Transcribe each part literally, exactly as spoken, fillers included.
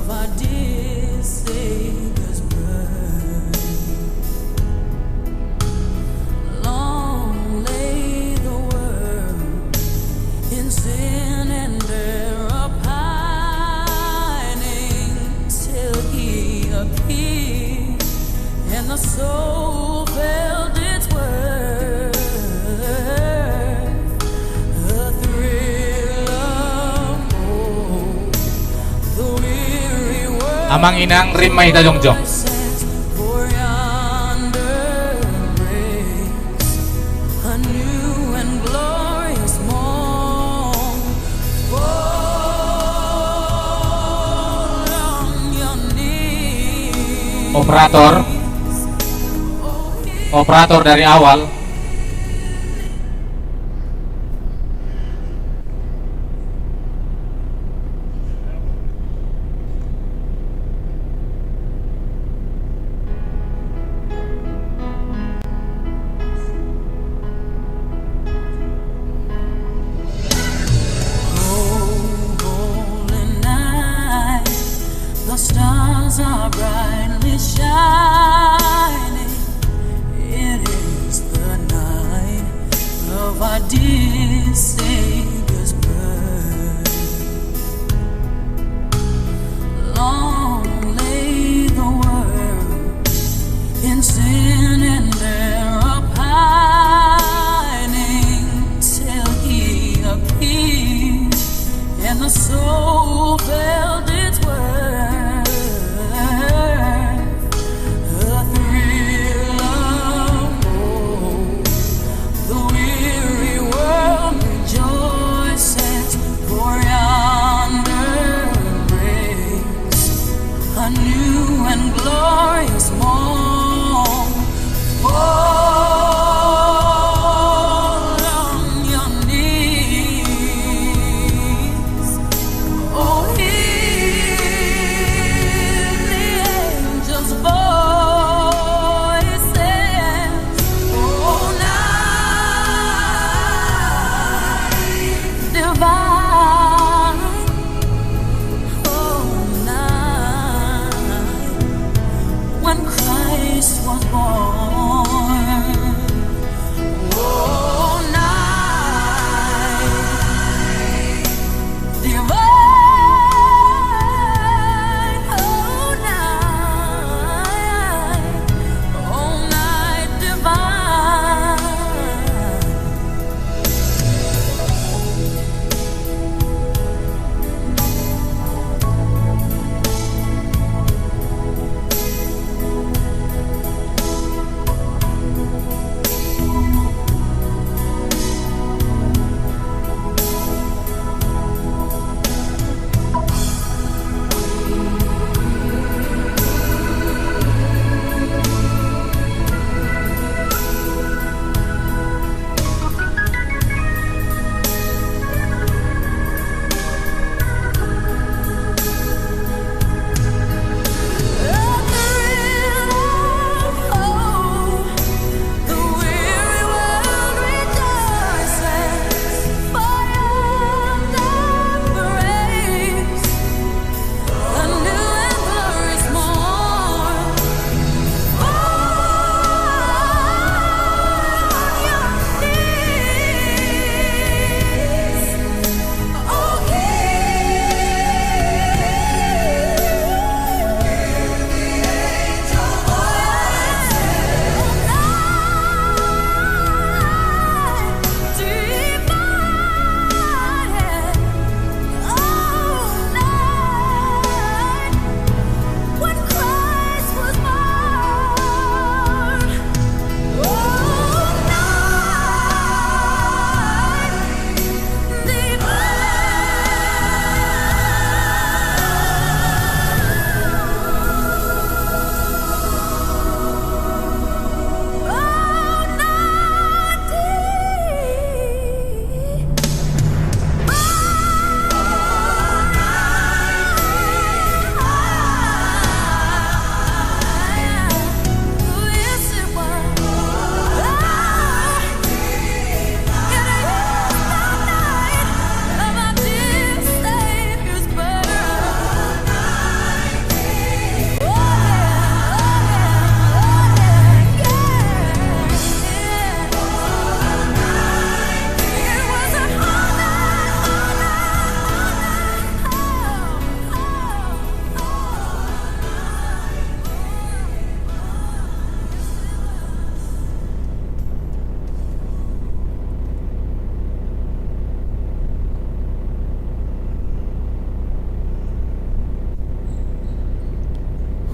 Our dear Savior's birth. Long lay the world in sin and error pining, till he appeared, and the soul felt its worth. The thrill of hope, the weary world. Amang inang, rim ma hita jongjong. For yonder breaks a new and glorious morn. Fall on your knees. Operator. Operator dari awal. Go, holy night, the stars are brightly shining. It is the night of our dear Savior's birth. Long lay the world in sin and error pining, till he appeared, and the soul felt its worth. The thrill of hope, the weary world rejoices, for yonder breaks a new and glorious morn. Fall on your knees. Oh, hear the angels' voices. Oh, night divine. Oh, night when Christ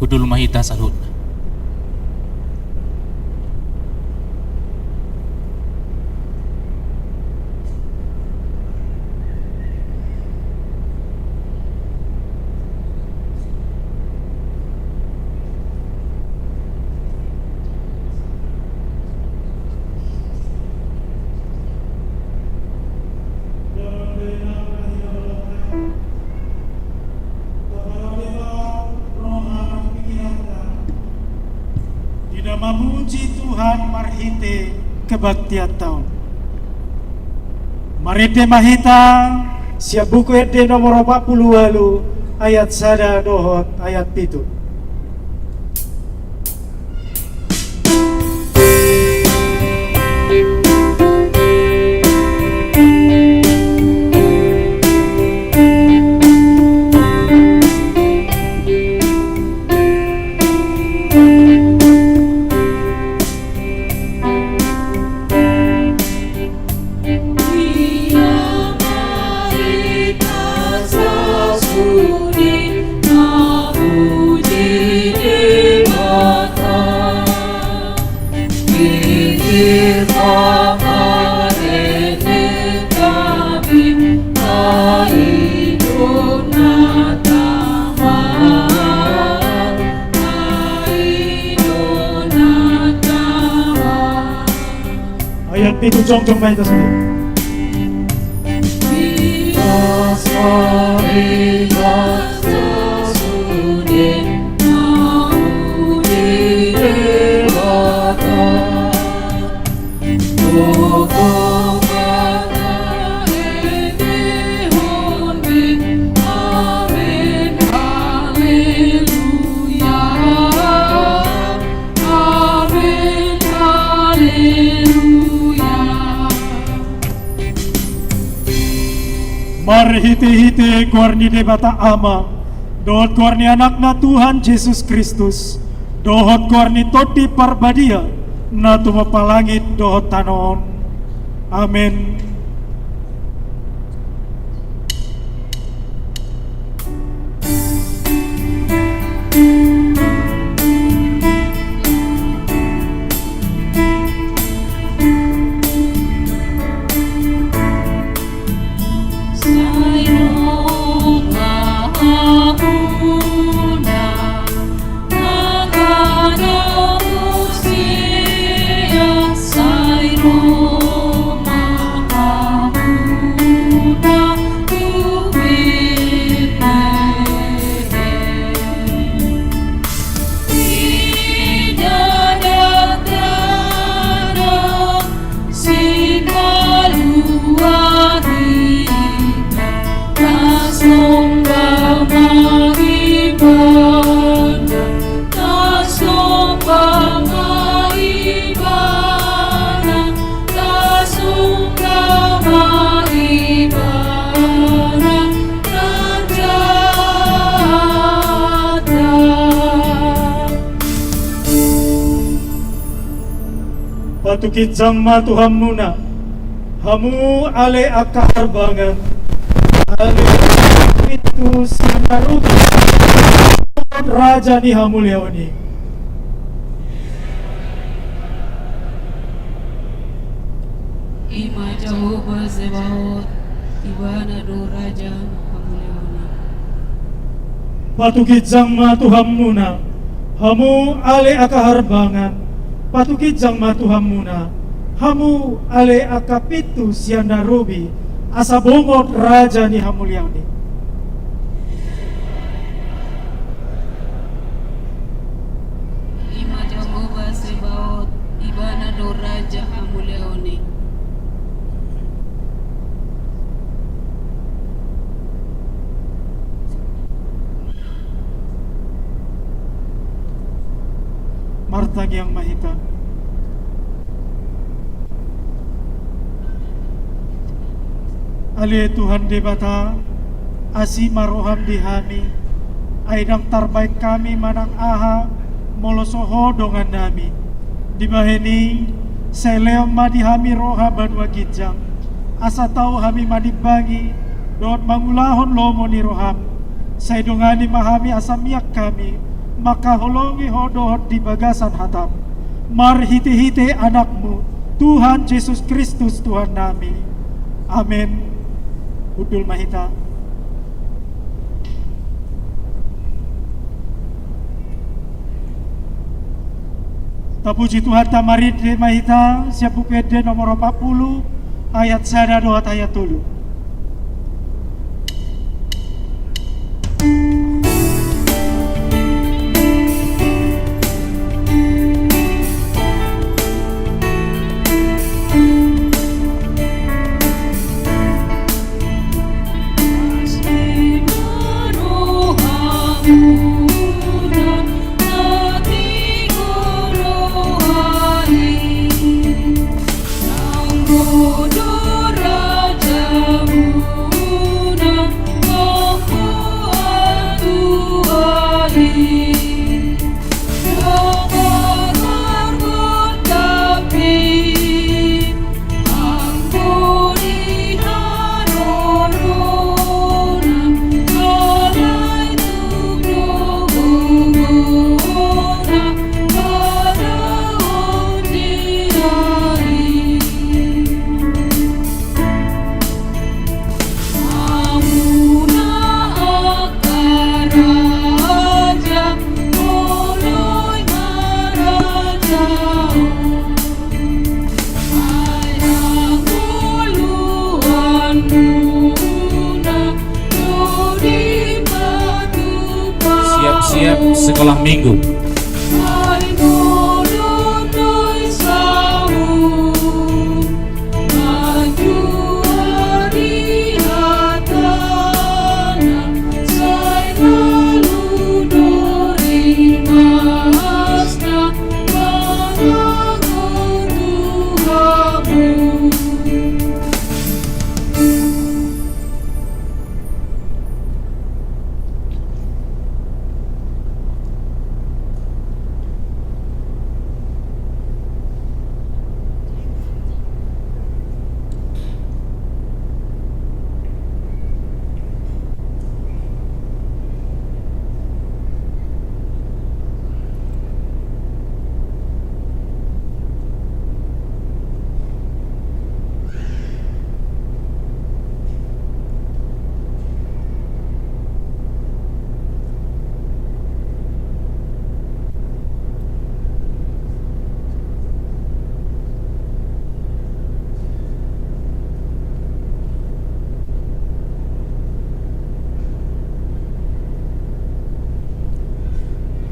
Dulu ma hita saluhutna. Di na mamuji Tuhan marhite kebaktianta on. Marende ma hita sian Buku Ende nomor opat pulu ualu, ayat sada dohot ayat pitu. Ayat pitu, jongjong ma hita sude. Amen, haleluya. Marhitehite goar ni Debata Ama, dohot goar ni Anakna Tuhan Jesus Kristus, dohot goar ni Tondi Parbadia, na tumompa langit dohot tano on. Amen. Patukinjang ma tu hamuna, hamu ale angka harbangan, ale pintu sian na rugi, raja ni hamuliaon i. I ma Jahowa Zebaot, Ibana do raja hamuliaon i. Patukinjang ma tu hamuna, hamu ale angka harbangan, patukinjang ma tu hamuna, hamu ale angka pintu sian na rugi, asa bongot raja ni hamuliaon i. I ma Jahowa Zebaot, Ibana do raja hamuliaon i. Martangiang ma hita. Ale Tuhan Debata, asi ma roham di hami, ai ndang tarbaen hami manang aha, molo so Ho dongannami. Dibahen i, sai lehon ma di hami roha banua ginjang, asa tau hami manimbangi dohot mangulahon lomo ni roham. Sai dongani ma hami asa mian hami mangkaholongi Ho dohot di bagasan hataM, marhitehite AnakMu, Tuhan Jesus Kristus Tuhannami. Amen. Hundul ma hita. Tapuji Tuhanta, marende ma hita sian Buku Ende nomor opat pulu, ayat sada dohot ayat tolu. Siap-siap sekolah minggu.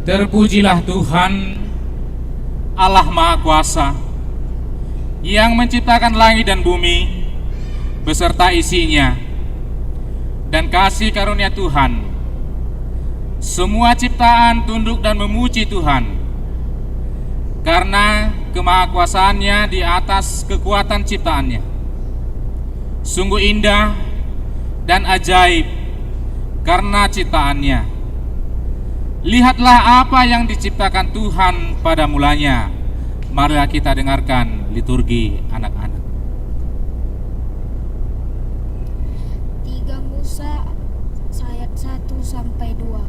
Terpujilah Tuhan, Allah Maha Kuasa, yang menciptakan langit dan bumi beserta isinya. Dan kasih karunia Tuhan, semua ciptaan tunduk dan memuji Tuhan, karena kemahakuasaannya di atas kekuatan ciptaannya. Sungguh indah dan ajaib karena ciptaannya. Lihatlah apa yang diciptakan Tuhan pada mulanya. Marilah kita dengarkan liturgi anak-anak. Tiga Musa ayat satu sampai dua.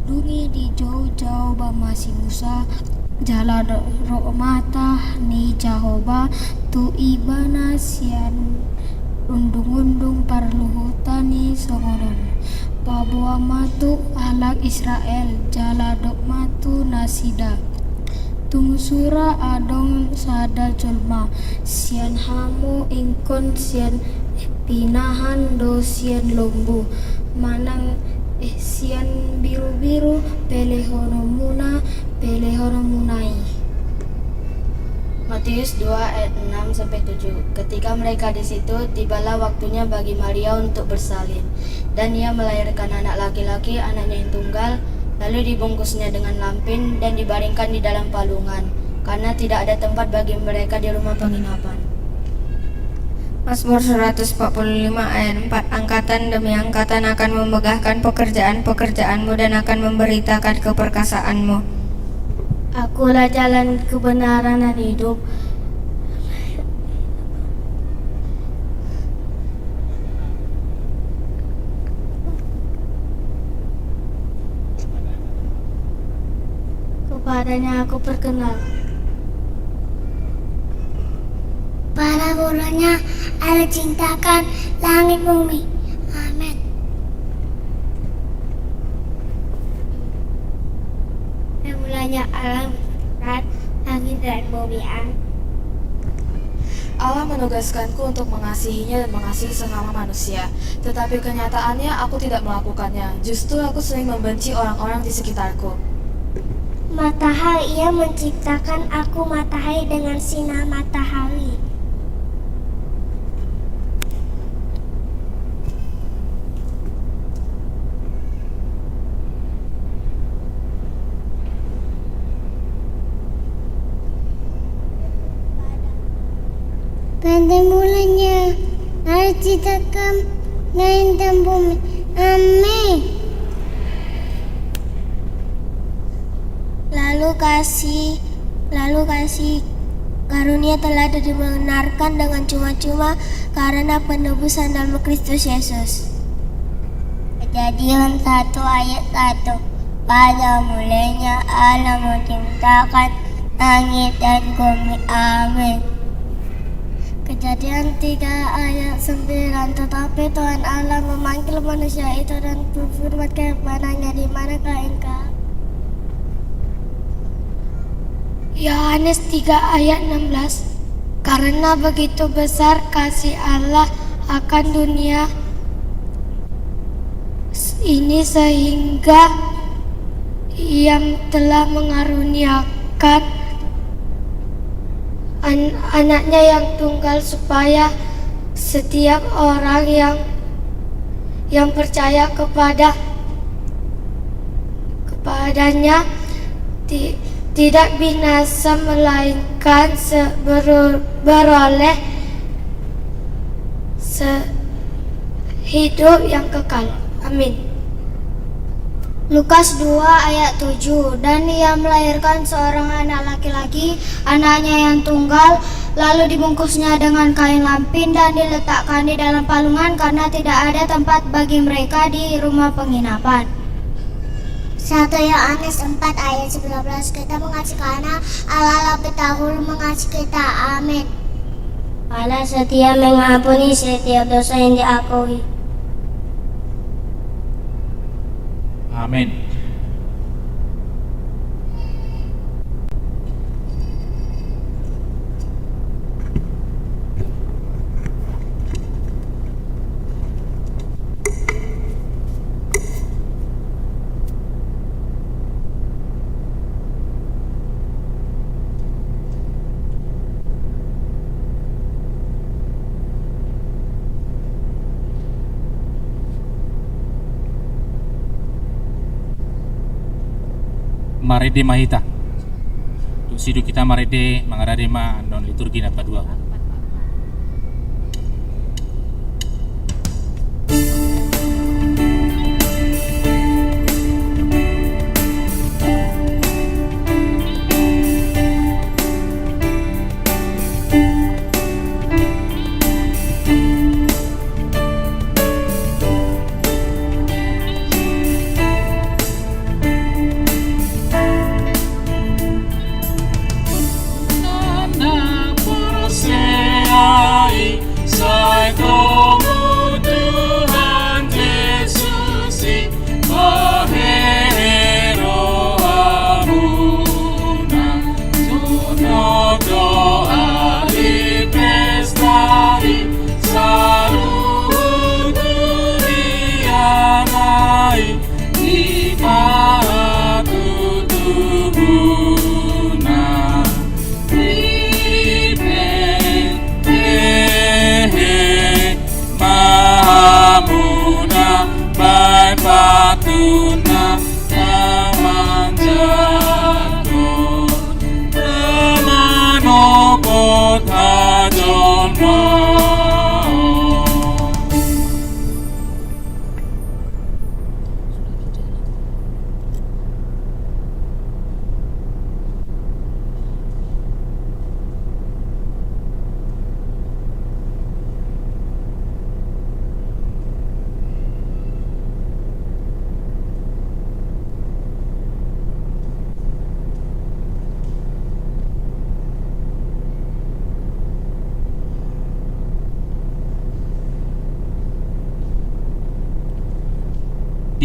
Dung i dijou Jahowa ma si Musa, jala do-, roh mata ni Jahowa tu ibana sian undung-undung parluhutan i songon on: Paboa ma tu halak Israel, jala dok ma tu nasida: Tung sura adong sada jolma sian hamu ingkon sian pinahan do sian lombu, manang, eh, sian birubiru pelehononmuna, pelehononmuna i. Matius dua ayat enam sampai tujuh. Ketika mereka di situ, tibalah waktunya bagi Maria untuk bersalin. Dan ia melahirkan anak laki-laki, anaknya yang tunggal, lalu dibungkusnya dengan lampin dan dibaringkan di dalam palungan, karena tidak ada tempat bagi mereka di rumah penginapan. Mazmur seratus empat puluh lima ayat empat. Angkatan demi angkatan akan memegahkan pekerjaan-pekerjaanmu dan akan memberitakan keperkasaanmu. Akulah jalan, kebenaran, dan hidup. Padanya aku perkenal. Pada mulanya Allah ciptakan langit bumi. Amin. Pada mulanya Allah menciptakan langit dan bumi. Amin. Allah menugaskanku untuk mengasihinya dan mengasihi sesama manusia. Tetapi kenyataannya, aku tidak melakukannya. Justru aku sering membenci orang-orang di sekitarku. Matahari, Ia menciptakan aku matahari dengan sinar matahari. Pada mulanya Allah ciptakan langit dan bumi. Amin. Lalu kasih, lalu kasih karunia telah dibenarkan dengan cuma-cuma karena penebusan dalam Kristus Yesus. Kejadian satu ayat satu. Pada mulanya Allah menciptakan langit dan bumi. Amin. Kejadian tiga ayat sembilan. Tetapi Tuhan Allah memanggil manusia itu dan berfirman kepadanya, "Di manakah engkau?" Yohanes tiga ayat enam belas. Karena begitu besar kasih Allah akan dunia ini, sehingga Ia telah mengaruniakan an-, Anaknya yang tunggal, supaya setiap orang yang, yang percaya kepada, kepadanya ti-, tidak binasa, melainkan se-, beru-, beroleh se-, hidup yang kekal. Amin. Lukas dua ayat tujuh. Dan Ia melahirkan seorang anak laki-laki, anaknya yang tunggal, lalu dibungkusnya dengan kain lampin dan diletakkan di dalam palungan, karena tidak ada tempat bagi mereka di rumah penginapan. Satu Yohanes empat ayat sembilan belas. Kita mengasihi karena Allah lebih dahulu mengasihi kita. Amin. Allah setia mengampuni setiap dosa yang diakui. Amin. Marende ma hita. Tung sidung hita marende, mangarade ma annon liturgi na paduahon.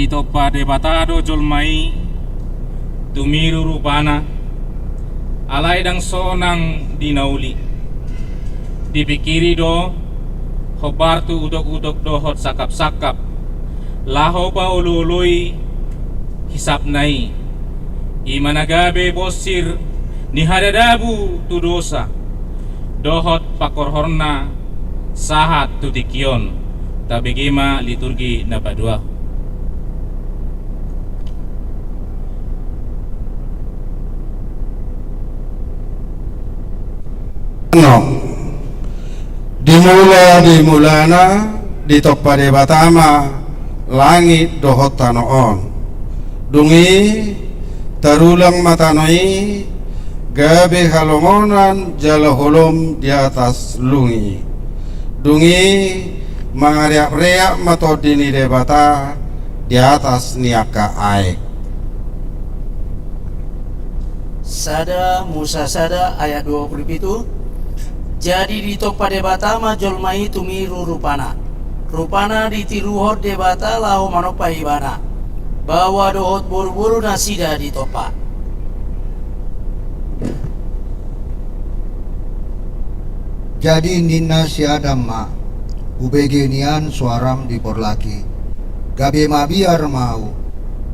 Ditompa Debata do jolma i tumiru rupana, alai ndang sonang di na uli. Dipingkiri do hombar tu utokutok dohot sangkapsangkap, laho paolooloi hisapna i. I ma na gabe bonsir ni hadadabu tu dosa dohot pangkorhorna sahat tu tingki on. Tabege ma liturgi na paduahon. Annon, di mula ni mulana ditompa Debata ma langit dohot tano on. Dung i tarulang ma tano i gabe halongonan jala holom di atas lung i. Dung i mangareapreap ma Tondi ni Debata di atas ni angka aek. Sada Musa sada ayat dua pulu pitu. Jadi ditompa Debata ma jolma i tumiru rupana. Rupana ditiruhon Debata laho manompa ibana. Baoa dohot boruboru nasida ditompa. Jadi ninna si Adam ma, hubege nian soaram di porlak i, gabe mabiar ma ahu,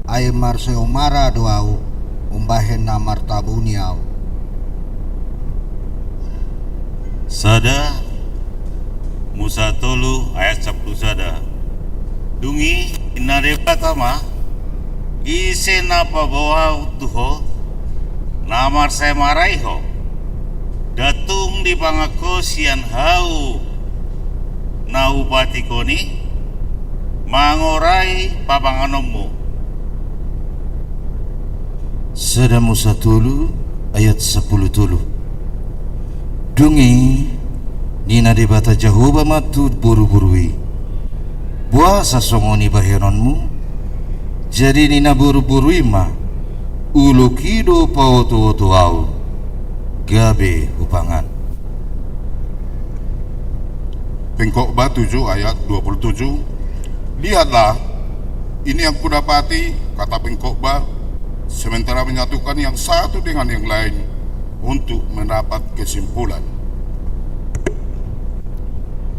ai marsaeomara do ahu, umbahen na martabuni ahu. Sada Musa tolu ayat sampulu sada. Dung i ninna Debata ma, ise na paboa ahu tu ho, na marsaeomara i ho, ndang tung dipangan ho sian hau na hupatik on i, mangorai pamanganonmu. Sada Musa tolu ayat sampulu tolu. Dung i ninna Debata Jahowa ma tu boruboru i, boasa songon i bahenonmu? Jadi ninna boruboru i ma, ulok i do paotooto ahu, gabe hupangan. Pengkhotbah tujuh ayat dua puluh tujuh. Lihatlah, ini yang kudapati, kata pengkhotbah, sementara menyatukan yang satu dengan yang lain untuk mendapat kesimpulan.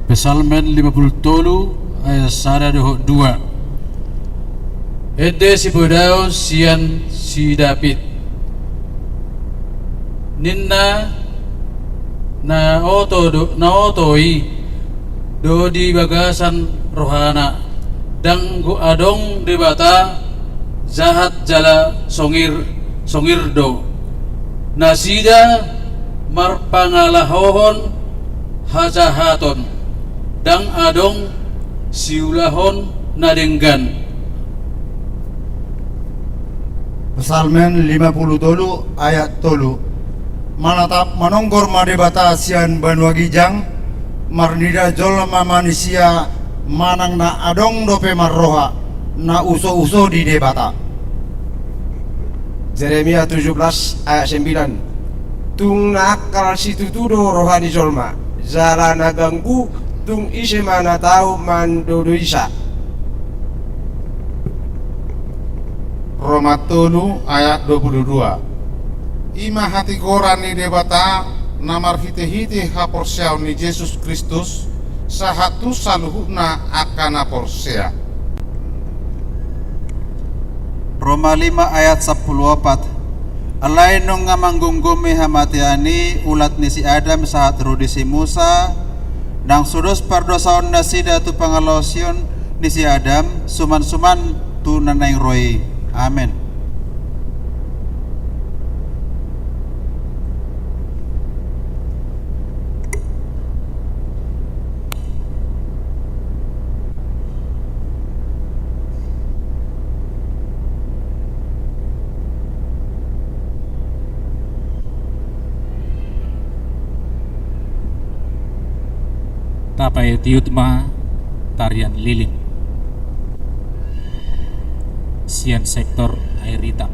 Psalmen lima puluh tolu ayat sada dohot dua. Ende sipodaon sian si David. Ninna na oto do, na oto i do di bagasan rohana. Ndang adong Debata jahat jala songir, songir do. Nasida marpangalahohon hajahaton, ndang adong siulahon na denggan. Psalmen lima puluh tolu ayat tolu. Manatap manonggor ma Debata sian banua ginjang, marnida jolma manisia manang na adong dope marroha, na usouso di Debata. Jeremia tujuh belas ayat sembilan. Tung na angkal situtu do roha ni jolma, jala na ganggu tung ise ma na tau mandodoisa. Roma tolu ayat dua puluh dua. I ma hatigoran ni Debata na marhitehite haporseaon ni Jesus Kristus, sahat tu saluhutna angka na porsea. Roma lima ayat sampulu opat. Alai nunga manggomgomi hamatean i ulat ni si Adam sahat ro di si Musa, ndang so dos pardosaon nasida tu pangalaosion ni si Adam, suman-suman tu na naeng ro i. Amen. Tapaihut ma tarian lilin sian sektor Air Hitam.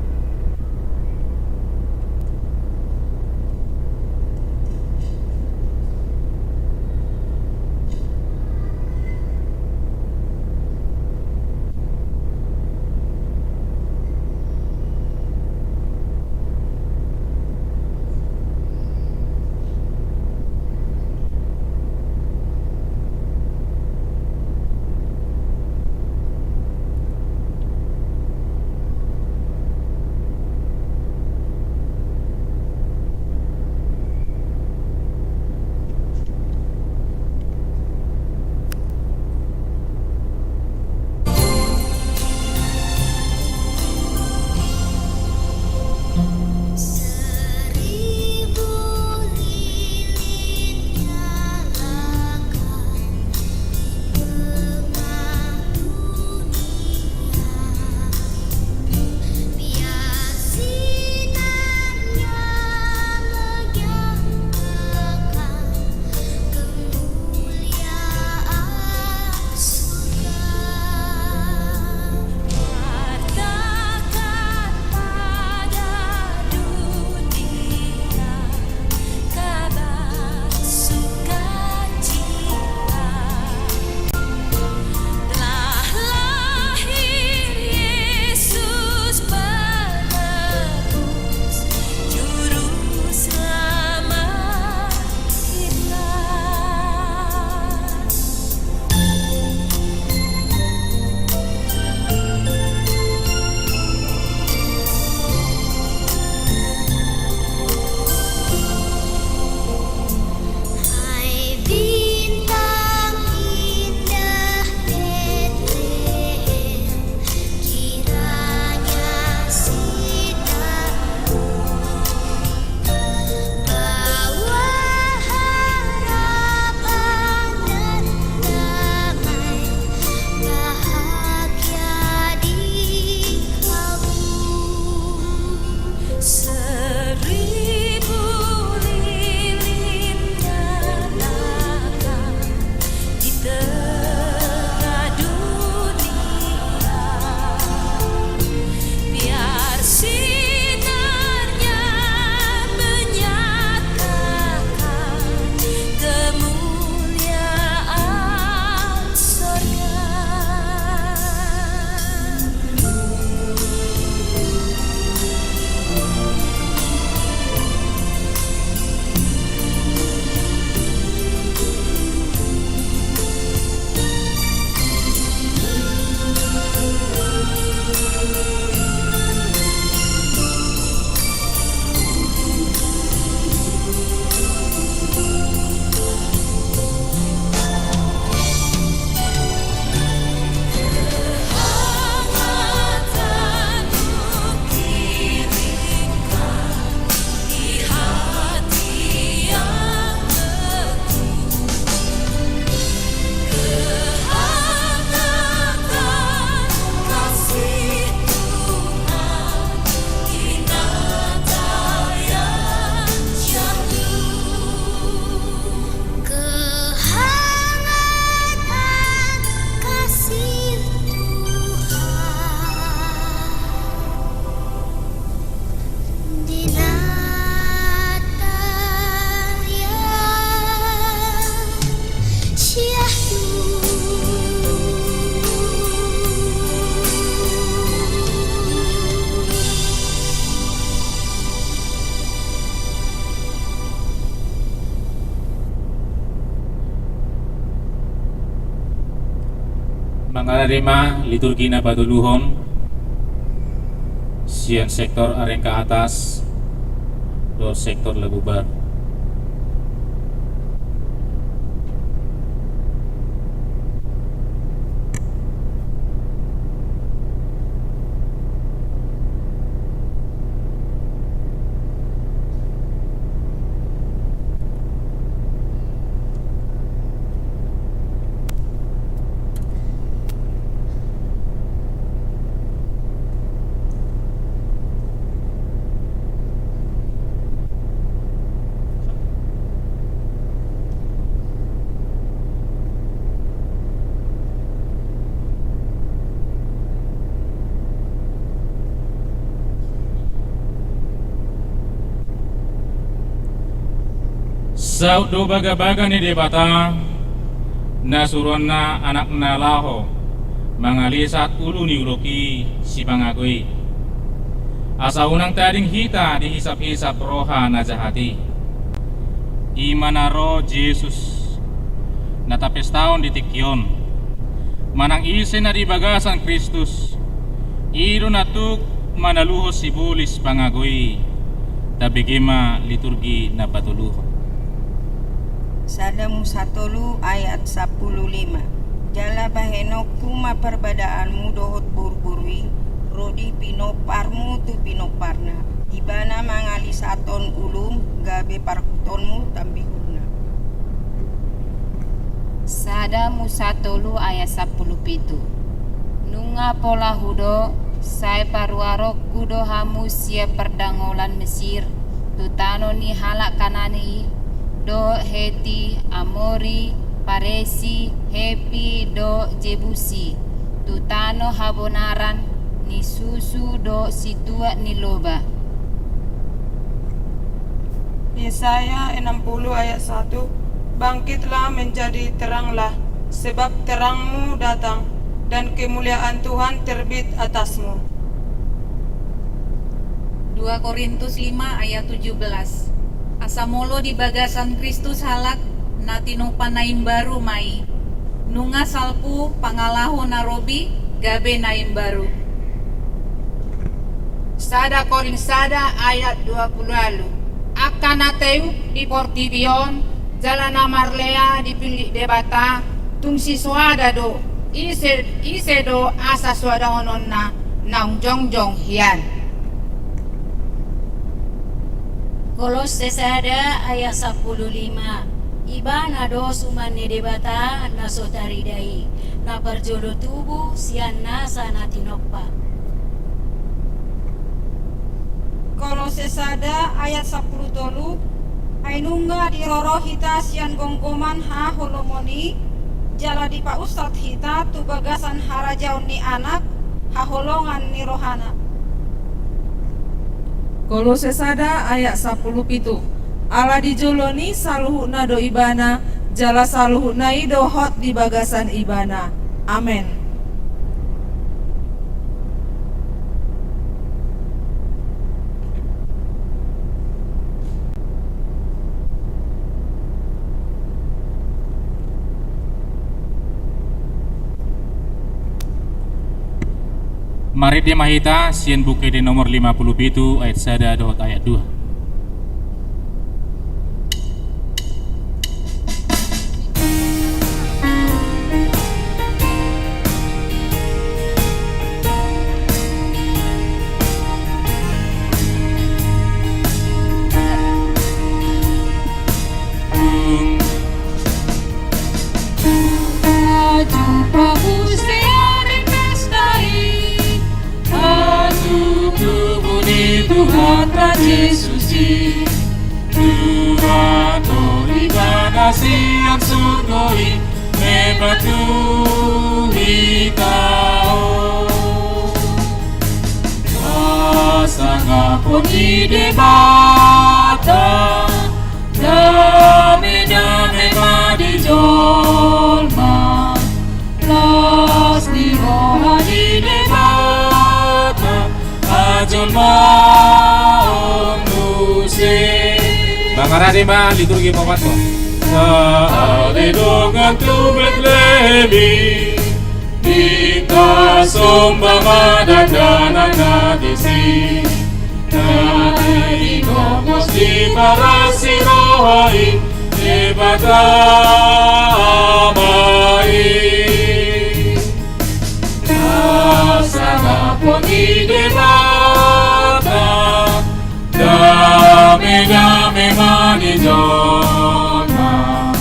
Mangarade ma liturgi na patoluhon sian sektor Arengka Atas dohot sektor Labubar. Saut do bagabaga ni Debata, na suruanna Anakna laho mangalisat ulu ni olok i sipangago i, asa unang tading hita dihisaphisap roha na jahat i. I ma na ro Jesus, na tapestahon di tingki on. Manang ise na di bagasan Kristus, i do na tuk manaluhon sibolis pangago i. Tabege ma liturgi na patoluhon. Sada Musa tolu ayat sampulu lima. Jala bahenonku ma parbadaanmu dohot boruboru i, ro di pinomparmu tu pinomparna. Ibana mangalisathon ulum gabe parhutonmu tambihonna. Sada Musa tolu ayat sampulu pitu. Nunga pola hudo, sai paruaronku do hamu sian pardangolan Mesir, tu tano ni halak Kanaan i, dohot Heti, Amori, Paresi, Hepi, dohot Jebusi, tu tano habonaran ni susu dohot situak ni loba. Yesaya enam puluh ayat satu, Bangkitlah, menjadi teranglah, sebab terangmu datang, dan kemuliaan Tuhan terbit atasmu. Dua Korintus lima ayat tujuh belas. Asa molo di bagasan Kristus halak, na tinompa na imbaru ma i. Nunga salpu pangalaho na robi, gabe na imbaru. Sada Korint sada ayat dua puluh ualu. Angka na teup di portibi on, jala na marlea dipillit Debata, tung sisoada do, ise, ise do asa soadahononna naung jongjong hian. Kolosse sada ayat sampulu lima. Ibana do suman ni Debata na so tarida i, na parjolo tubu sian nasa na tinompa. Kolosse sada ayat sampulu tolu. Ai nunga diroro hita sian gomgoman haholomon i, jala dipaunsat hita tu bagasan harajaon ni Anak haholongan ni rohana. Kolosse sada ayat sampulu pitu. Ala di jolo ni saluhutna do Ibana, jala saluhutna i do hot di bagasan Ibana. Amen. Marende ma hita sian Buku Ende nomor lima puluh pitu ayat sada dohot ayat dua. Tung na jumpa muse ari pesta i, asa tubu ni Tuhanta Jesus i. Tua do Ibana sian surgo i, membantu hita on. Hasangapon ni Debata, dame-dame ma di jolma. Las ni roha ni Debata, hajolmaon muse. Mangarade ma liturgi paopathon. Sahat ale dongan tu Betlehem i, di Hita somba ma dakdanak na disi, na dinohot di paras ni roha i, Debata Ama i. Na sangap ni Debata, dame-dame ma di jolma.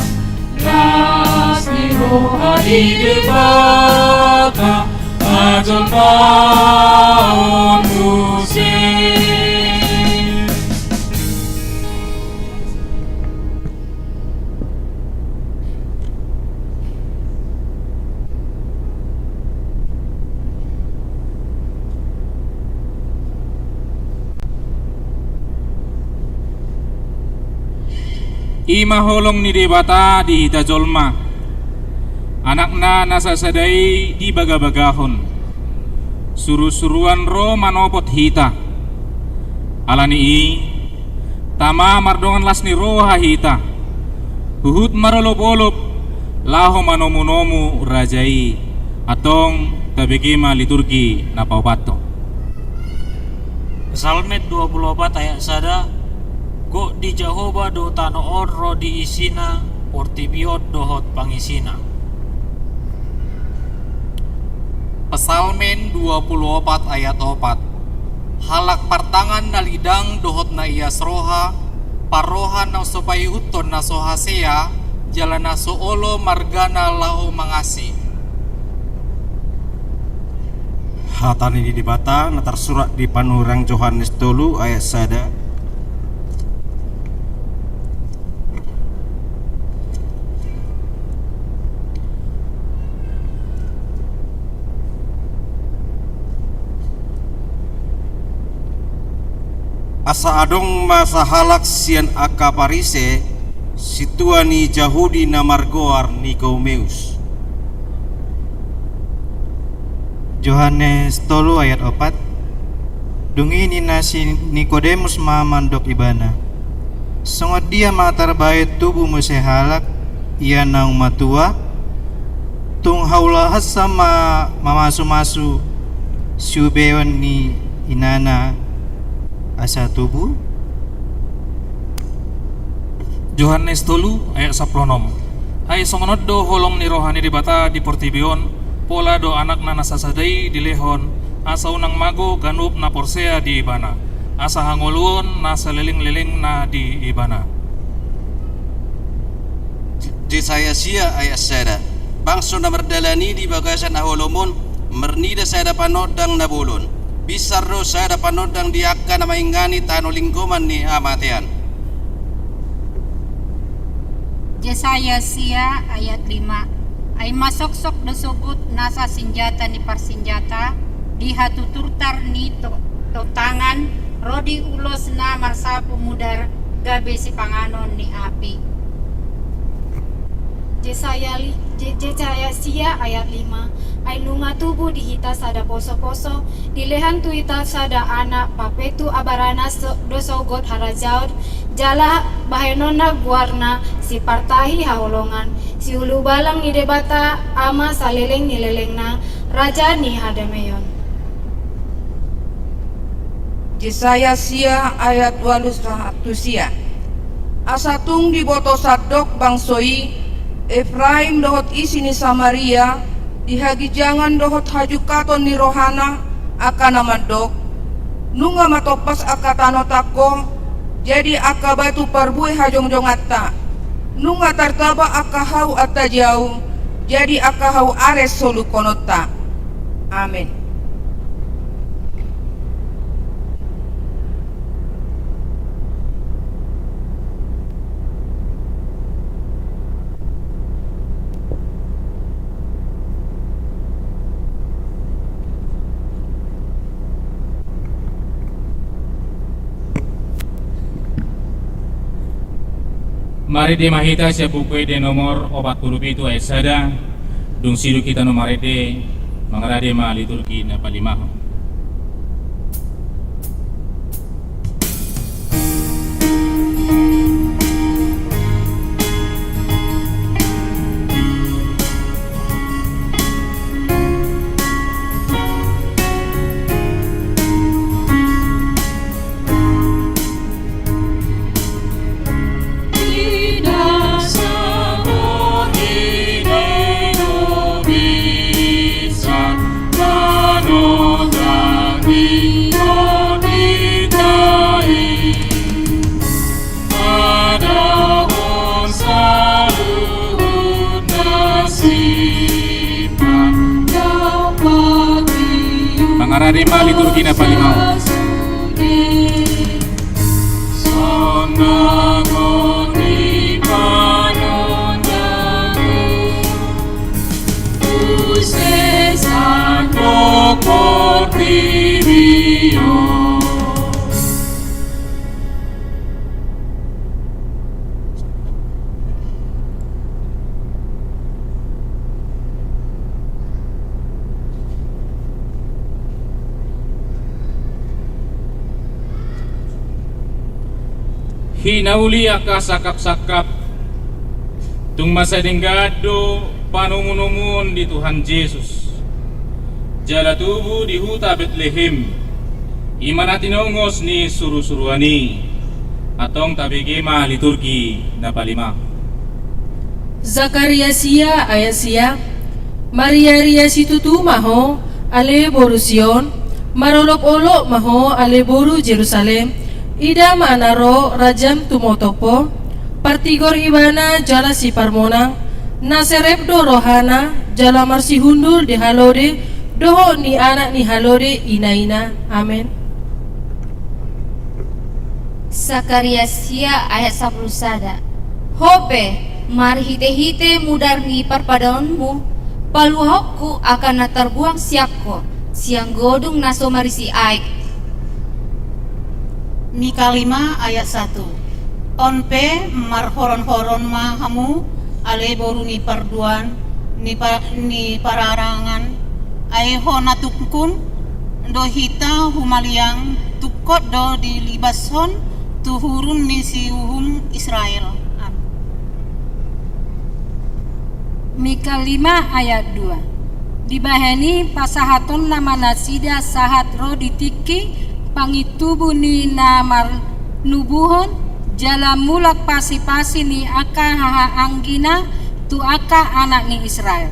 Las ni roha ni Debata, ajolmaon muse. I ma holong ni Debata di hita jolma, Anakna na sasada i dibagabagahon, surusuruan ro manopot hita. Ala ni i, tama mardongan las ni roha hita, huhut marolopolop laho manomunomu Raja i. Antong tabege ma liturgi na paopathon. Psalmen dua puluh opat ayat sada. Gok di Jahowa do tano on ro di isina, portibi on dohot pangisina. Psalmen dua puluh opat ayat opat. Halak partangan na lidang dohot na ias roha, parroha na so paihuthon na so hasea, jala na so olo margana laho mangasi. Hata ni Debata na tarsurat di Panurirang Johannes tolu ayat sada. Asa adong ma sahalak sian angka Parise, sintua ni Jahudi na margoar Nikomeus. Johannes tolu ayat opat. Dung i ninna si Nikodemus ma mandok ibana, songon dia ma tarbahen tubu muse halak, ia naung matua? Tung haulahansa ma mamasumasu siubeon ni inana asa tubu? Johannes tolu ayat sampulu onom. Ai songon on do holong ni roha ni Debata di portibi on, pola do Anakna na sasada i dilehon, asa unang mago ganup na porsea di Ibana, asa hangoluon na salelenglelengna di Ibana. Jesaya sia ayat sada. Bangso na mardalan i di bagasan haholomon, marnida sada panondang na bolon. Binsar do sada panondang di angka na maingani tano linggoman ni hamatean. Jesaya sia ayat lima. Ai masoksok do sogot nasa sinjata ni parsinjata, di hatuturtar ni to-, tontangan, ro di ulos na marsapu mudar, gabe sipanganon ni api. Jesaya li-, Je-, Jesaya sia ayat lima. Ai nunga tubu di hita sada posoposo, dilehon tu hita sada anak, papetu abarana so-, do sogot harajaon, jala bahenonna goarna, Sipartahi Haholongan, Siulubalang ni Debata, Ama saleleng ni lelengna, Raja ni Hadameion. Jesaya sia ayat ualu sahat tu sia. Asa tung diboto sandok bangso i, Efraim dohot isi ni Samaria, di haginjangan dohot hajungkaton ni rohana, angka na mandok, nunga matompas angka tano tangko, jadi angka batu parbue hajongjonganta. Nunga tartaba angka hau antajau, jadi angka hau ares soluhononta. Amen. Marende ma hita sian Buku Ende nomor opat pulu pitu ayat sada. Dung sidung hita na marende, mangarade ma liturgi na palimahon. Rima liturgi na palima. Hinauli angka sangkap-sangkap, tung masa denggan do panomu-nomuon di Tuhan Jesus. Jala tubu di huta Betlehem, i ma na tinongos ni suru-suruan i. Antong tabege ma liturgi na palima. Zakarias sia ayat sia. Maria-ria situtu ma ho, ale boru Sion, marolop-olop ma ho, ale boru Jerusalem. Ida ma na ro rajam tumotop ho, partigor ibana jala siparmonang, na serep do rohana, jala marsihundul di halode, dohot ni anak ni halode inaina. Amen. Zakarias sia ayat sampulu sada. Ho pe, marhite-hite mudar ni parpadaonmu, paluahonku angka na tarbuang sian ho, sian godung na so marisi aek. Mika lima ayat satu. On pe marhoron-horon ma hamu, ale boru ni parduan, ni pa-, ni pararangan, ai hona tungkun do hita humaliang, tungkot do dilibashon tu hurun ni siuhum Israel. Amen. Mika lima ayat dua. Dibahen i pasahatonna ma nasida sahat ro di tingki pangintubu ni na marnubuhon, jala mulak pasi-pasi ni angka hahaanggina tu angka anak ni Israel.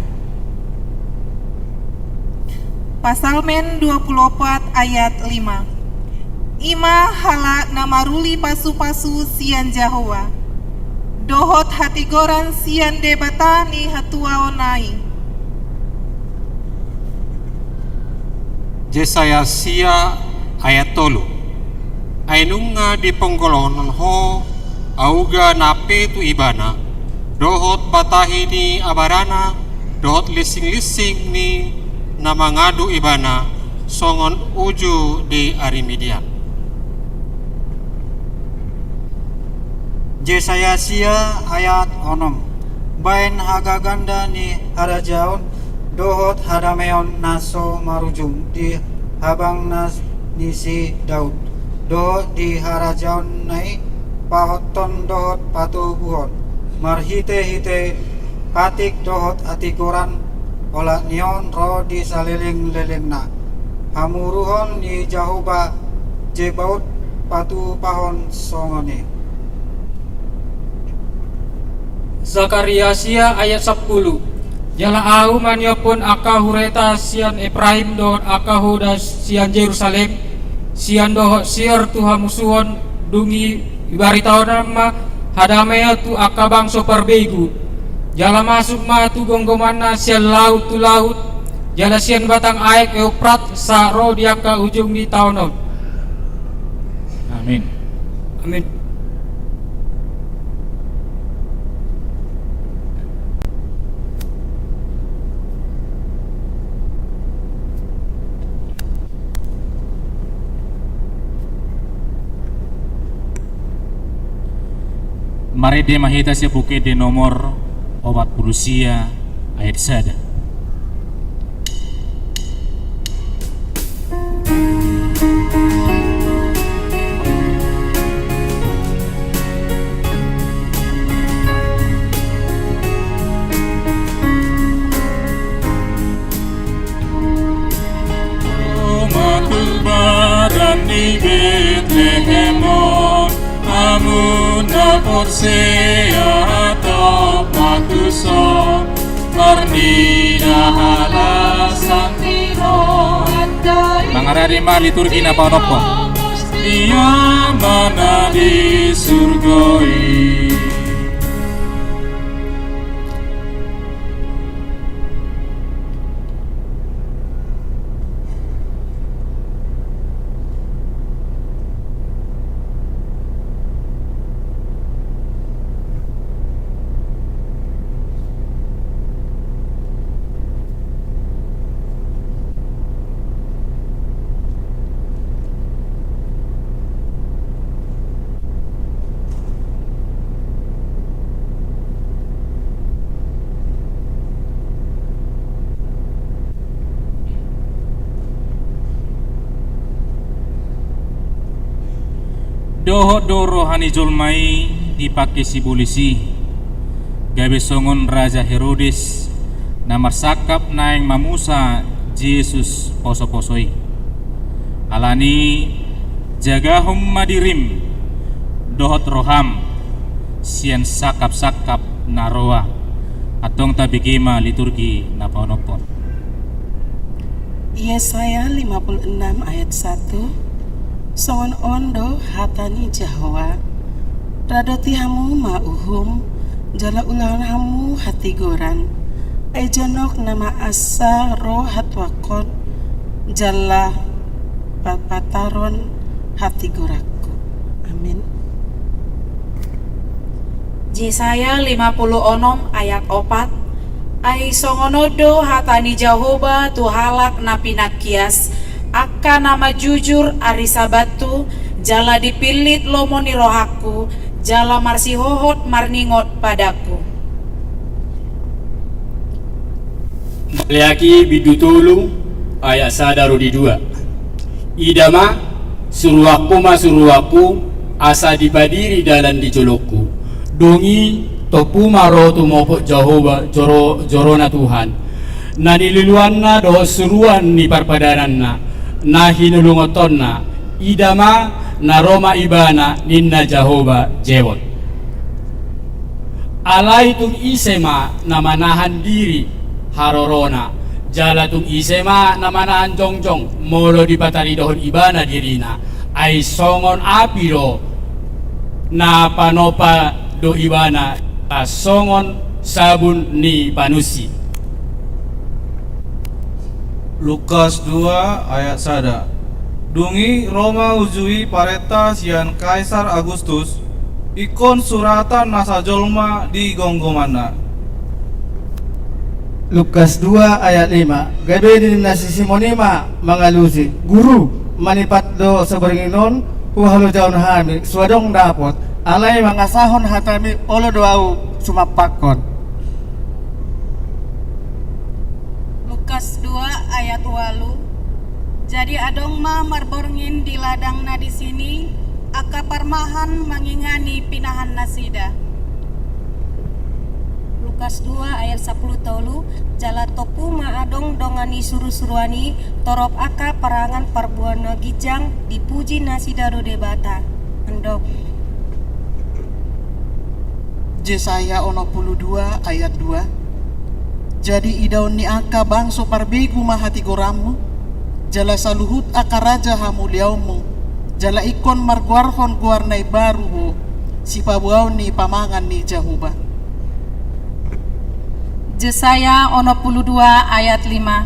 Psalmen dua pulu opat ayat lima. I ma halak na maruli pasu-pasu sian Jahowa, dohot hatigoran sian Debata ni hatuaonna i. Jesaya sia ayat tolu. Ai nunga diponggolhon ho auga na pe tu ibana, dohot batahi ni abarana, dohot linsing-linsing ni na mangadu ibana, songon uju di ari Midian. Jesaya sia ayat onom. Baen hagaganda ni harajaon dohot hadameon na so marujung di habangna ni si Daud, dohot di harajaonna i pahothon dohot patubuhon, marhite-hite patik dohot hatigoran, olat ni on ro di saleleng-lelengna. Hamuruhon ni Jahowa Zebaot patupahon songon i. Zakarias sia ayat sampulu. Jala ahu maniophon angka hureta sian Epraim dohot angka hoda sian Jerusalem, sian dohot sihor tu hamusuon, dung i ibaritahon ma hadameon tu angka bangso parbegu. Jala masuk ma tu gomgomanna sian laut tu laut, jala sian batang aek Euprat sahat ro di angka ujung ni taon on. Amin. Amin. Marende ma hita sian Buku Ende nomor opat pulu sia ayat sada. Matul badan di Betlehem on, hamu na porsea atau patuson, marnida halasan di rohanta i. Mangarade ma liturgi na paonomhon. Ia ma na di surgo i. Dohot do roha ni jolma i dipangke sibolis i, gabe songon Raja Herodes, na marsangkap naeng mamusa Jesus poso-poso i. Alani i, jagahon ma dirim dohot roham sian sangkap-sangkap na roa. Antong tabege ma liturgi na paonomhon. Yesaya lima puluh enam ayat satu. Songon on do hata ni Jahowa: Radoti hamu ma uhum, jala ulahon hamu hatigoran. Ai jonok nama asa ro hatuakkon, jala papataron hatigoranku. Amin. Yesaya lima puluh onom ayat opat. Ai songon on do hata ni Jahowa tu halak na pinangkias, angka na manjujur ari Sabathu, jala dipillit lomo ni rohangku, jala marsihohot marningot padangku. Maleaki bindu tolu ayat sada ro di dua. Ida ma, suruanku ma suruanku, asa dipadiri dalan di jolongku. Dung i, tompu ma ro tumopot Jahowa, joro, jorona Tuhan, na niluluanna dohot suruan ni parpadananna, na hinulungontonna. Ida ma, na ro ma Ibana, ninna Jahowa Zebaot. Alai tung ise ma na manahan diri harorona, jala tung ise ma na manahan jongjong molo dipataridohon ibana dirina? Ai songon api do na panompa do ibana, songon sabun ni panusi. Lukas dua ayat sada. Dung i ro ma uju i parenta sian Kaisar Agustus, ingkon suratan nasa jolma di gomgomanna. Lukas dua ayat lima. Gabe ninna si Simon i ma mangalusi: Guru, manipat do saborngin on huhalojaon hami, so adong dapot. Alai mangasahon hatami, olo do ahu sumampakkon. Lukas dua ayat ualu. Jadi adong ma marborngin di ladang na disi i, angka parmahan mangingani pinahannasida. Lukas dua ayat sampulu tolu. Jala tompu ma adong dongan ni surusuruan i, torop angka parangan parboa na ginjang, dipuji nasida do Debata. Andok. Jesaya onom pulu dua ayat dua. Jadi idaon ni angka bangso parbegu ma hatigoranmu, jala saluhut angka raja hamuliaonmu, jala ingkon margoarhon goar na imbaru ho, sipaboaon ni pamangan ni Jahowa. Jesaya onom pulu dua ayat lima.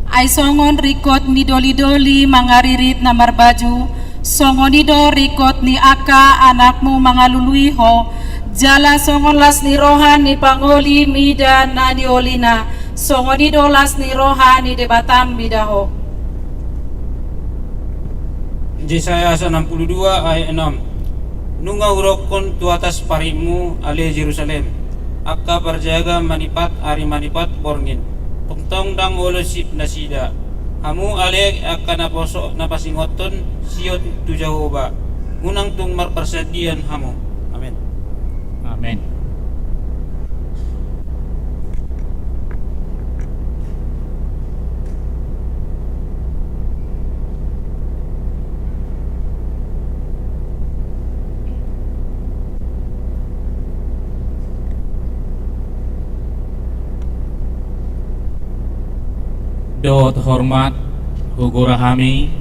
Ai songon ringkot ni dolidoli mangaririt na marbaju, songon i do ringkot ni angka anakmu mangalului ho, jala songon las ni roha ni pangoli mida na niolina, songon i do las ni roha ni Debatam mida ho. Jesaya sanam pulu dua ayat enam. Nunga hurokkon tu atas paritmu, ale Jerusalem, angka parjaga manipat ari manipat borngin, tongtong ndang olo sip nasida. Hamu ale angka naposo na pasingothon Sion tu Jahowa, unang tung marparsandian hamu. Amen. Amen. Dohot hormat hugora hami,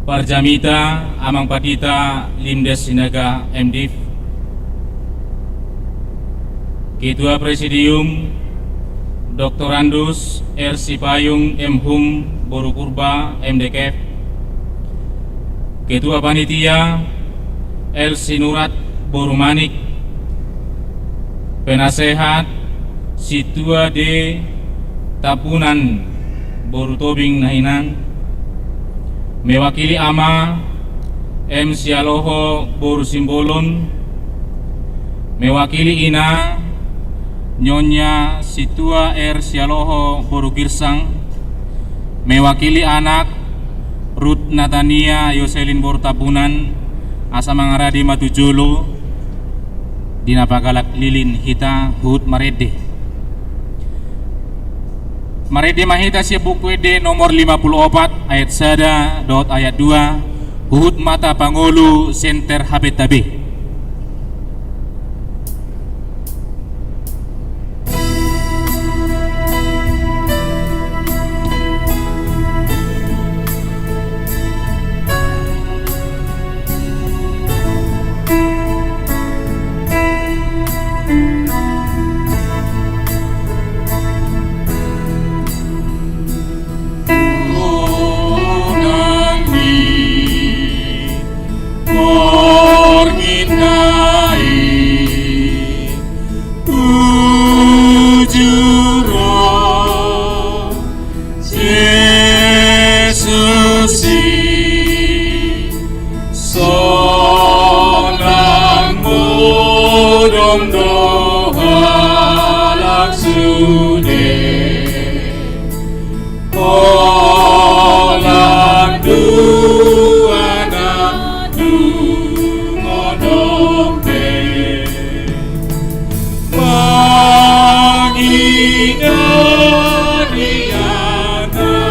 parjamita, amang pandita Limdes Sinaga M Div, Ketua Presidium Doktorandus R Sipayung M Hum boru Purba M Dkf, Ketua Panitia L Sinurat boru Manik, Penasehat Sintua D Tambunan boru Tobing Nahinan, mewakili Ama M Sialoho boru Simbolon, mewakili Ina Nyonya Sintua R Sialoho boru Girsang, mewakili anak Rut Natania Yoselin boru Tambunan, asa mangarade ma tu jolo di na pagalak lilin hita huhut marende. Marende ma hita sian Buku Ende nomor lima pulu opat ayat sada dohot ayat dua, huhut ma tapangolu senter hapenta be. Bujur ro Jesus i, sonang modom do halak sude. Holan dua na dungo dope mangidari anakna,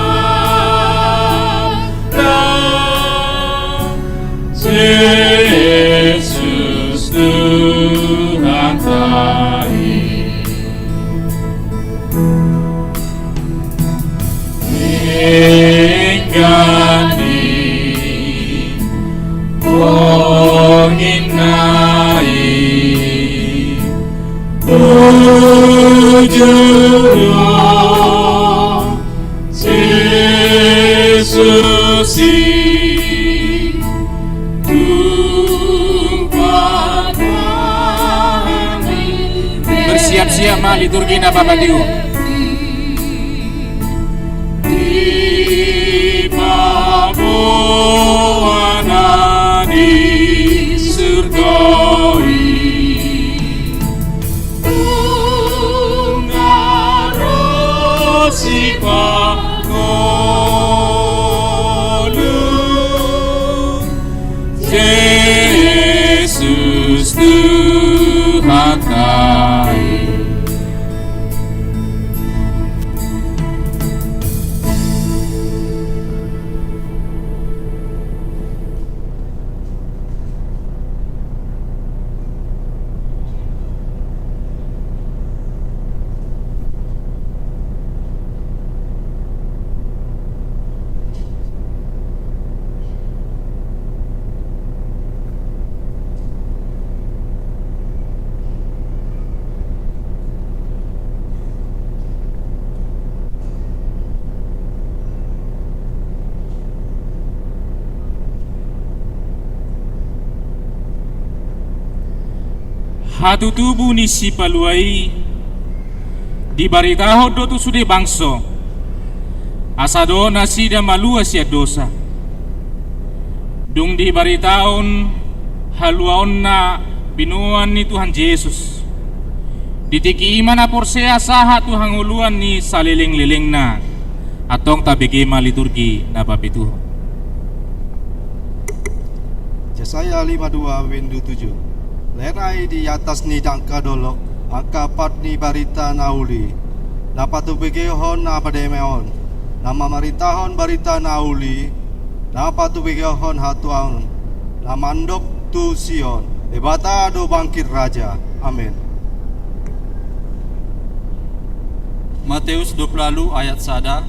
Jesus Tuhanta i. Denggan ni borngin na i, bujur ro Jesus i. Bersiap-siap ma liturgi na papatihu. Dipaboa na di surgo i. Nunga ro sipangolu Jesus Tuhanta i. Hatutubu ni Sipalua i dibaritahon do tu sude bangso, asa dohot nasida malua sian dosa. Dung dibaritahon haluaonna binoan ni Tuhan Jesus, di tingki i ma na porsea sahat tu hangoluan ni salelenglelengna. Antong tabege ma liturgi na papituhon. Jesaya lima dua bindu tujuh. Lehon i di atas ni dangka dolok angka pat ni barita na uli, na patubegehon na madame on, na mamaritahon barita na uli, na patubegehon hatuaon, na mandok tu Sion: Debata do bangkit raja. Amen. Mateus dua pulu ualu ayat sada.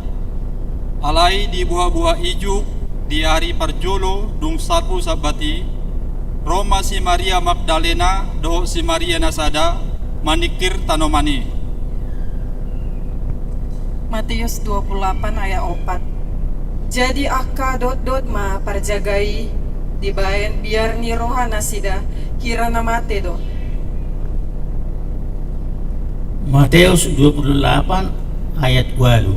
Alai di buhabuha ijuk, di ari parjolo dung salpu Sabat i, ro ma si Maria Magdalena dohot si Maria na sada maningkir tanoman i. Mateus dua pulu lapan ayat opat. Jadi angka dotdot ma parjaga i dibaen biar ni rohanasida, hira na mate do. Mateus dua pulu lapan ayat ualu.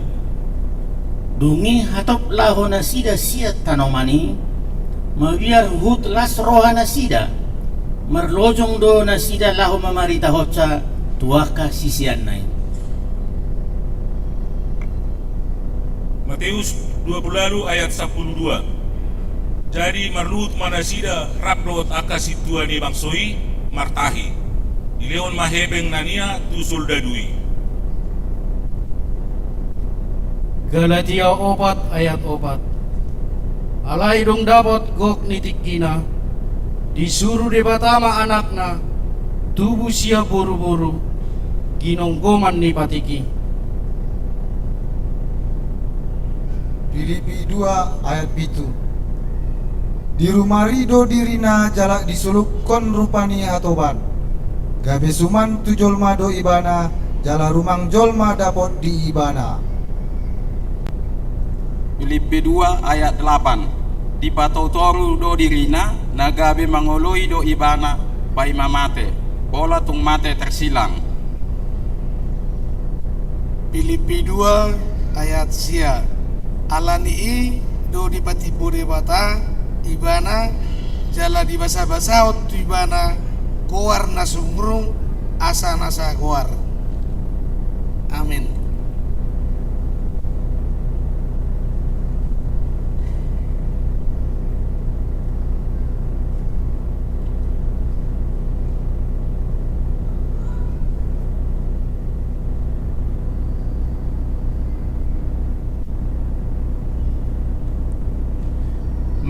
Dung i hatop laho nasida sian tanoman i, mabiar huhut las rohanasida, marlojong do nasida laho mamaritahonsa tu angka siseanna i. Mateus Dua pulu ualu ayat sampulu dua. Jadi marluhut ma nasida rap dohot angka sintua ni bangso i martahi. Dilehon ma hepeng na nia tu soldadu i. Galatia opat ayat opat. Alai dung dapot gok ni tingkina, disuru Debata ma Anakna tubu sian boruboru, ginonggoman ni patik i. Pilipi dua ayat pitu. Dirumari do dirina jala disolukkon rupa ni hatoban, gabe suman tu jolma do ibana, jala rumang jolma dapot di ibana. Pilipi dua ayat delapan. Dipatorutoru do dirina, na gabe mangoloi do ibana, paima mate, pola tung mate tersilang. Pilipi dua ayat sia. Alani i do dipatimbo Debata ibana, jala dibasabasahon tu ibana goar na sumurung asa nasa goar. Amin.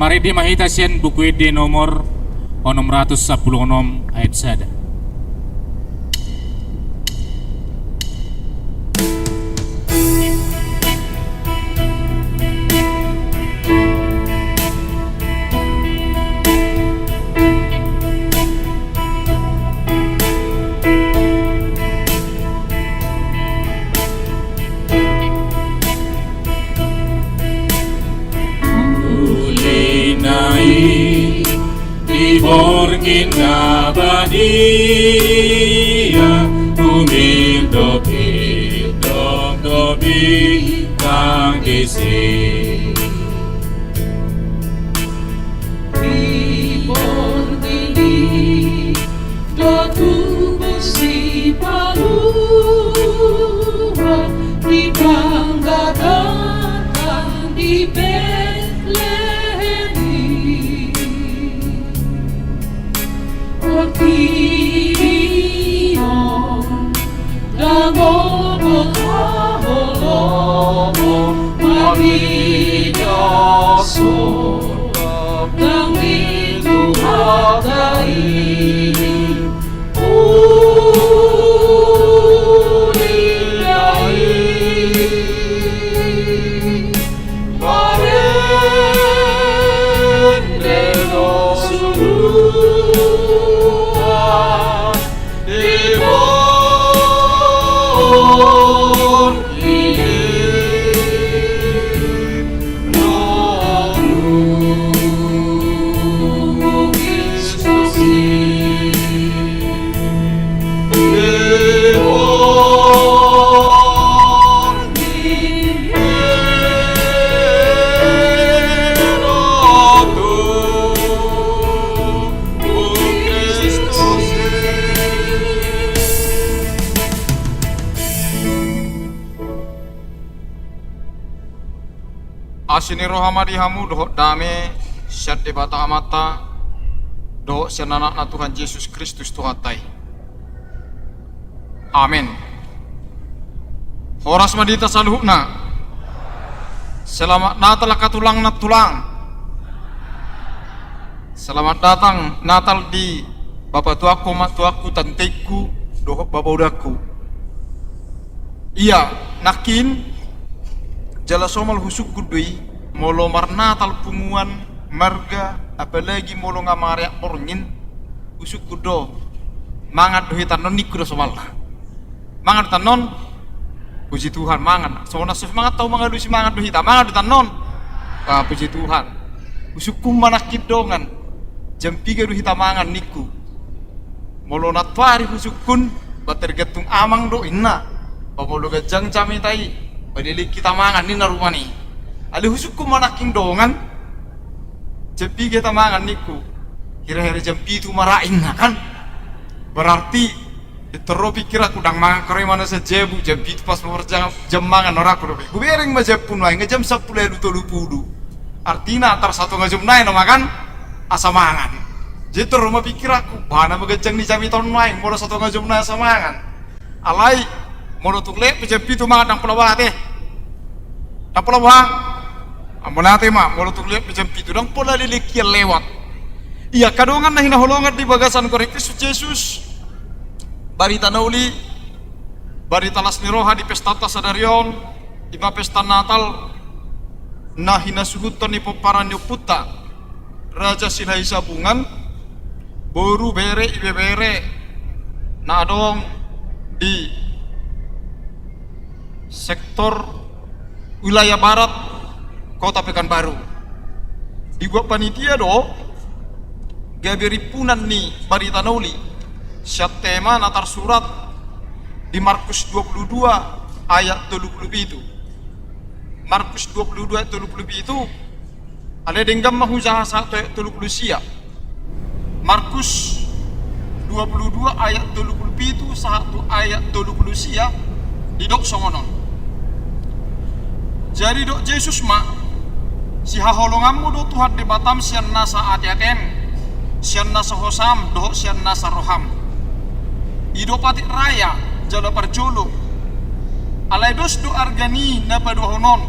Marende ma hita sian Buku Ende nomor onom ratus sampulu onom ayat sada. Ulina i di borngin na badia, humil do pidong do bintang disi. Di borngin i do tubu Sipalua, di panggatan di Betlehem i. Portibi on dang ogot haholomon, marida so dang i tu hata i. Ulina i. Marende do suruan di borngin i. Asi ni roha ma di hamu dohot dame sian Debata Amanta dohot sian Anakna Tuhan Jesus Kristus Tuhanta i. Amen. Horas ma di hita saluhutna. Selamat Natal angka tulang na tulang. Selamat datang Natal di bapa tuangku, ama tuangku, tanteku dohot bapa udangku. Ia, nangkin, jala somal husungkun do i, molo marnatal punguan marga, apalagi molo nga mareak borngin, husungkun do, mangan do hita annon ningku do somalna. Mangan do hita annon, puji Tuhan, mangan. Songon na so mangan tau mangalusi, mangan do hita, mangan do hita annon. Wah, puji Tuhan. Husungkun ma nangkin dongan, jam piga do hita mangan ningku. Molo nantoari husungkun, ba tergantung amang do inna. Ba molo ganjang jamita i, ba dilehon hita mangan ninna rupani. Alai husungkun ma nangkin dongan, jam piga hita mangan ningku. Hira-hira jam pitu ma ra inna kan. Berarti Pintor ro pingkiranku, ndang mangan karo i ma na sian jam, jam pitu pas marjam, jam mangan, nda rangku dope. Hubereng ma jambu nuaeng, nga jam sampulu ualu tolu pulu. Artina antar satonga jam nai na mangan, asa mangan. Jadi tor ro ma pingkiranku, boha nama ganjang ni jamita on nuaeng, molo satonga jam nai asa mangan. Alai, molo tung lepe jam pitu mangan ndang pola boha ate. Ndang pola boha. Mauliate ma, molo tung lepe jam pitu, ndang pola leleng hian lewat. Ia angka dongan na hinaholongan di bagasan goar ni Kristus Jesus. Barita na uli, barita las ni roha di pestanta sadari on, i ma pesta Natal, na hinasuhuton ni pomparan ni ompunta, Raja Silahisabungan, boru, bere, ibebere, na adong di sektor wilayah barat Kota Pekanbaru. Dibuat panitia do gabe rimpunan ni barita na uli sian tema na tarsurat di Markus dua pulu dua ayat tolu pulu pitu. Markus dua pulu dua ayat tolu pulu pitu. Alai denggan ma hujaha sahat tu ayat tolu pulu sia. Markus dua pulu dua ayat tolu pulu pitu sahat tu ayat tolu pulu sia, didok songon on. Jadi didok Jesus ma, sihaholonganmu do Tuhan Debatam sian nasa ateatem, sian nasa hosam dohot sian nasa roham. I do patik raya jala parjolo. Alai dos do arga ni na paduahon on.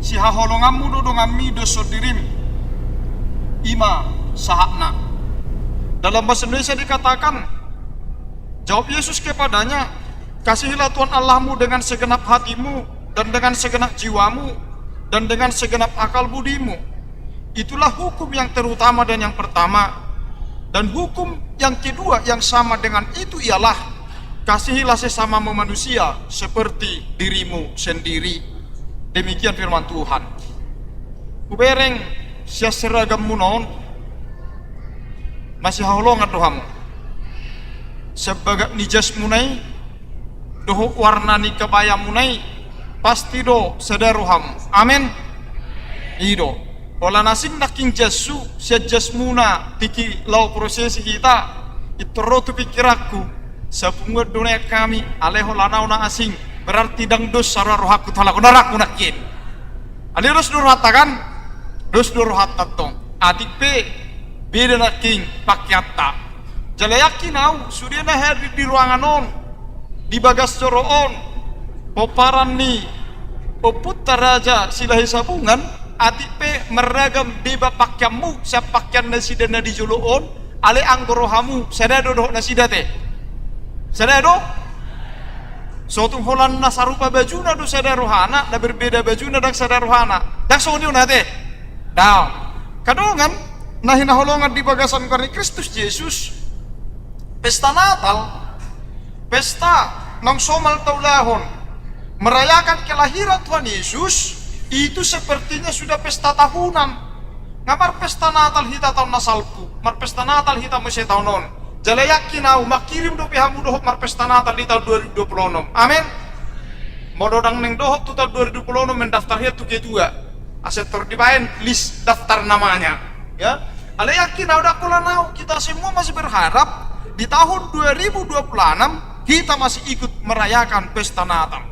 Sihaholonganmu do donganmi doshon dirim. I ma sahatna. Dalam bahasa Indonesia dikatakan, jawab Yesus kepadanya, kasihilah Tuhan Allahmu dengan segenap hatimu, dan dengan segenap jiwamu, dan dengan segenap akal budimu. Itulah hukum yang terutama dan yang pertama. Dan hukum yang kedua yang sama dengan itu ialah, kasihilah sesamamu manusia seperti dirimu sendiri. Demikian firman Tuhan. Hubereng sian seragammu on, masihaholongan do hamu. Sian bagak ni jasmuna i, dohot warna ni kabayamuna i, pasti do sada roham. Amen. I do. Holan asing nangkin jashu, sian jasmuna tingki laho prosesi hita, pintor ro tu pingkiranku, sapunguan do nian hami, alai holan au na asing, berarti ndang dos sada rohangku tu halak on, nda rangku nangkin. Alai dos do rohanta kan? Dos do rohanta tong. Atik pe beda nangkin pakeanta. Jala yakin au, sude na hadir di ruangan on, di bagas joro on, pomparan ni ompunta Raja Silahisabungan, atik pe marragam deba pakeanmu sian pakean nasida na di jolo on, alai anggo rohamu sada do dohot nasida ate. Sada do? So tung holan na sarupa bajuna do sada rohana, na berbeda bajuna ndang sada rohana. Ndang songon i on ate. Ndang. Angka dongan na hinaholongan di bagasan goar ni Kristus Jesus, pesta Natal, pesta naung somal taulahon, merayakan kelahiran Tuhan Yesus, itu sepertinya sudah pesta tahunan. Nga marpesta Natal hita taon na salpu, marpesta Natal hita muse taon on. Jala yakin au, mangkirim dope hamu dohot marpesta Natal di taon dua ribu dua puluh enam. Amen. Molo ndang naeng dohot tu taon dua ribu dua puluh enam, mendaftar hian tu ketua. Asa tor dibaen list daftar namanya. Ya. Alai yakin au, ndang holan au, kita semua masih berharap di tahun dua ribu dua puluh enam kita masih ikut merayakan pesta Natal.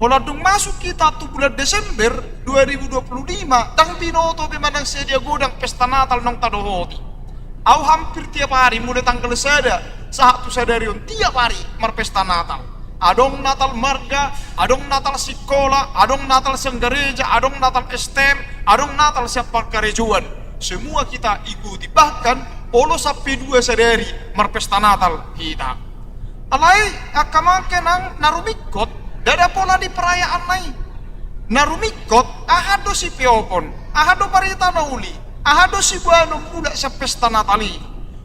Holan dung masuk kita tu bulan Desember dua ribu dua puluh lima, ndang binoto be manang sadia godang pesta Natal naung tadohoti. Au hampir tiap hari, mulai tanggal sada sahat tu sadari on, tiap hari marpesta Natal. Adong Natal marga, adong Natal sikola, adong Natal sian gareja, adong Natal S T M, adong Natal sian parkarejoan. Semua kita ikuti, bahkan olo sampe dua sadari marpesta Natal hita. Alai angka amang inang na rumingkot, ndada pola di perayaanna i. Na rumingkot, aha do sipeopon, aha do barita na uli, aha do siboanon mulak sian pesta Natal i.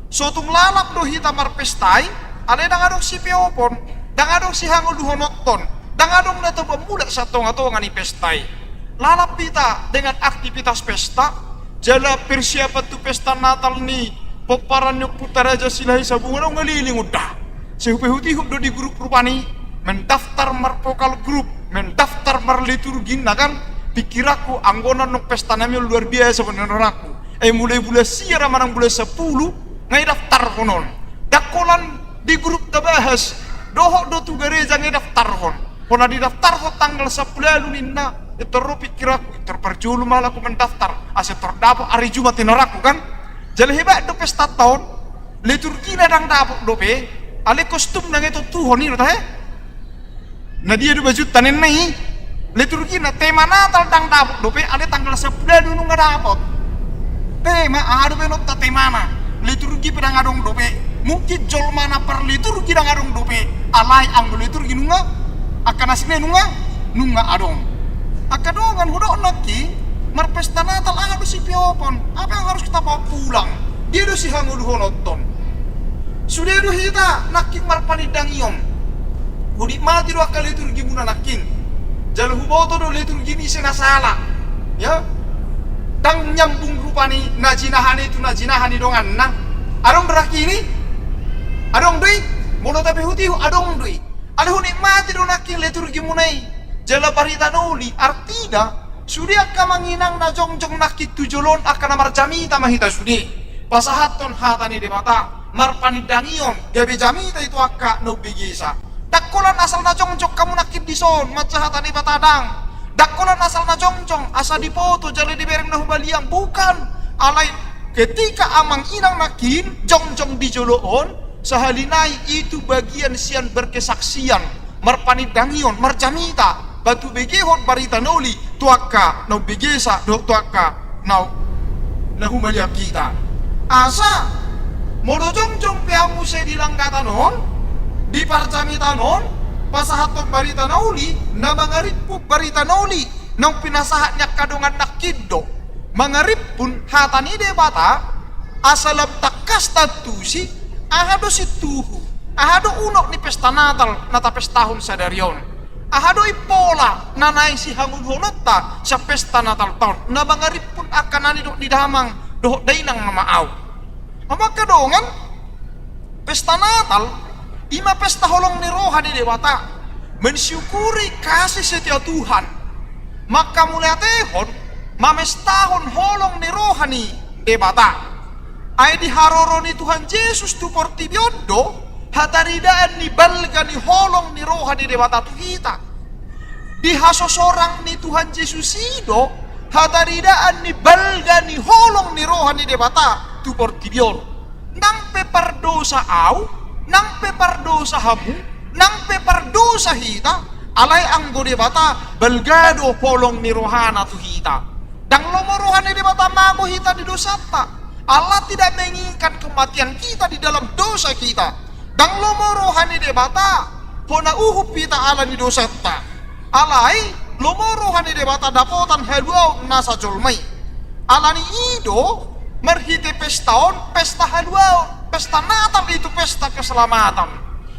So tung lalap do hita marpesta i, alai ndang adong sipeopon, ndang adong sihangoluhononton, ndang adong na tabo mulak sian tongatonga ni pesta i. Lalap hita dengan aktivitas pesta, jala persiapan tu pesta Natal ni pomparan ni ompunta Raja Silahisabungan, au nga leleng on da. Sai hupaihutihut do di grup rupani, mendaftar marvokal grup, mendaftar marliturgi, na kan? Pingkiranku, anggo na naung pesta nami on luar biasa, nda rangku. Eh, mulai bulan sia ra manang bulan sampulu nga idaftarhon on. Ndang holan Di grup tabahas, dohot do tu gareja nge daftarhon. Pona didaftarhon tanggal sampulu ualu ninna, pintor ro pikiranku, pintor parjolo ma laku mendaftar, asa pintor dapot ari Jumat, tinorangku kan. Jala hebat do pestanta on, liturgina ndang dapot dope, alai kostumna nge tontuhon i do tahe. Na dia do bajunta ninna i? Liturgina, tema Natal ndang dapot dope, alai tanggal sampulu ualu nunga dapot. Tema, aha dope nonta temana? Liturgi pe ndang adong dope. Mungkin jolma na parliturgi ndang adong dope. Alai anggo liturgi nunga, angka na sine nunga, nunga adong. Angka dongan, hudok nangkin, marpesta Natal aha do sipeopon? Apa yang harus kita bawa pulang? Dia do sihangoluhononton. Sude do hita nangkin marpanindangion. Hunikmati do angka liturgimuna nangkin. Jala huboto do liturgi ni ise na sala. Ya. Ndang nyambung rupani na jinaha ni tu na jinaha ni donganna. Adong do nangkin i? Adong do i? Molo tapaihut-ihut adong do i. Alai hunikmati do nangkin liturgimuna i. Jala barita na uli, artina, sude angka amang inang na jongjong nangkin tu jolo on angka na marjamita ma hita sude. Pasahathon hata ni Debata, marpanindangion, gabe jamita i tu angka na umbegesa. Ndang holan asal na jongjong hamu nangkin dison, mansai hata ni Debata ndang. Ndang holan asal na jongjong, asa diboto, jala dibereng na hubalian, bukan. Alai, ketika amang inang nangkin, jongjong di jolo on, sahali nai itu bagian sian berkesaksian, marpanindangion, marjamita, patubegehon barita na uli, tu angka na umbegesa, dohot tu angka na, na humaliang hita. Asa, molo jongjong pe hamu muse di langgatan on, di parjamitaan on, pasahathon barita na uli, na mangarimpun barita na uli, naung pinasahat ni angka dongan nangkin do. Mangarimpun hata ni Debata, asa lam tangkas taantusi, aha do sintuhu, aha do unok ni pesta Natal na tapestahon sadari on. Aha do impola na naeng sihangoluhononta sian pesta Natal ta on, na mangarimpun angka na nidok ni damang dohot dainang nama au. Hamu angka dongan, pesta Natal, i ma pesta holong ni roha ni Debata, mensyukuri kasih setia Tuhan. Mangkamauliatehon, mamestahon holong ni roha ni Debata. Ai di haroro ni Tuhan Jesus tu portibi on do, hataridaan ni balga ni holong ni roha ni Debata tu hita. Di hasosorang ni Tuhan Jesus i do, hataridaan ni balga ni holong ni roha ni Debata tu portibi on. Nang pe pardosa au, nang pe pardosa hamu, nang pe pardosa hita, alai anggo Debata balga do holong ni rohana tu hita. Ndang lomo roha ni Debata mago hita di dosanta. Allah tidak menginginkan kematian kita di dalam dosa kita. Ndang lomo roha ni Debata hona uhum hita ala ni dosanta. Alai lomo roha ni Debata dapotan haluaon nasa jolma i. Ala ni i do marhite pesta on, pesta haluaon, pesta Natal itu pesta keselamatan.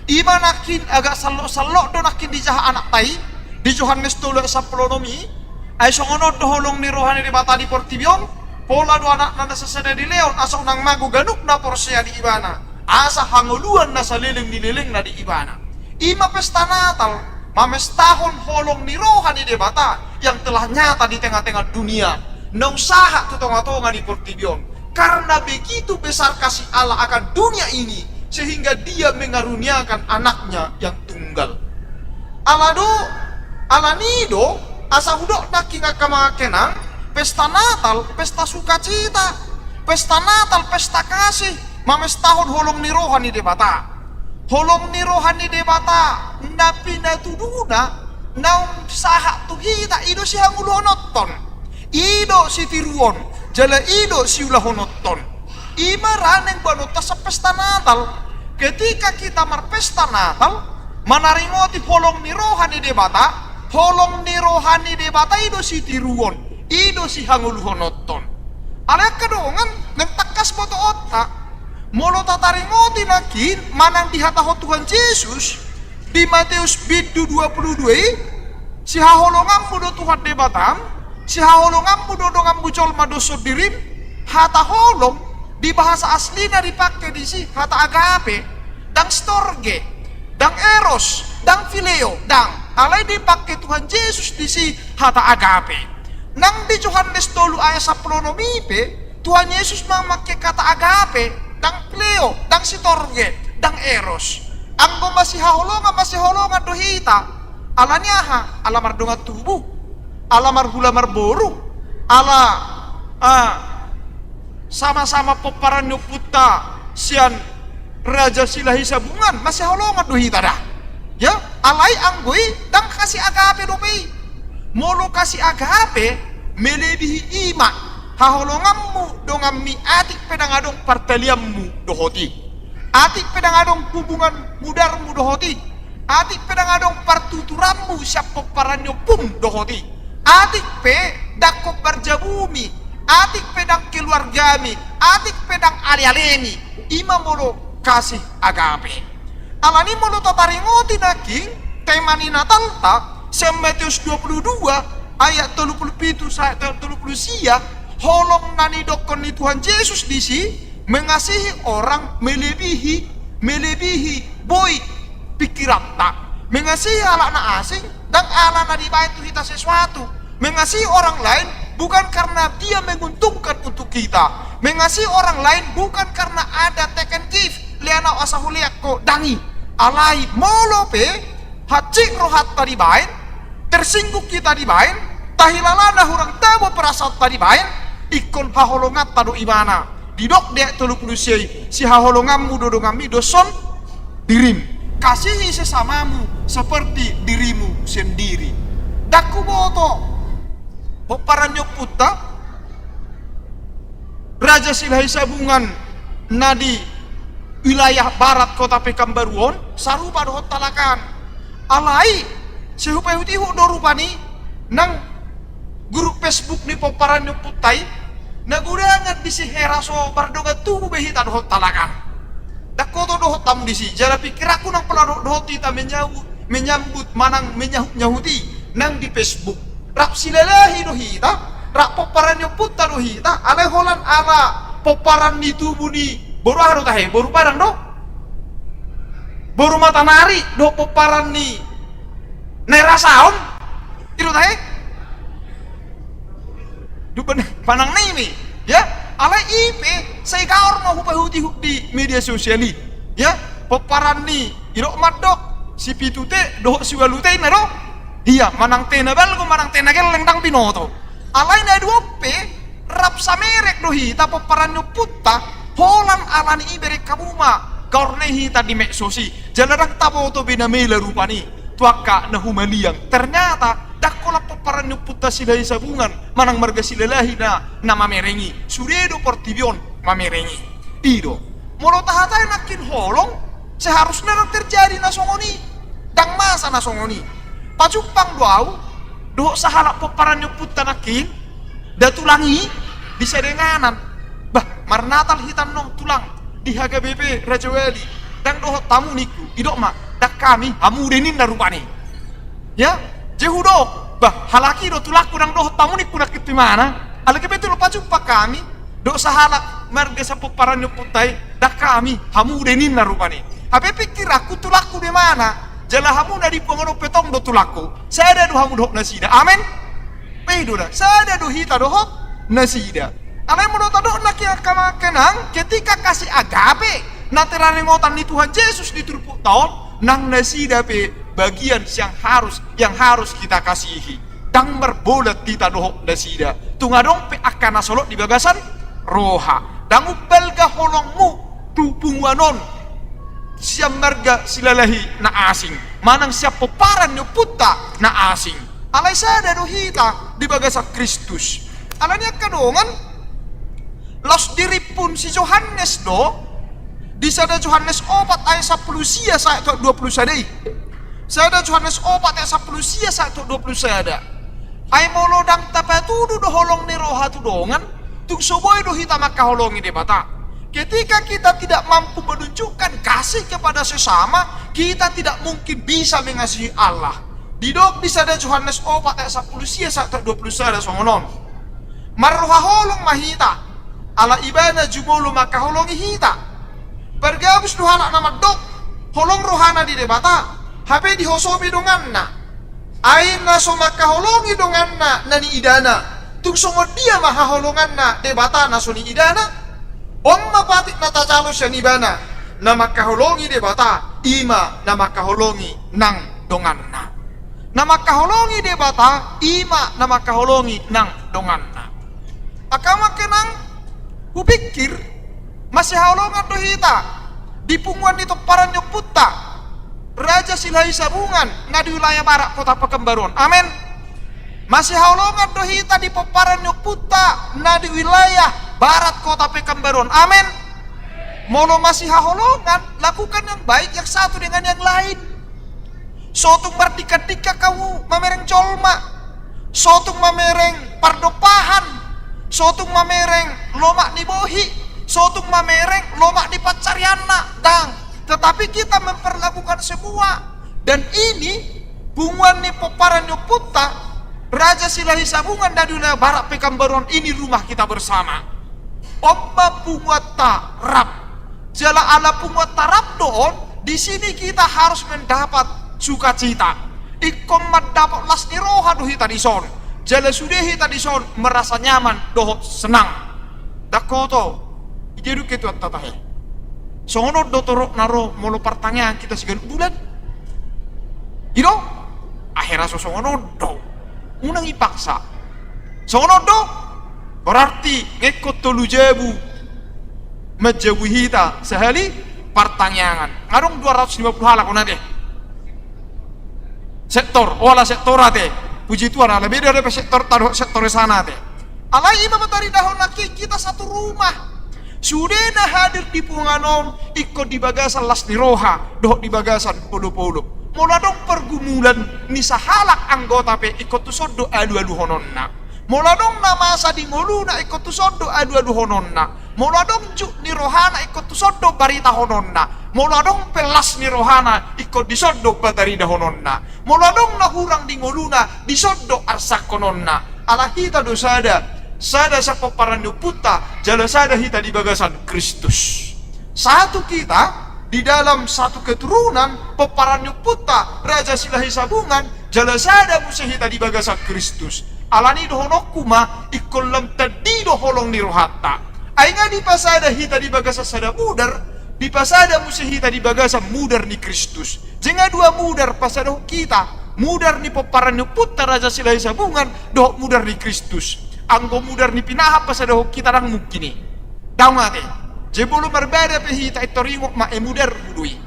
I ma nangkin agak sallot-sallot do nangkin dijaha anakta i, di Johannes tolu ayat sampulu onom i, ai songon on do holong ni roha ni Debata di portibi on, pola do anakna na sasada dilehon asa unang mago ganup na porsea di ibana, asa hangoluan na saleleng ni lelengna di ibana. I ma pesta Natal, mamestahon holong ni roha ni Debata yang telah nyata di tengah-tengah dunia, naung sahat tu tonga-tonga ni portibi on. Karena begitu besar kasih Allah akan dunia ini, sehingga Dia mengaruniakan Anaknya yang tunggal. Ala do, ala ni do, asa hudok nangkin angka amang inang, pesta Natal, pesta sukacita, pesta Natal, pesta kasih, mamestahon holong ni roha ni Debata. Holong ni roha ni Debata na pinatuduna naung sahat tu hita, i do sihangoluhononton, i do sitiruon, jala i do siulahononton. I ma ra naeng boanonta sian pesta Natal. Ketika kita marpesta Natal, manaringoti holong ni roha ni Debata, holong ni roha ni Debata i do sitiruon, i do sihangoluhononton. Alai angka dongan, naeng tangkas botoonta, molo tataringoti nangkin manang dihatahon Tuhan Jesus di Mateus bindu dua pulu dua i, sihaholonganmu do Tuhan Debatam, sihaholonganmu do donganmu jolma dohot sondirim. Hata holong di bahasa aslina dipake disi hata agape, ndang storge, ndang eros, ndang phileo, ndang. Alai dipake Tuhan Jesus disi hata agape. Nang di Johannes tolu ayat sampulu onom i pe, Tuhan Jesus mamake hata agape, ndang phileo, ndang storge, ndang eros. Anggo masihaholongan, masihaholongan do hita. Ala ni aha? Ala mardongan tubu, ala marhula marboru, ala, ah, sama-sama pomparan ni ompunta sian Raja Silahi Sabungan, masihaholongan do hita da. Ya, alai anggo i ndang kasi agape dope i. Molo kasi agape, melebihi i ma haholonganmu donganmi, atik pe ndang adong partalianmu dohot i. Atik pe ndang adong hubungan mudarmu dohot i. Atik pe ndang adong partuturanmu sian pomparan ni ompum dohot i. Atik pe ndang hombar jabumi. Atik pe ndang keluargami. Atik pe ndang alealemi. I ma molo kasi agape. Ala ni molo tataringoti nangkin tema ni Natalta, sian Mateus dua puluh dua ayat tolu puluh pitu sahat tolu puluh sia, holong na nidokkon ni Tuhan Jesus disi, mengasihi orang melebihi, melebihi boi pingkiranta. Mengasihi halak na asing, ndang ala na dibaen tu hita sesuatu. Mengasihi orang lain bukan karena dia menguntungkan untuk kita. Mengasihi orang lain bukan karena ada take and give, lehon au asa hulean ho, ndang i. Alai molo pe hansit rohanta dibaen, tersinggung hita dibaen, tahilalana hurang tabo perasaanta dibaen, ingkon haholonganta do ibana. Didok di ayat tolu puluh sia i, sihaholonganmu do donganmi doshon dirim. Kasihi sesamamu seperti dirimu sendiri. Ndang huboto pomparan ni ompunta Raja Silahi Sabungan na di wilayah barat Kota Pekanbaru on sarupa dohot halak an. Alai sai hupaihutihut do rupani nang grup Facebook ni pomparan ni ompunta i, na godang disi hera so mardongan tubu be hita dohot halak an. Ndang huboto dohot hamu disi, jala pingkiranku nang pola do-, dohot hita menyau-, menyambut manang menyahutnyahut i nang di Facebook. Rap Silalahi do hita, rap pomparan ni ompunta do hita, alai holan ala pomparan ni tubu ni boru aha do tahe, boru Padang do? Boru Matanari do pomparan ni Naerasaon? I do tahe? Dupan panang nimi, ya? Alai i pe sai gaor ma hupaihutihut di media sosial i, ya? Pomparan ni, idok mandok, si pitu te dohot si ualu te inna do? Ia, manang te na balgo, manang te na gelleng ndang binoto. Alai na dua on pe, rap samerek do hita pomparan ni ompunta, holan ala ni i bereng hamu ma gaor na i hita di medsos i. Jala ndang taboto be na mela rupani tu angka na humaliang. Ternyata ndang holan pomparan ni ompunta Silahi Sabungan manang marga Silalahi na, na mamereng i. Sude do portibi on mamereng i. I do. Molo tahatai nangkin holong, seharusna ndang terjadi na songon i. Ndang masa na songon i. Pajumpang do au dohot sahalak pomparan ni ompunta nangkin, da tulang i, di sada inganan. Bah, marnatal hita annon tulang di H K B P Rajawali. Ndang dohot hamu ningku, idok ma, ndang hami, hamu do ninna rupani. Ya, je hudok, bah, halak i do tulangku, ndang dohot hamu ningku nangkin tu imana. Alai pe tulang pajumpang hami dohot sahalak marga sian pomparan ni ompunta i, ndang hami, hamu do ninna rupani. Hape pingkiranku tulangku do imana, jala hamu na dibuangan on pe tong do tulangku. Sada do hamu dohot nasida. Amen. Pe i do da, sada do hita dohot nasida. Alai molo tadok nangkin angka amang inang, ketika kasih agape na tinaringotan ni Tuhan Jesus di turpukta on, nang nasida pe bagian yang harus, yang harus kita kasihi. Ndang marbolat hita dohot nasida. Tung adong pe angka na solot di bagasan roha. Ndang umbalga holongmu tu punguan on sian marga Silalahi na asing, manang sian pomparan ni ompunta na asing. Alai sada do hita di bagasan Kristus. Alani i angka dongan, laos dirimpun si Johannes do di sada Johannes opat ayat sampulu sia sahat tu dua pulu sada i. Sada Johannes opat ayat sampulu sia sahat tu dua pulu sada. Ai molo ndang tapatudu do holong ni roha tu dongan, tung so boi do hita mangkaholongi Debata. Ketika kita tidak mampu menunjukkan kasih kepada sesama, kita tidak mungkin bisa mengasihi Allah. Didok di sada Johannes opat ayat sampulu sia sahat tu dua pulu sada songon on. Marroha holong ma hita, ala Ibana jumolo mangkaholongi hita. Pargabus do halak na mandok holong rohana di Debata, hape dihosomi donganna. Ai na so mangkaholongi donganna na niidana, tung songon dia ma haholonganna Debata na so niidana? On ma patik na tajalo sian Ibana, na mangkaholongi Debata i ma na mangkaholongi nang donganna. Na mangkaholongi Debata, i ma na mangkaholongi nang donganna. Angka amang inang, hupikir, masihaholongan do hita di punguan ni pomparan ni ompunta Raja Silahisabungan na di wilayah barat Kota Pekanbaru on. Amen. Masihaholongan do hita di pomparan ni ompunta na di wilayah barat Kota Pekanbaru on. Amen. Molo masihaholongan, lakukan yang baik yang satu dengan yang lain. So tung mardingkandingkan hamu mamereng jolma, so tung mamereng pardompahan, so tung mamereng lomak ni bohi, so tung mamereng lomak ni pansarianna, ndang. Tetapi kita memperlakukan semua. Dan ini punguan ni pomparan ni ompunta Raja Silahisabungan na di wilayah barat Pekanbaru on, ini rumah kita bersama. On ma punguanta rap. Jala ala punguanta rap do on, di sini kita harus mendapat sukacita. Ingkon mandapot las ni roha do hita dison. Jala sude hita dison merasa nyaman dohot senang. Ndang hoto. Ijai dung ketua tata he. Songon on do torop na ro molo partangiangan kita siganup bulan. I do? Akhirna so songon on do. Unang ipaksa. Songon on do? Berarti ngekkon tolu jabu manjabui hita sahali partangiangan. Adong dua ratus lima puluh halak on ate. Sektor, ola sektor ate. Puji Tuhan, ala beda dope sektor tado, sektor sana ate. Alai ima mataridahon nangkin hita satu rumah. Sude na hadir di punguan on ingkon di bagasan las ni roha dohot di bagasan olopolop. Molo adong pergumulan ni sahalak anggota pe ingkon tuson do alualuhononna. Molo adong na masa di ngoluna ingkon tuson do alualuhononna. Molo adong juk ni rohana ingkon tuson do baritahononna. Molo adong pe las ni rohana ingkon dison do pataridahononna. Molo adong na hurang di ngoluna dison do arsangkononna. Ala hita do sada, sada sian pomparan ni ompunta, jala sada hita di bagasan Kristus. Satu kita di dalam satu keturunan, pomparan ni ompunta Raja Silahisabungan, jala sada muse hita di bagasan Kristus. Alani dohononku ma, ingkon lam tandi do holong ni rohanta. Ai nga dipasada hita di bagasan sada mudar, dipasada muse hita di bagasan mudar ni Kristus. Jala nga dua mudar pasadahon hita, mudar ni pomparan ni ompunta Raja Silahisabungan dohot mudar ni Kristus. Anggo mudar ni pinahan pasadahon hita ndang mungkin i. Daong ate. Jala molo marbada pe hita, intor ingot ma, e mudarhu do i.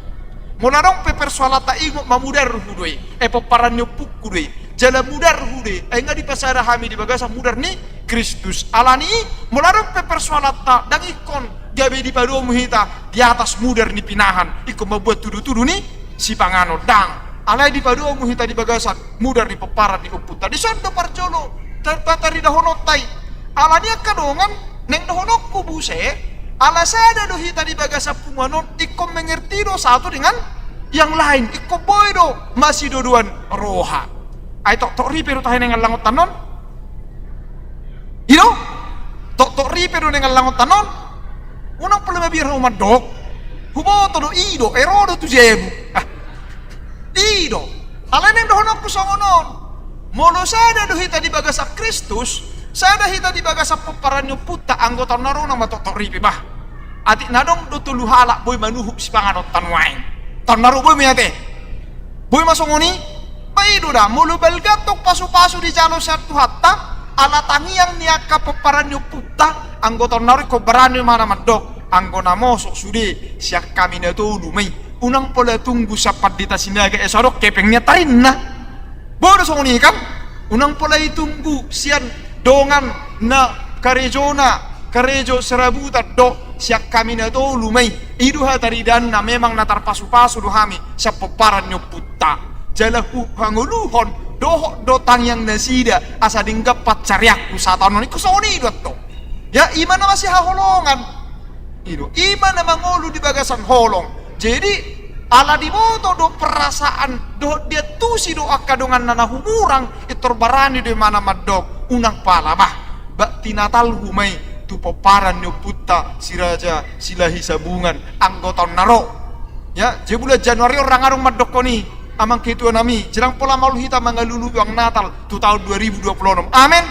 Molo adong pe persoalanta, ingot ma, mudarhu do i. E pomparan ni ompungku do i. Jala mudarhu do i. Ai nga dipasada hami di bagasan mudar ni Kristus. Alani i, molo adong pe persoalanta, ndang ingkon gabe dipadomu hita di atas mudar ni pinahan, ingkon mambuat tudutudu ni sipanganon, ndang. Alai dipadomu hita di bagasan mudar ni pomparan ni ompunta. Dison do parjolo, tar-, pataridahononta i. Alani angka dongan, naeng dohononku muse, ala sada do hita di bagasan punguan on, ingkon mengerti do satu dengan yang lain, ingkon boi do masidodoan roha. Ai toktok ripe do tahe naeng allangonta on? I do? Toktok ripe do naeng allangonta on? Unang pola mabiar hamu mandok. Huboto do, i do, e ro do tu jabu. Ah. I do. Alai naeng dohononku songon on. Molo sada do hita di bagasan Kristus, sada hita di bagasan pomparan ni ompunta, anggo taon na ro unang ma toktok ripe bah. Atik na adong do tolu halak boi manuhuk sipanganonta nuaeng. Taon na ro boi ma i ate. Boi ma songon i. Ba i do da, molo balga tong pasupasu dijalo sian Tuhanta, ala tangiang ni angka pomparan ni ompunta, anggo taon na ro ingkon barani ma na mandok, anggo na mosok sude sian hami na tolu ma i. Unang pola tunggu sian Pandita Sinaga, e so adong hepeng ni antarinna. Boi do songon i kan? Unang pola itunggu sian dongan na karejona, karejo serabutan do, sian hami na tolu ma i. I do hataridaanna, memang na tarpasupasu do hami sian pomparan ni ompunta. Jala hu-, hangoluhon dohot do tangiang nasida asa denggan pansarianku sataon on, ingkon songon i do antong. Ya, i ma na masihaholongan. I do, i ma na mangolu di bagasan holong. Jadi, ala diboto do perasaan dohot diantusi do angka donganna na humurang, intor barani do imana mandok, unang pala bah, bakti Natalhu ma i tu pomparan ni ompunta si Raja Silahisabungan, anggo taon na ro. Ya, jadi bulan Januari on ndang adong mandokkon i, amang ketua nami, jala ndang pola maol hita mangalului uang Natal tu taon dua ribu dua puluh enam. Amen.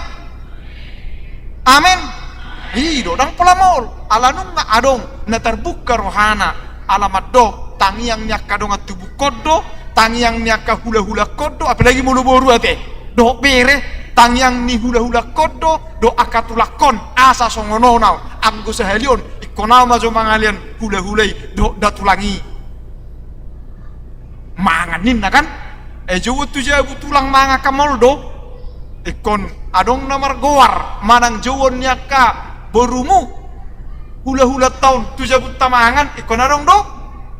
Amen. I do, ndang pola maol. Ala nunga adong na tarbuka rohana, ala mandok, tangiang ni angka dongan tubuhon do, tangiang ni angka hulahulahon do, apalagi molo boru ate, dohot bere, tangiang ni hulahulahon do, dohot angka tulangkon, asa songon on au, anggo sahali on, ingkon au ma jo mangalean hulahula i, dohot da tulang i. Mangan ninna kan? Eh, jouon tu jabu tulang mangan kan molo do. Ingkon adong na margoar, manang jouon ni angka borumu. Hulahula taon tu jabunta mangan, ingkon adong do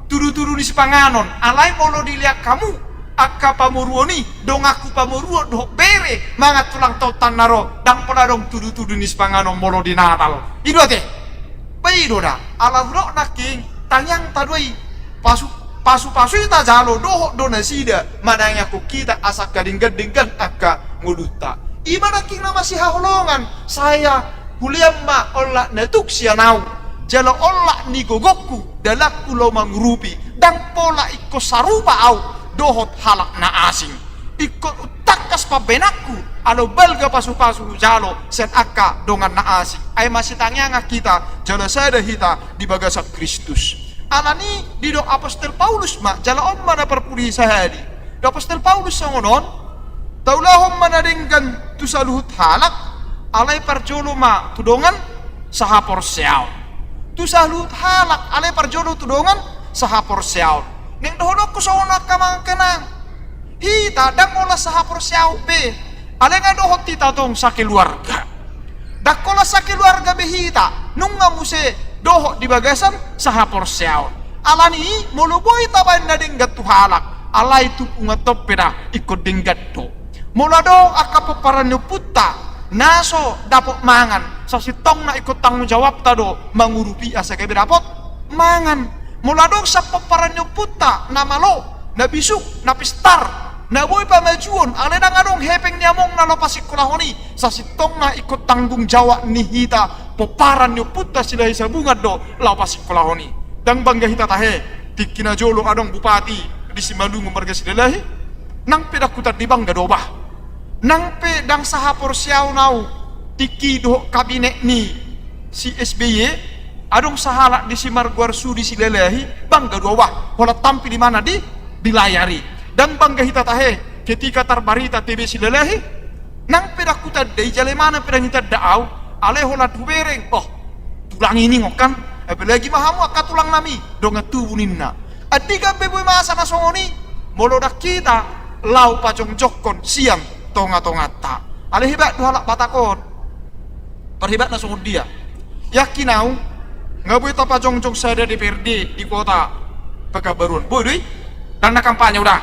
tudutudu ni sipanganon. Alai molo dilean hamu, angka pamoruon i, donganku pamoruon dohot bere, mangan tulang taon tanna ro, ndang pola adong tudutudu ni sipanganon molo di Natal. I do ate. Ba i do da, ala hudok nangkin, tangiangta do i, pasu, pasu-pasu i tajalo, dohot do nasida, manangiangkon hita, asa angka denggan-denggan angka ngolunta. I ma nangkin na masihaholongan, sai hulean ma olat na tuk sian ahu, jala olat ni gogongku, dalanku laho mangurupi, ndang pola ingkon sarupa ahu, dohot halak na asing. Ingkon hutangkas pambahenanku, ala umbalga pasupasu hujalo, sian angka dongan na asing. Ai masitangiangan hita, jala sada hita di bagasan Kristus. Alani i didok apostel Paulus ma, jala on ma na parpudi sahali. Didok apostel Paulus songon on, taulahon ma na denggan tu saluhut halak, alai parjolo ma tu dongan sahaporseaon. Tu saluhut halak, alai parjolo tu dongan sahaporseaon. Naeng dohononku songon angka amang inang. Hita ndang holan sahaporseaon be. Alai nga dohot hita tong sakeluarga. Ndang holan sakeluarga be hita, nunga muse dohot di bagasan sahaporseaon. Alani i, molo boi tabaen na denggan tu halak, alai tu punguanta pe da ingkon denggan do. Molo adong angka pomparan ni ompunta, na so dapot mangan, sasintongna ingkon tanggung jawabta do mangurupi asa gabe dapot mangan. Molo adong sian pomparan ni ompunta, na malo, na bisuk, na pistar, na boi pamajuon, alai ndang adong hepeng ni amongna laho pasikolahon i, sasintongna ingkon tanggung jawab ni hita, pomparan ni ompunta Silalahi Sabungan do, laho pasikolahon i. Ndang bangga hita tahe, tingki na jolo adong bupati di Simalungun marga Silalahi, nang pe ndang hutanda i bangga do bah. Nang pe ndang sahaporseaon ahu, tingki dohot kabinet ni si S B Y, adong sahalak di Simargo Arsudi Silalahi, bangga do ahu bah, holan tampil imana di, di layar i. Ndang bangga hita tahe, ketika tarbarita T B Silalahi, nang pe ndang hutanda i, jala imana pe ndang itanda ahu, alai holan hubereng, oh, tulang i ninna kan, apalagi ma hamu angka tulang nami, dongan tubu ninna. Andigan be boi masa na songon i, molo ndang hita laho pajongjongkon sian tongatonganta. Alai hebat do halak Batak on. Parhebatna songon dia? Yakin ahu, nga boi tapajongjong sada D P R D di kota Pekanbaru on. Boi do i? Ndang na kampanye uda.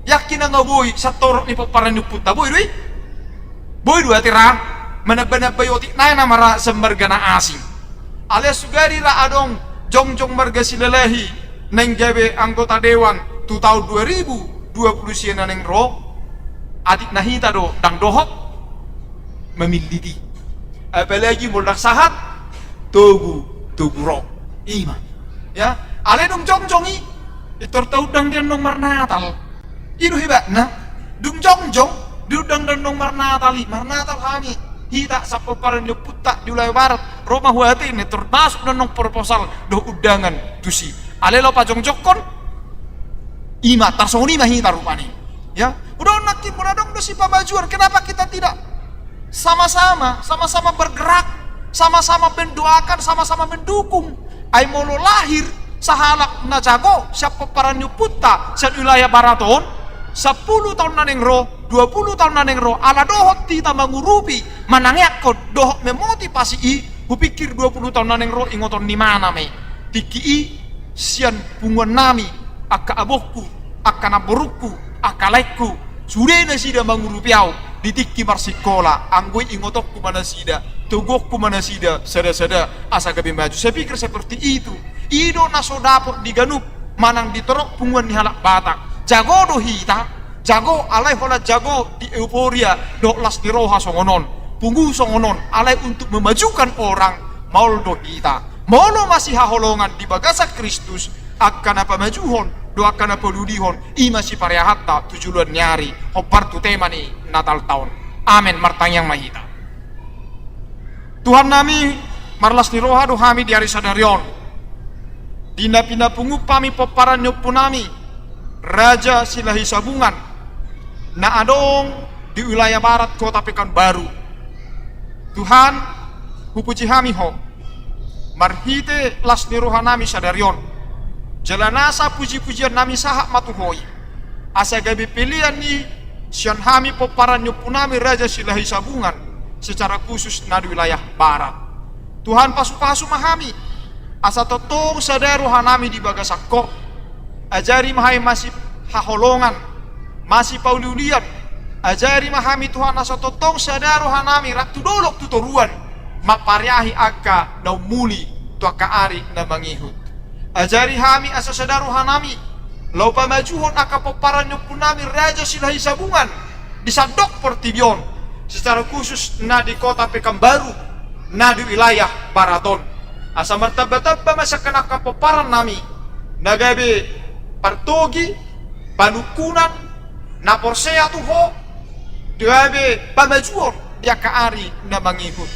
Yakin ahu nga boi satorop ni pomparan ni ompunta. Boi do i? Boi do ate ra manambanambai otik nai na mara sian marga na asing. Alai sugari ra adong jongjong marga Silalahi naeng gabe anggota dewan tu taon dua ribu dua puluh sia na naeng ro, atik na hita do ndang dohot mamillit i. Apalagi molo ndang sahat togu, togu ro. I ma. Ya, alai dung jongjong i, pintor taundang di annon marnatal. I do hebatna. Dung jongjong, diundang di annon marnatal i. Marnatal hami, hita sian pomparan ni ompunta di Ulawi Barat, ro ma hu Atene, pintor masuk di annon proposal dohot undangan tusi. Alai laho pajongjongkon, i ma, tarsongon i ma hita rupani. Ya, udah on nangkin, molo adong do sipamajuon, kenapa kita tidak sama-sama, sama-sama bergerak, sama-sama mendoakan, sama-sama mendukung? Ai molo lahir sahalak na jago sian pomparan ni ompunta sian wilayah Barat on, sampulu taon na naeng ro, dua pulu taon na naeng ro, ala dohot hita mangurupi, manangiangkon dohot memotivasi i, hupikir dua pulu taon na naeng ro ingoton ni imana ma i. Tingki i sian punguan nami, angka abongku, angka namborungku, angka laengku, sude nasida mangurupi ahu di tingki marsingkola, anggo i ingotonku ma nasida, toguonku ma nasida, sada-sada, asa gabe maju. Saya pikir seperti itu. I do na so dapot di ganup manang di torop punguan ni halak Batak. Jago do hita, jago alai holan jago di euforia dohot las ni roha songon on, pungu songon on, alai untuk memajukan orang, maol do hita. Molo masihaholongan di bagasan Kristus, angka na pamajuhon dohot angka na paulihon, i ma sipareahanta tu joloan ni ari, hombar tu tema ni Natalta on. Amen. Martangiang ma hita. Tuhan nami, marlas ni roha do hami di ari sadari on. di na pinapungumhon hami pomparan ni ompunami Raja Silahisabungan na adong di wilayah Barat Kota Pekanbaru. Tuhan, hupuji hami Ho marhite las ni rohanami sadari on. Jala nasa pujipujiannami sahat ma tu Ho i, asa gabe pelean ni sian hami pomparan ni ompunami Raja Silahisabungan, secara khusus na di wilayah Barat. Tuhan, pasupasu ma hami asa tongtong sada rohanami di bagasan Ho. Ajari ma hami masihaholongan, masipauliulian. Ajari ma hami Tuhan asa tongtong sada rohanami rap tu dolok tu toruan, mampariahi angka na umuli tu angka ari na mangihut. Ajari hami asa sada rohanami laho pamajuhon angka pomparan ni ompunami Raja Silahisabungan di sandok portibi on, secara khusus na di Kota Pekanbaru, na di wilayah Barat on. Asa martambatamba ma sian angka pomparannami na gabe partogi, panungkunan, na porsea tu Ho, gabe pamajuon di angka ari na mangihut.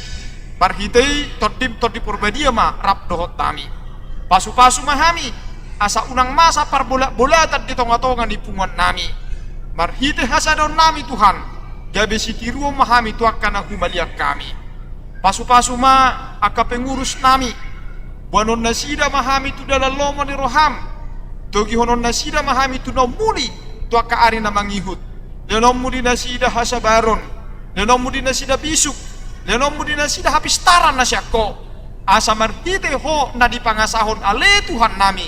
Marhite i Tondim Tondi Porbadia ma rap dohot hami. Pasupasu ma hami asa unang masa parbolatbolatan di tongatonga ni punguannami. Marhite hasadaonnami Tuhan, gabe sitiruon ma hami tu angka na humaliang hami. Pasupasu ma angka pengurusnami. Boanon nasida ma hami tu dalan lomo ni roham. Togihonon nasida ma hami tu na umuli tu angka ari na mangihut. Leononmu di nasida hasabaron. Leononmu di nasida bisuk. Leononmu di nasida hapistaran na sian Ho. Asa marhite Ho na dipangasahon ale Tuhannami,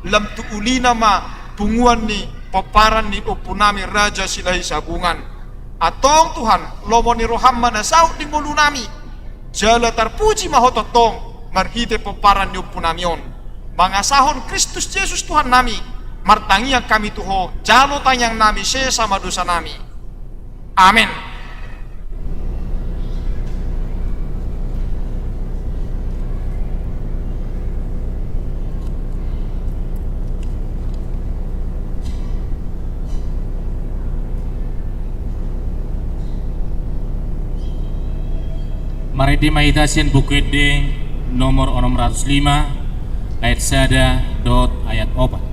lam tu ulina ma punguan ni pomparan ni ompunami Raja Silahisabungan. Antong Tuhan, lomo ni roham ma na saut di ngolunami. Jala tarpuji ma Ho tongtong marhite pomparan ni ompunami on. Mangasahon Kristus Jesus Tuhannami, martangiang hami tu Ho, jalo tangiangnami, sesa ma dosanami. Amen. Marende ma hita sian Buku Ende nomor onom ratus lima, ayat sada dohot ayat opat.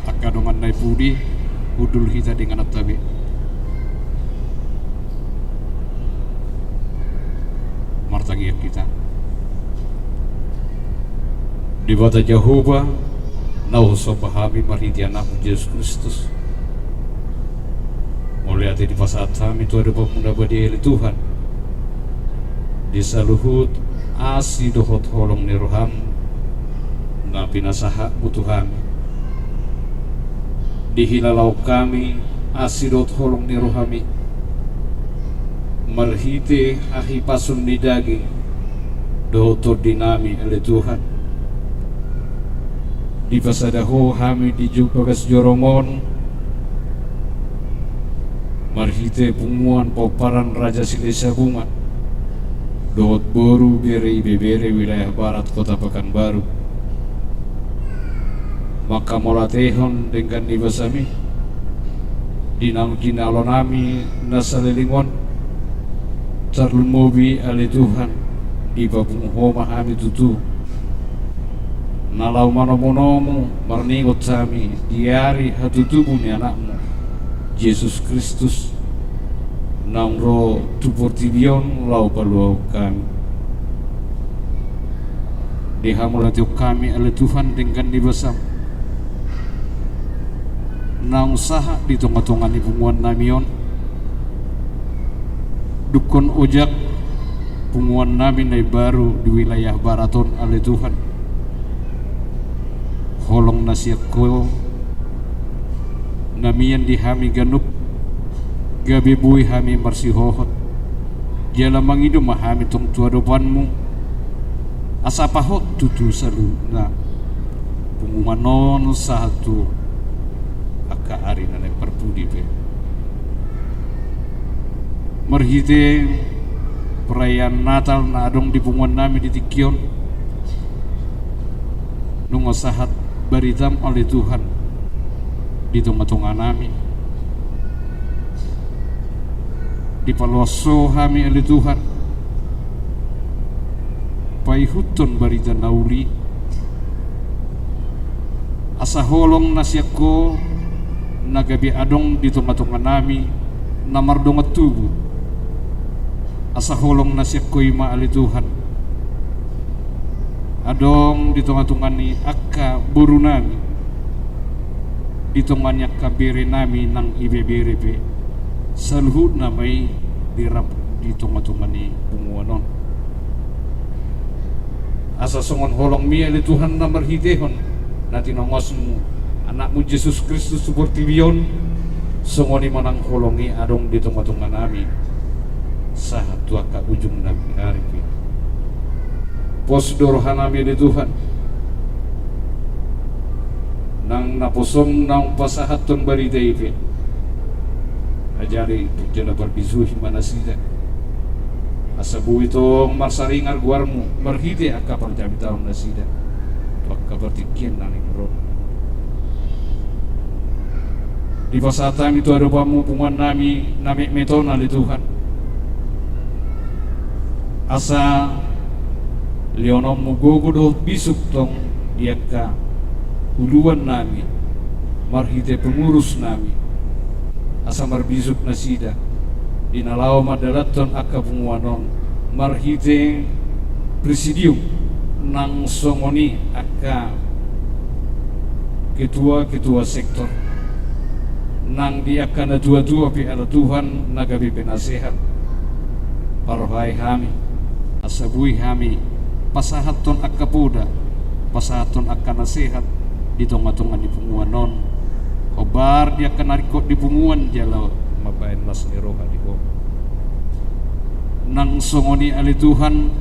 Angka dongan na di pudi, hundul hita di ingananta be. Martangiang hita. Debata Jahowa, na husomba hami marhite Anakmu Jesus Kristus. Mauliate dipasahat hami tu adopanmu na badia i ale Tuhan, di saluhut asi dohot holong ni roham na pinasahatmu tu hami. Dihilalahon hami asi dohot holong ni roham i marhite hahipason ni daging dohot tondinami ale Tuhan. Dipasada Ho hami di bagas jorong on marhite punguan pomparan Raja Silahisabungan dohot boru, bere, ibebere wilayah Barat Kota Pekanbaru. Manghamauliatehon denggan ni basam i di na jinalonami na saleleng on, Tarlumobi ale Tuhan, dipapungu Ho ma hami tutu, na laho manomunomu marningot hami di ari hatutubu ni Anakmu, Jesus Kristus, naung ro tu portibi on laho paluahon hami. Di Hamu latihon hami ale Tuhan denggan ni basam, naung sahat di tongatonga ni punguannami on. Dungkon ojak punguannami na imbaru di wilayah Barat on ale Tuhan. Holong na sian Ho na mian di hami ganup, gabe boi hami marsihohot, jala mangido ma hami tong tu adopanmu, asa pahot tutu saluhutna punguan on sahat tu angka ari na naeng parpudi pe. Marhite perayaan Natal na adong di punguannami di tingki on, nunga sahat baritam ale Tuhan di tongatonganami. Dipaloas Ho hami ale Tuhan, paihuthon barita na uli, asa holong na sian Ho na gabe adong di tongatonganami na mardongan tubu. Asa holong na sian Ho i ma ale Tuhan, adong di tongatonga ni angka borunami, di tonga ni angka berenami nang ibebere pe, saluhutna ma i dirap di tongatonga ni punguan on. Asa songon holongmi ale Tuhan na marhitehon na tinongosmu Anakmu Jesus Kristus tu portibi on, songon i ma nang holong i adong di tongatonganami sahat tu angka ujung nami ari pe. Pos do rohanami ale Tuhan, nang naposom naung pasahathon barita i pe. Ajari jala parbisuhi ma nasida, asa boi tong marsaringar goarmu marhite angka parjamitaon nasida tu angka partingkian na naeng ro. Dipasahat hami tu adopanmu punguannami na metmet on ale Tuhan, asa lehononmu gogo dohot bisuk tong di angka uluannami, marhite pengurusnami, asa marbisuk nasida di na laho mandalanhon angka punguan on marhite presidium nang songon i angka ketua-ketua sektor, nang di angka natuatua pe ale Tuhan na gabe penasehat. Parrohai hami asa boi hami pasahathon angka poda, pasahathon angka nasehat di tongatonga ni punguan on, hombar di angka na ringkot di punguan jala mambahen las ni roha di Ho. Nang songon i ale Tuhan,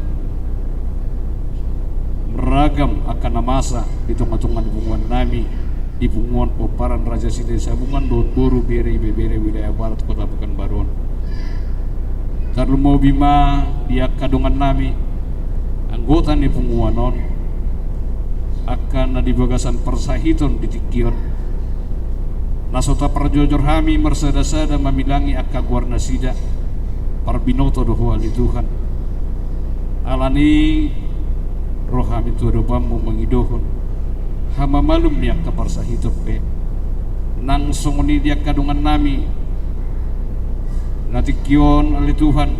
ragam angka na masa di tongatonga ni punguannami, di punguan pomparan Raja Silahisabungan dohot boru, bere, ibebere wilayah Barat Kota Pekanbaru on. Tarlumobi ma di angka dongannami anggota ni punguan on, angka na di bagasan parsahiton di tingki on, na so taparjojor hami marsadasada mamilangi angka goarnasida. Parbinoto do Ho ale Tuhan. Alani i ro hami tu adopanmu mangidohon hamamalum ni angka parsahiton pe. Nang songon i di angka dongannami na tingki on ale Tuhan,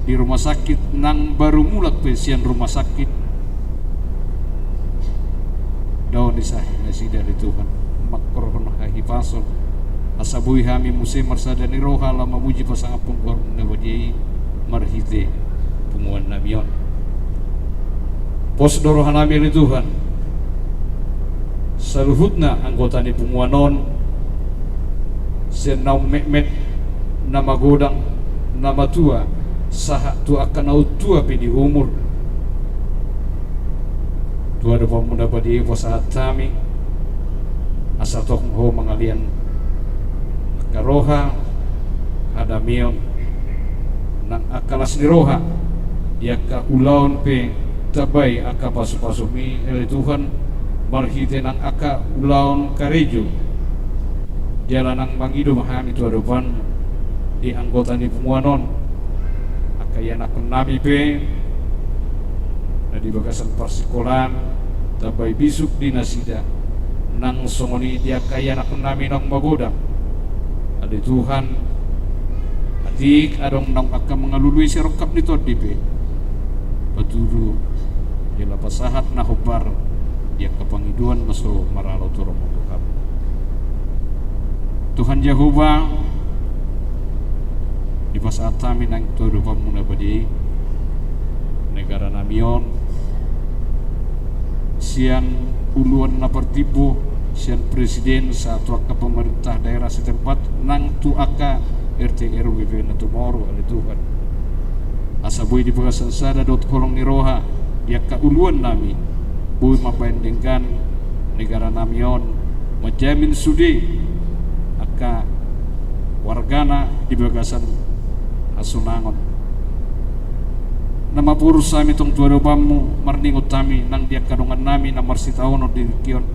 di rumah sakit nang baru mulak pe sian rumah sakit, dao ni sahit nasida ale Tuhan, mangkorhon hahipason, asa boi hami muse marsada ni roha laho mamuji pasangaphon goarmu na badia i marhite punguannami on. Pos do rohanami ale Tuhan, saluhutna anggota ni punguan on, sian naung metmet, na magodang, na matua, sahat tu angka na untua pe di umur. Tu adopanmu na badia i hupasahat hami, asa tong Ho mangalean angka roha, hadamion, nang angka las ni roha, di angka ulaon pe tambai angka pasupasumi ale Tuhan, marhite nang angka ulaon karejo. Jala nang mangido ma hami tu adopanmu di anggota ni punguan on, angka ianakhon nami pe na di bagasan parsikolaan, tambai bisuk di nasida, nang songon i di angka ianakhon nami naung magodang. Ale Tuhan, atik adong naung angka mangalului sirongkap ni tondi pe, patudu jala pasahat na hombar di angka pangidoan na so maralo tu roha ni Tuhan. Tuhan Jahowa, dipasahat hami nang tu adopanmu na badia i, negara nami on, sian uluan na partimbo, sian presiden sahat tu angka pemerintah daerah setempat, nang tu angka R T R W pe na tumoru, ale Tuhan. Asa boi di bagasan sada dohot holong ni roha di angka uluan nami, boi mambahen denggan negara nami on, manjamin sude angka wargana di bagasan hasonangon. Na maporus hami tong tu adopanmu, marningot hami nang di angka dongan nami na marsitaonon di tingki on.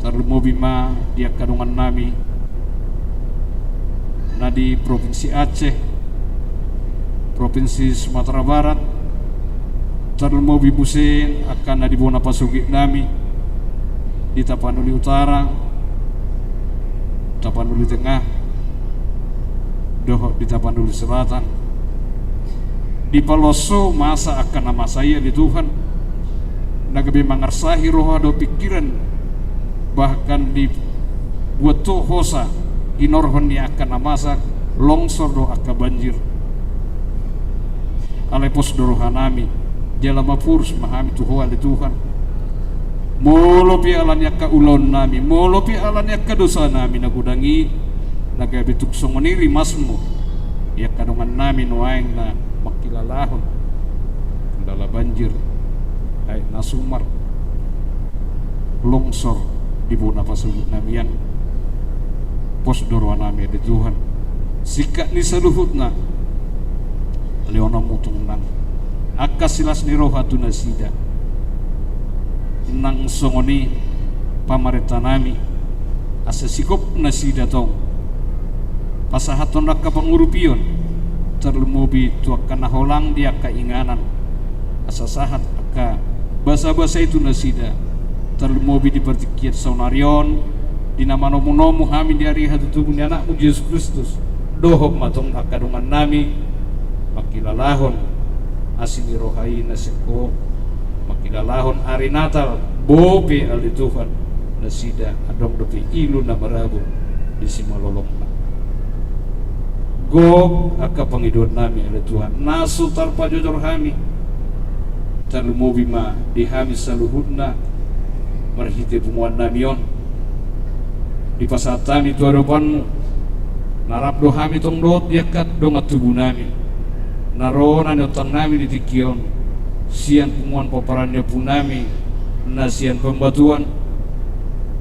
Tarlumobi ma di angka dongan nami na di Provinsi Aceh, Provinsi Sumatera Barat, tarlumobi muse angka na di bona pasogit nami di Tapanuli Utara, Tapanuli Tengah, dohot di Tapanuli Selatan. Dipaloas Ho masa angka na masa i, ale Tuhan, na gabe mangarsahi roha dohot pingkiran, bahkan dibuat Ho hosa hinorhon ni angka na masa, longsor dohot angka banjir. Alai pos do roha nami, jala maporus ma hami tu Ho, ale Tuhan. Molo pe ala ni angka ulaon nami, molo pe ala ni angka dosa nami na godang i, na gabe tung songon i rimasmu di angka dongan nami nuaeng na mangkilalahon kendala banjir, aek na sumar, longsor di bona pasogit nami an. Pos do roha nami, ale Tuhan. Singkat ni saluhutna, lehononmu tung nang angka silas ni roha tu nasida. Nang songon i pamarenta nami, asa sigop nasida tong pasahathon angka pangurupion, tarlumobi tu angka na holang di angka inganan, asa sahat angka basabasa i tu nasida, tarlumobi di partingkian saonari on, di na manomunomu hami di ari hatutubu ni Anakmu Jesus Kristus, dohot ma tong angka dongan nami mangkilalahon asi ni roha i na sian Ho, mangkilalahon ari Natal, bope ale Tuhan, nasida adong dope ilu na marabur di simalolongna. Gok angka pangidoan nami ale Tuhan, na so tarpajojor hami, tarlumobi ma di hami saluhutna marhite punguan nami on. Dipasahat hami tu adopanmu, na rap do hami tong dohot di angka dongan tubu nami na ro na niontang nami di tingki on, sian punguan pomparan ni ompu nami na sian Pembatuan,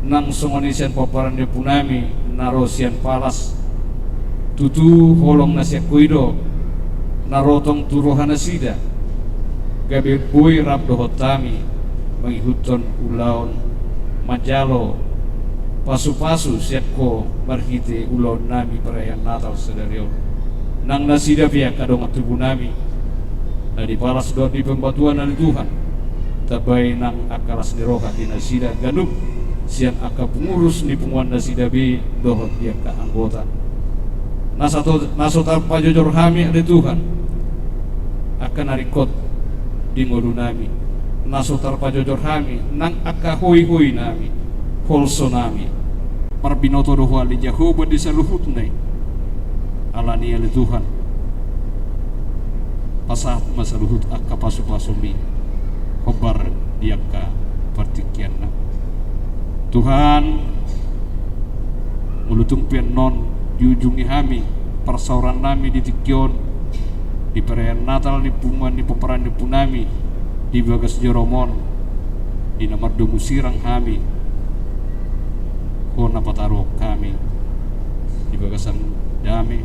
nang songon i sian pomparan ni ompu nami na ro sian Palas. Tutu holong na sian Ho i do na ro tong tu roha nasida, gabe boi rap dohot hami mangihuthon ulaon manjalo pasupasu sian Ho marhite ulaon nami perayaan Natal sadari on. Nang nasida pe angka dongan tubu nami na di Palas dohot di Pembatuan ale Tuhan, tambai nang angka las ni roha di nasida ganup, sian angka pengurus ni punguan nasida be dohot di angka anggota. Na sato-, na so tarpajojor hami ale Tuhan, angka na ringkot di ngolu nami, na so tarpajojor hami nang angka hoihoi nami, holso nami. Marbinoto do Ho ale Jahowa di saluhutna i. Alani i ale Tuhan, pasahat ma saluhut angka pasupasum i hombar di angka partingkianna. Tuhan, molo tung pe annon diujungi hami parsaoran nami di tingki on, di perayaan Natal ni punguan ni pomparan ni ompu nami di bagas joroM on, di na mardomu sirang hami, Ho na pataruhon hami di bagasan dame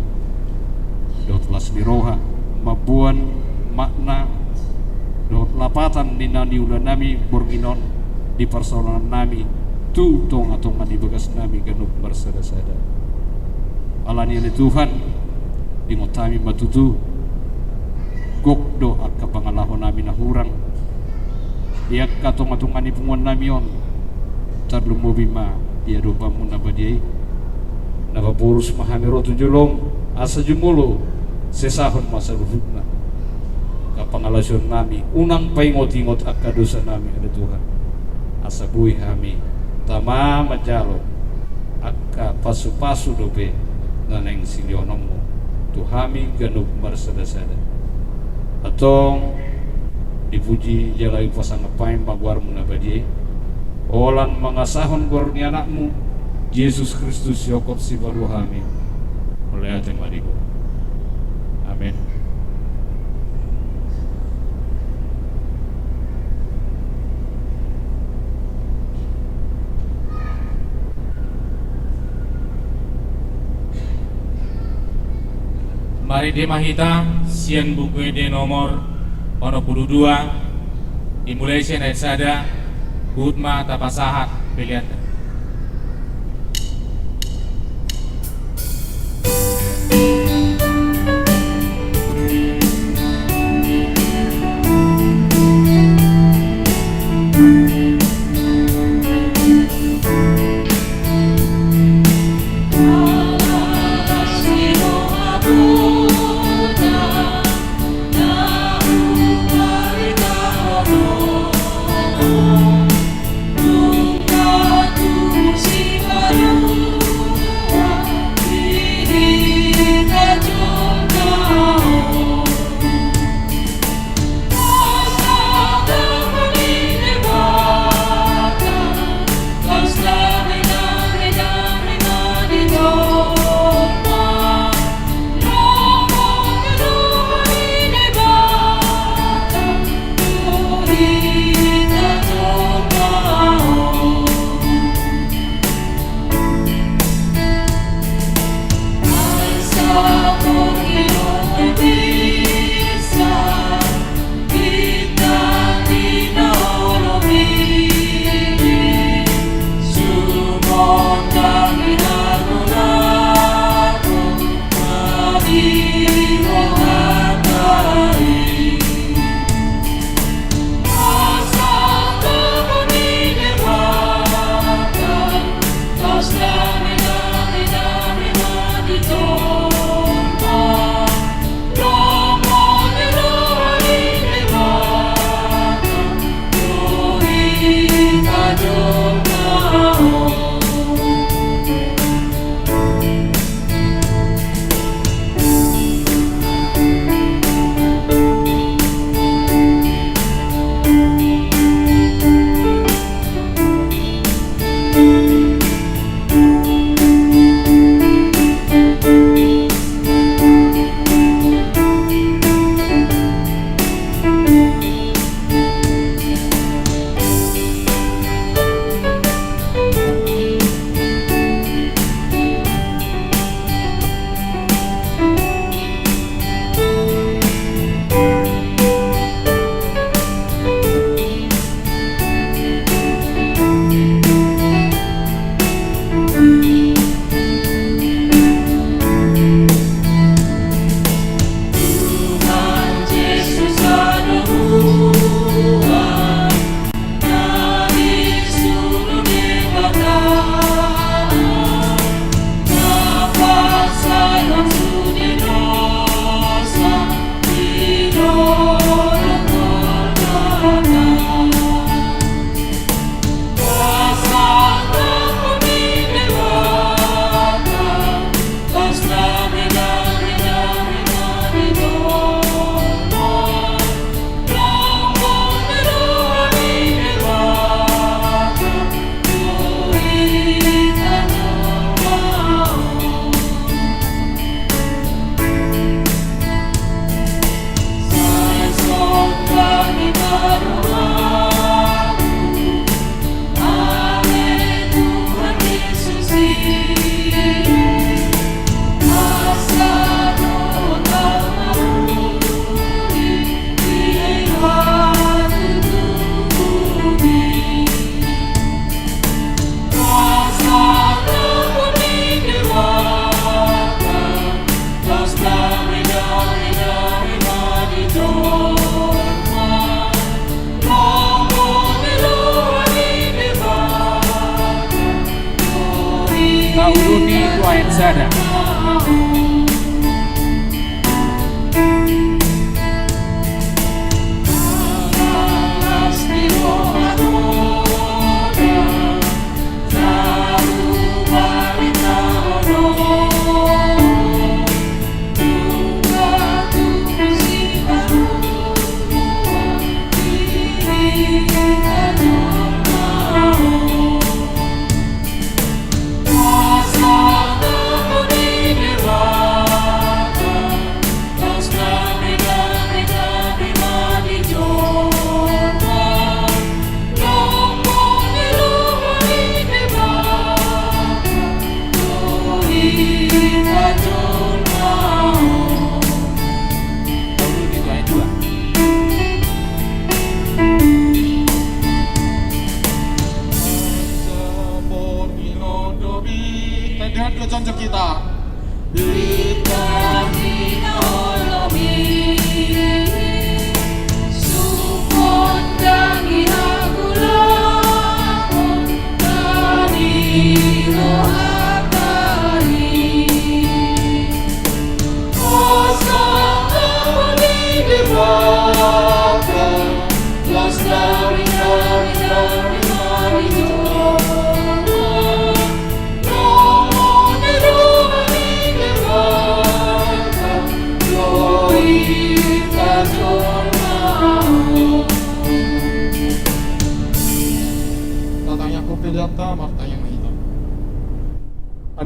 dohot las ni roha, mamboan makna dohot lapatan ni na niula nami borngin on di parsaoran nami tu tongatonga ni bagas nami ganup marsadasada. Alani i ale Tuhan, Ingot hami ma tutu, gok do angka pangalaho nami na hurang di angka tonga-tonga ni punguan nami on. Tarlumobi ma di adopanmu na badia i. Na paborus ma hami ro tu jolom, asa jumolo sesahon ma saluhutna angka pangalaosion nami, unang paingot-ingot angka dosa nami ale Tuhan, asa boi hami tama manjalo angka pasu-pasu dope na naeng silehononmu tu hami ganup marsada-sada. Antong dipuji jala dipasangap hami ma goarmu na badia i, holan mangasahon goar ni anakmu Jesus Kristus, sihongkop sipalua hami. Mauliate ma di ho. Amen. Marende ma hita sian Buku Ende nomor onom pulu dua, dimulai sian ayat sada, huhut ma tapasahat pelean.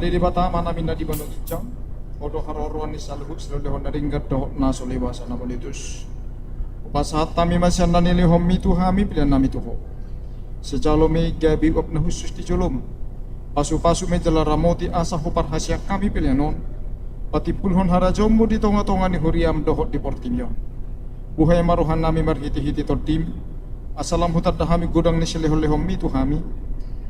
Debata Amanami na di banua ginjang, Ho do haroroan ni saluhut silehonlehon na denggan dohot na so lewasa na mauliutus. Hupasahat hami ma sian na nilehonMi tu hami peleannami tu Ho. Sijalo ma i gabe uap na hushus di joloM. Pasupasu ma i jala ramoti asa huparhaseang hami pelean on patimbulhon harajaonMu di tongatonga ni huriaM dohot di portibi on. Buhai ma rohanami marhitehite TondiM, asa lam hutanda hami godang ni silehonlehonMi tu hami,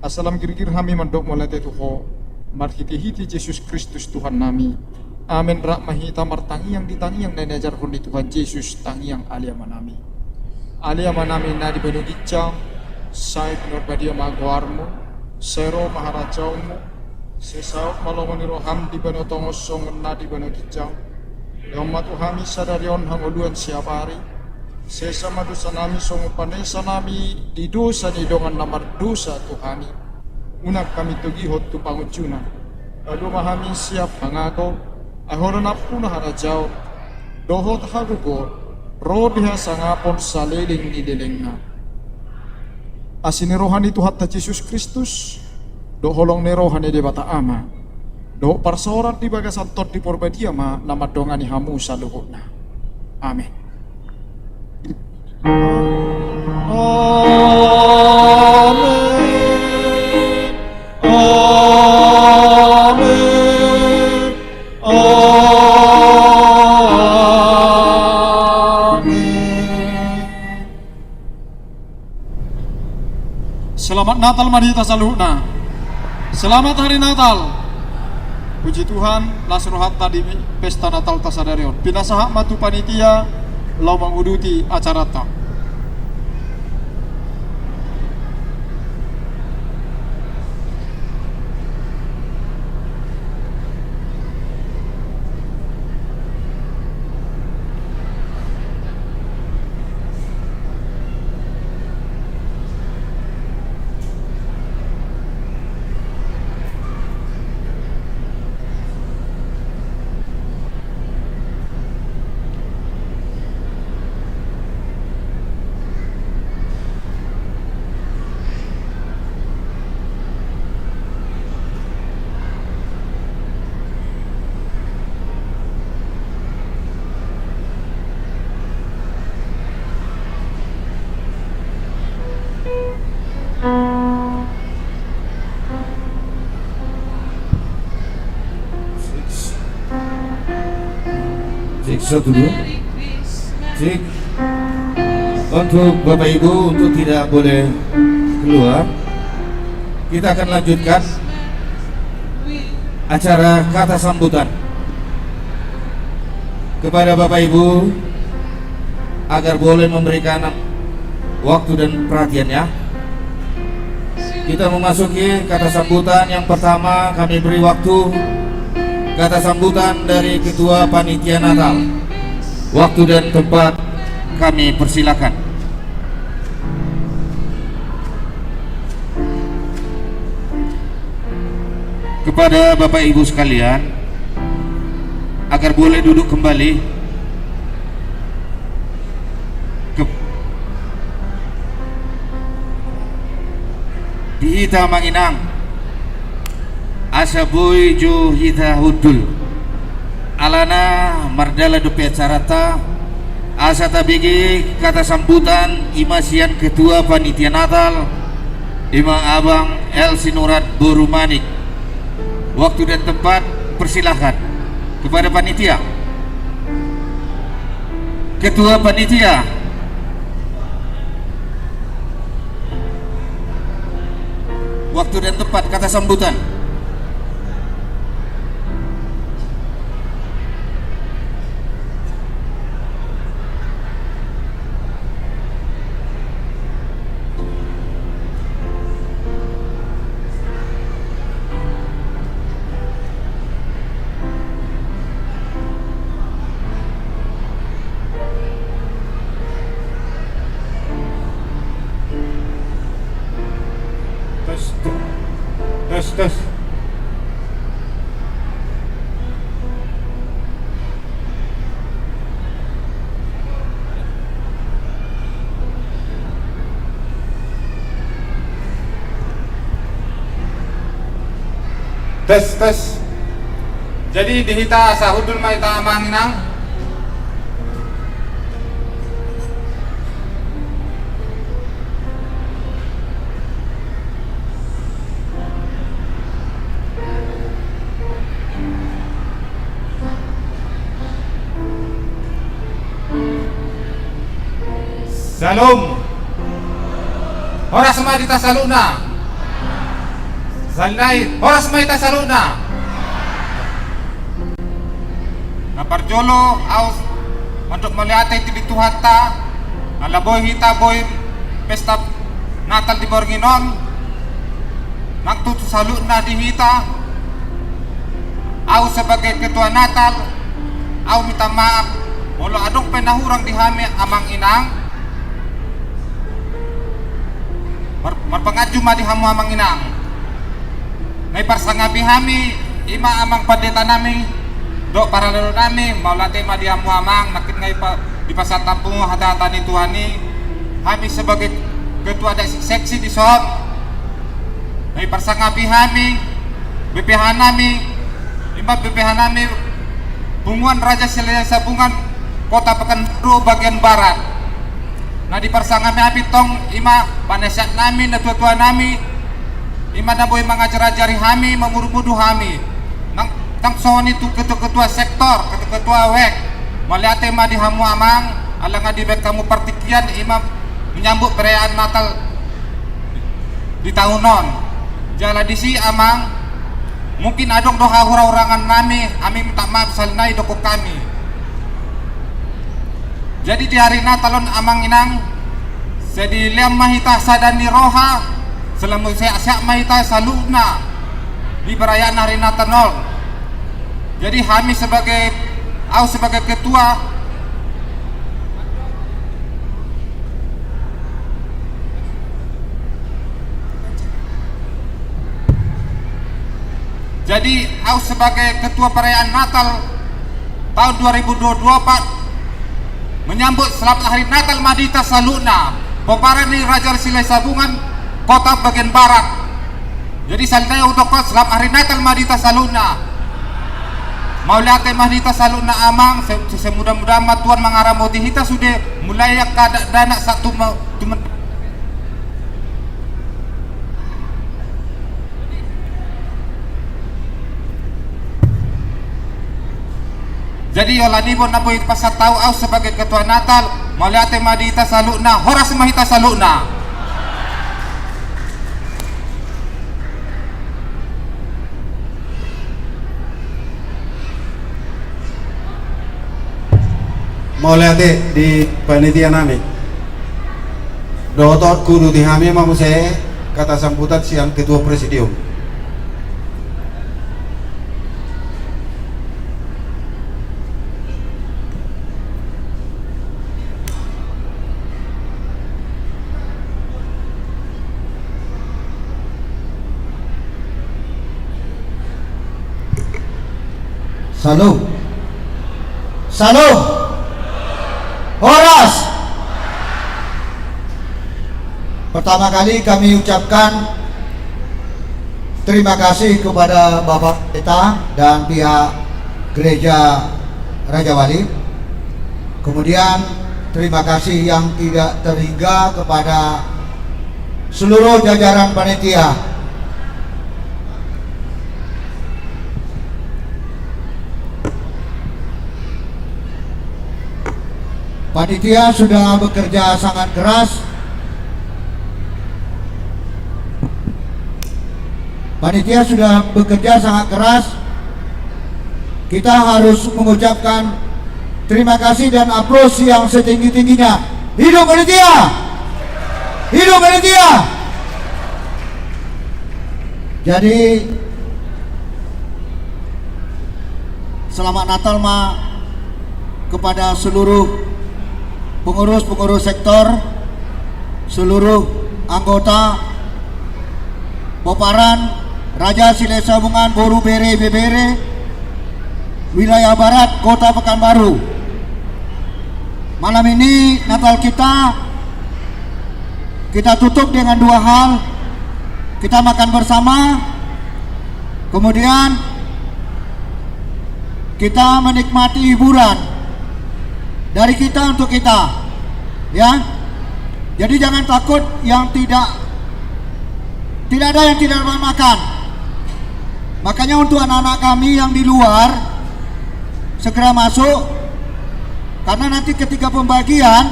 asa lam girgir hami mandok mauliate tu Ho, marhitehite Jesus Kristus Tuhannami. Amen. Rap ma hita martangiang di tangiang na niajarhon ni Tuhan Jesus, tangiang Ale Amanami. Ale Amanami na di banua ginjang, sai pinarbadia ma goarMu, sai ro ma harajaonMu, sai saut ma lomo ni rohaM di banua tonga on songon na di banua ginjang. Lehon ma tu hami sadari on hangoluan siapari. Sesa ma dosanami songon panesanami di dosa ni dongan na mardosa tu hami. Unang hami togihon tu pangunjunan. Palua ma hami sian pangago. Ai Ho do nampuna harajaon dohot hagogoon, ro di hasangapon saleleng ni lelengna. Asi ni roha ni Tuhanta Jesus Kristus, dohot holong ni roha ni Debata Ama, dohot parsaoran di bagasan Tondi Parbadia ma na mandongani hamu saluhutna. Amen. Amen. Amen. Amen. Selamat Natal ma di hita saluhutna. Selamat Hari Natal. Puji Tuhan, las rohanta di pesta Natalta sadari on. Pinasahat ma tu panitia laho manguduti acaranta. Cek, satu, dua. Cek. Untuk Bapak Ibu, untuk tidak boleh keluar, kita akan lanjutkan acara kata sambutan. Kepada Bapak Ibu, agar boleh memberikan waktu dan perhatiannya. Kita memasuki kata sambutan yang pertama, kami beri waktu kata sambutan dari Ketua Panitia Natal. Waktu dan tempat kami persilakan. Kepada Bapak Ibu sekalian, agar boleh duduk kembali. Ke-, di hita amang inang, asa boi jo hita hundul. Alana mardalan dope acaranta, asa tabege kata sambutan i ma sian Ketua Panitia Natal, i ma Abang L Sinurat boru Manik. Waktu dan tempat, persilahkan. Kepada panitia. Ketua Panitia. Waktu dan tempat, kata sambutan. Tes, tes, tes. Tes, tes. Jadi di hita asa hundul ma hita amang inang. Syalom. Horas ma di hita saluhutna. Sahali nai, horas ma hita saluhutna. Na parjolo, ahu mandok mauliate tu Tuhanta, ala boi hita boi pesta Natal di borngin on. Nang tu saluhutna di hita, ahu sebagai ketua Natal, ahu minta maaf molo adong pe na hurang di hami amang inang. Mar-, marpanganju ma di hamu amang inang. Na diparsangapi hami, i ma amang pandetanami dohot parhalado nami, mauliate ma di hamu amang, nangkin nga dipa-, dipasahat hamu hata-hata ni Tuhan i. Hami sebagai ketua adat seksi dison, na diparsangapi hami, B P H nami, i ma B P H nami, Punguan Raja Silahisabungan, Kota Pekanbaru bagian Barat. Na diparsangapi hami tong i ma panasehat nami, natua-tua nami, i ma na boi mangajar-ajari hami, mamuru-muru hami. Nang, nang songon i tu ketua-ketua sektor, ketua-ketua wek. Mauliate ma di hamu amang, ala nga dibaen hamu partingkian, i ma menyambut perayaan Natal di tahun on. Jala disi amang, mungkin adong do hahura-hurangan nami, hami minta maaf sahali nai dohot hami. Jadi di hari Natal on amang inang, sai dilean ma hita sada ni roha, sai lam sehat-sehat ma hita saluhutna di perayaan hari Natal on. Jadi hami sebagai, ahu sebagai ketua, jadi ahu sebagai ketua perayaan Natal tahun dua ribu dua puluh empat, menyambut selamat hari Natal ma di hita saluhutna, pomparan ni Raja Silahisabungan, Kota bagian Barat. Jadi sahali nai hudok selamat hari Natal ma di hita saluhutna. Mauliate ma di hita saluhutna amang, se-, se-, semudah-mudahan ma Tuhan mangaramoti hita sude, mulai angka dakdanak sahat tu ma-, tu ma-, Jadi holan i ma na boi pasahat ahu, ahu sebagai ketua Natal, mauliate ma di hita saluhutna, horas ma hita saluhutna. Mauliate di panitia nami. Dohot kudu di hami ma muse kata sambutan sian ketua presidium. Syalom. Syalom. Horas. Pertama kali kami ucapkan terima kasih kepada Bapak Pendeta dan pihak Gereja Rajawali. Kemudian, terima kasih yang tidak terhingga kepada seluruh jajaran panitia. Panitia sudah bekerja sangat keras. Panitia sudah bekerja sangat keras. Kita harus mengucapkan terima kasih dan aplaus yang setinggi-tingginya. Hidup panitia! Hidup panitia! Jadi, selamat Natal ma kepada seluruh pengurus-pengurus sektor, seluruh anggota Pomparan Raja Silahisabungan, boru, bere, ibebere, wilayah Barat Kota Pekanbaru. Malam ini Natal kita, kita tutup dengan dua hal. Kita makan bersama, Kemudian kita menikmati hiburan dari kita untuk kita, ya. Jadi jangan takut yang tidak, tidak ada yang tidak dapat makan. Makanya untuk anak-anak kami yang di luar, segera masuk, karena nanti ketika pembagian,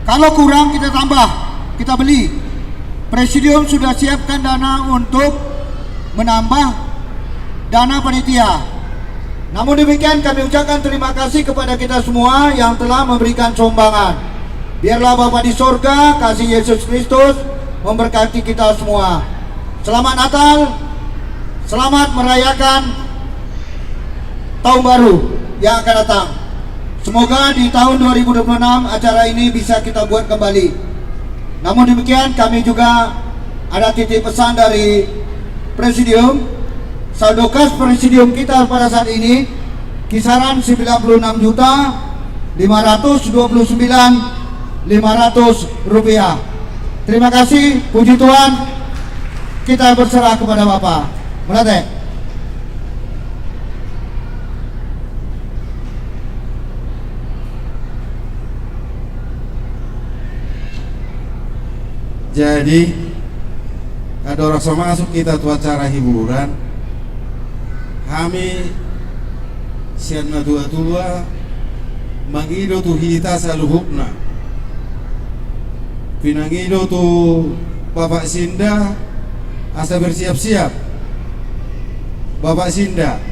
kalau kurang kita tambah, kita beli. Presidium sudah siapkan dana untuk menambah dana panitia. Namun demikian, kami ucapkan terima kasih kepada kita semua yang telah memberikan sumbangan. Biarlah Bapa di sorga, kasih Yesus Kristus memberkati kita semua. Selamat Natal, selamat merayakan tahun baru yang akan datang. Semoga di tahun dua ribu dua puluh enam acara ini bisa kita buat kembali. Namun demikian, kami juga ada titip pesan dari Presidium. Saldo kas Presidium kita pada saat ini kisaran sembilan puluh enam juta lima ratus dua puluh sembilan lima ratus rupiah. Terima kasih, puji Tuhan. Kita berserah kepada Bapa. Mauliate. Jadi, andorang so masuk hita tu acara hiburan, hami sian natuatua mangido tu hita saluhutna. Pinangido tu Bapak Sinda asa bersiap-siap. Bapak Sinda,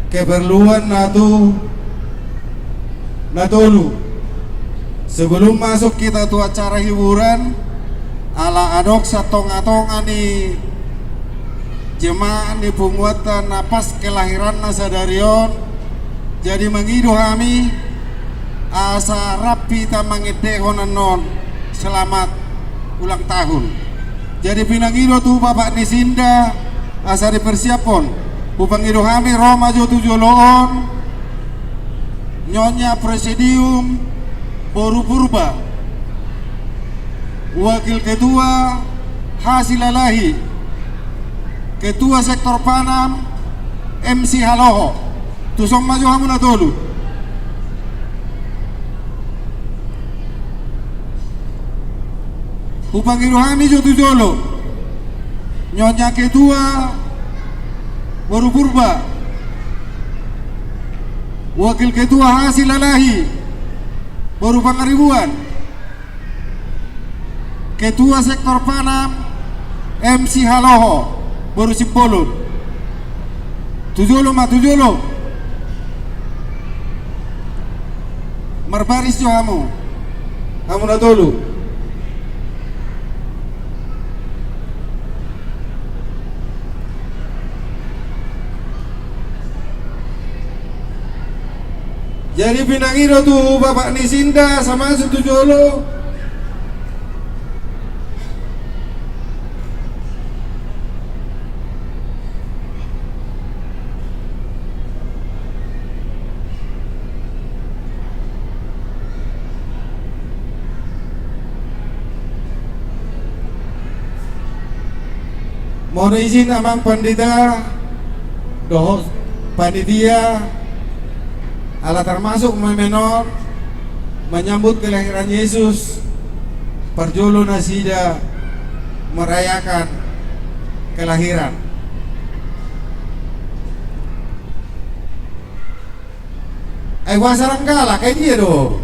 keperluan na tu na tolu. Sebelum masuk hita tu acara hiburan, ala adong sian tongatonga ni jemaat ni punguanta na pas kelahiranna sadari on, jadi mangido hami asa rap hita mangendehon annon selamat ulang tahun. Jadi pinangido tu Bapak ni Sinda asa dipersiaphon. Hupangido hami ro ma jo tu jolo on Nyonya Presidium boru Purba, Wakil Ketua Hasilalahi, Ketua Sektor Panam M C Haloho. Tuson ma jo hamu na tolu. Hupangido hami jo tu jolo Nyonya Ketua boru Purba, Wakil Ketua Hasilalahi boru Pangaribuan, Ketua Sektor Panam M C Haloho boru Simbolon. Tu jolo ma, tu jolo. Marbaris jo hamu, hamu na tolu. Jadi pinangido tu Bapak ni Sinda asa masuk tu jolo. Mohon izin Amang Pandita dohot panitia, ala termasuk ma menon menyambut kelahiran Yesus, parjolo nasida merayakan kelahiran. Ai boasa ndang galak, ai dia do?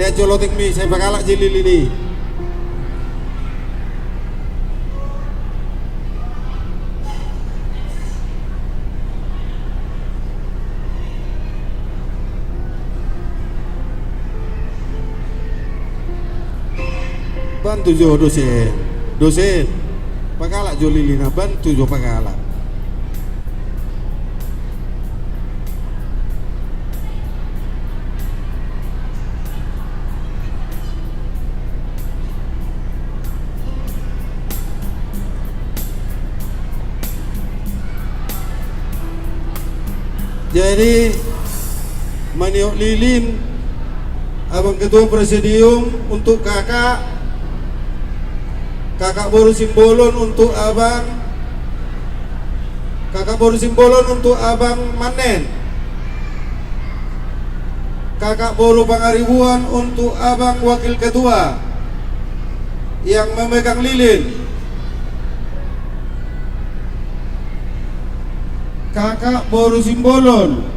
Ia jolo tingmi, sai pagalak jo lilin i. Bantu jo dosen. Dosen. Pagalak jo lilin na, bantu jo pagalak. Jadi, maniop lilin, Abang Ketua Presidium, untuk kakak, kakak boru Simbolon untuk Abang, kakak boru Simbolon untuk Abang Manen. Kakak boru Pangaribuan untuk Abang Wakil Ketua yang memegang lilin. Kakak boru Simbolon.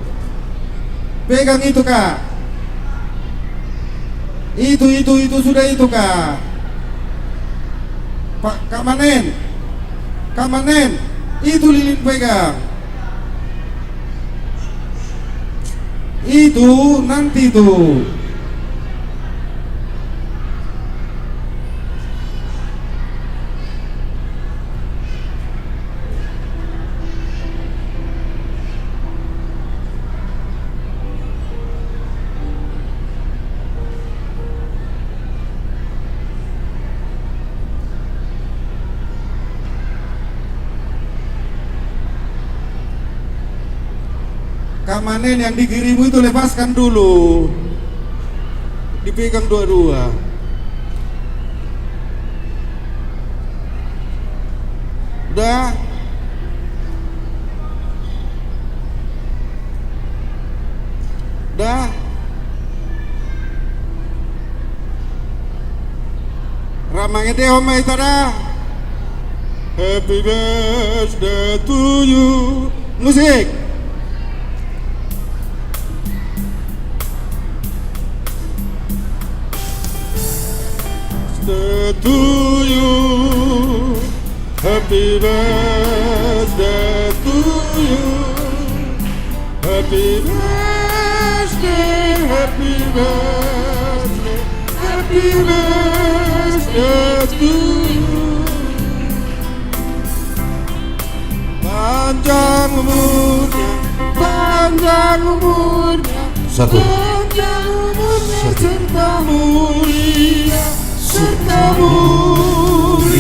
Pegang itu, Kak. Itu, itu, itu, sudah itu, Kak. Pak, Kak Manen. Kak Manen. Itu lilin pegang. Itu, nanti itu. Kak Manen, yang di kirimu itu lepaskan dulu. Dipegang dua-dua. Dah. Dah. Ra mangetehon ma hita da. Happy birthday to you. Musik. Birthday to you. Happy birthday to you. Happy birthday, happy birthday, happy birthday to you. Panjang umurnya, panjang umurnya, satu, panjang umurnya, satu, serta mulia, serta mulia,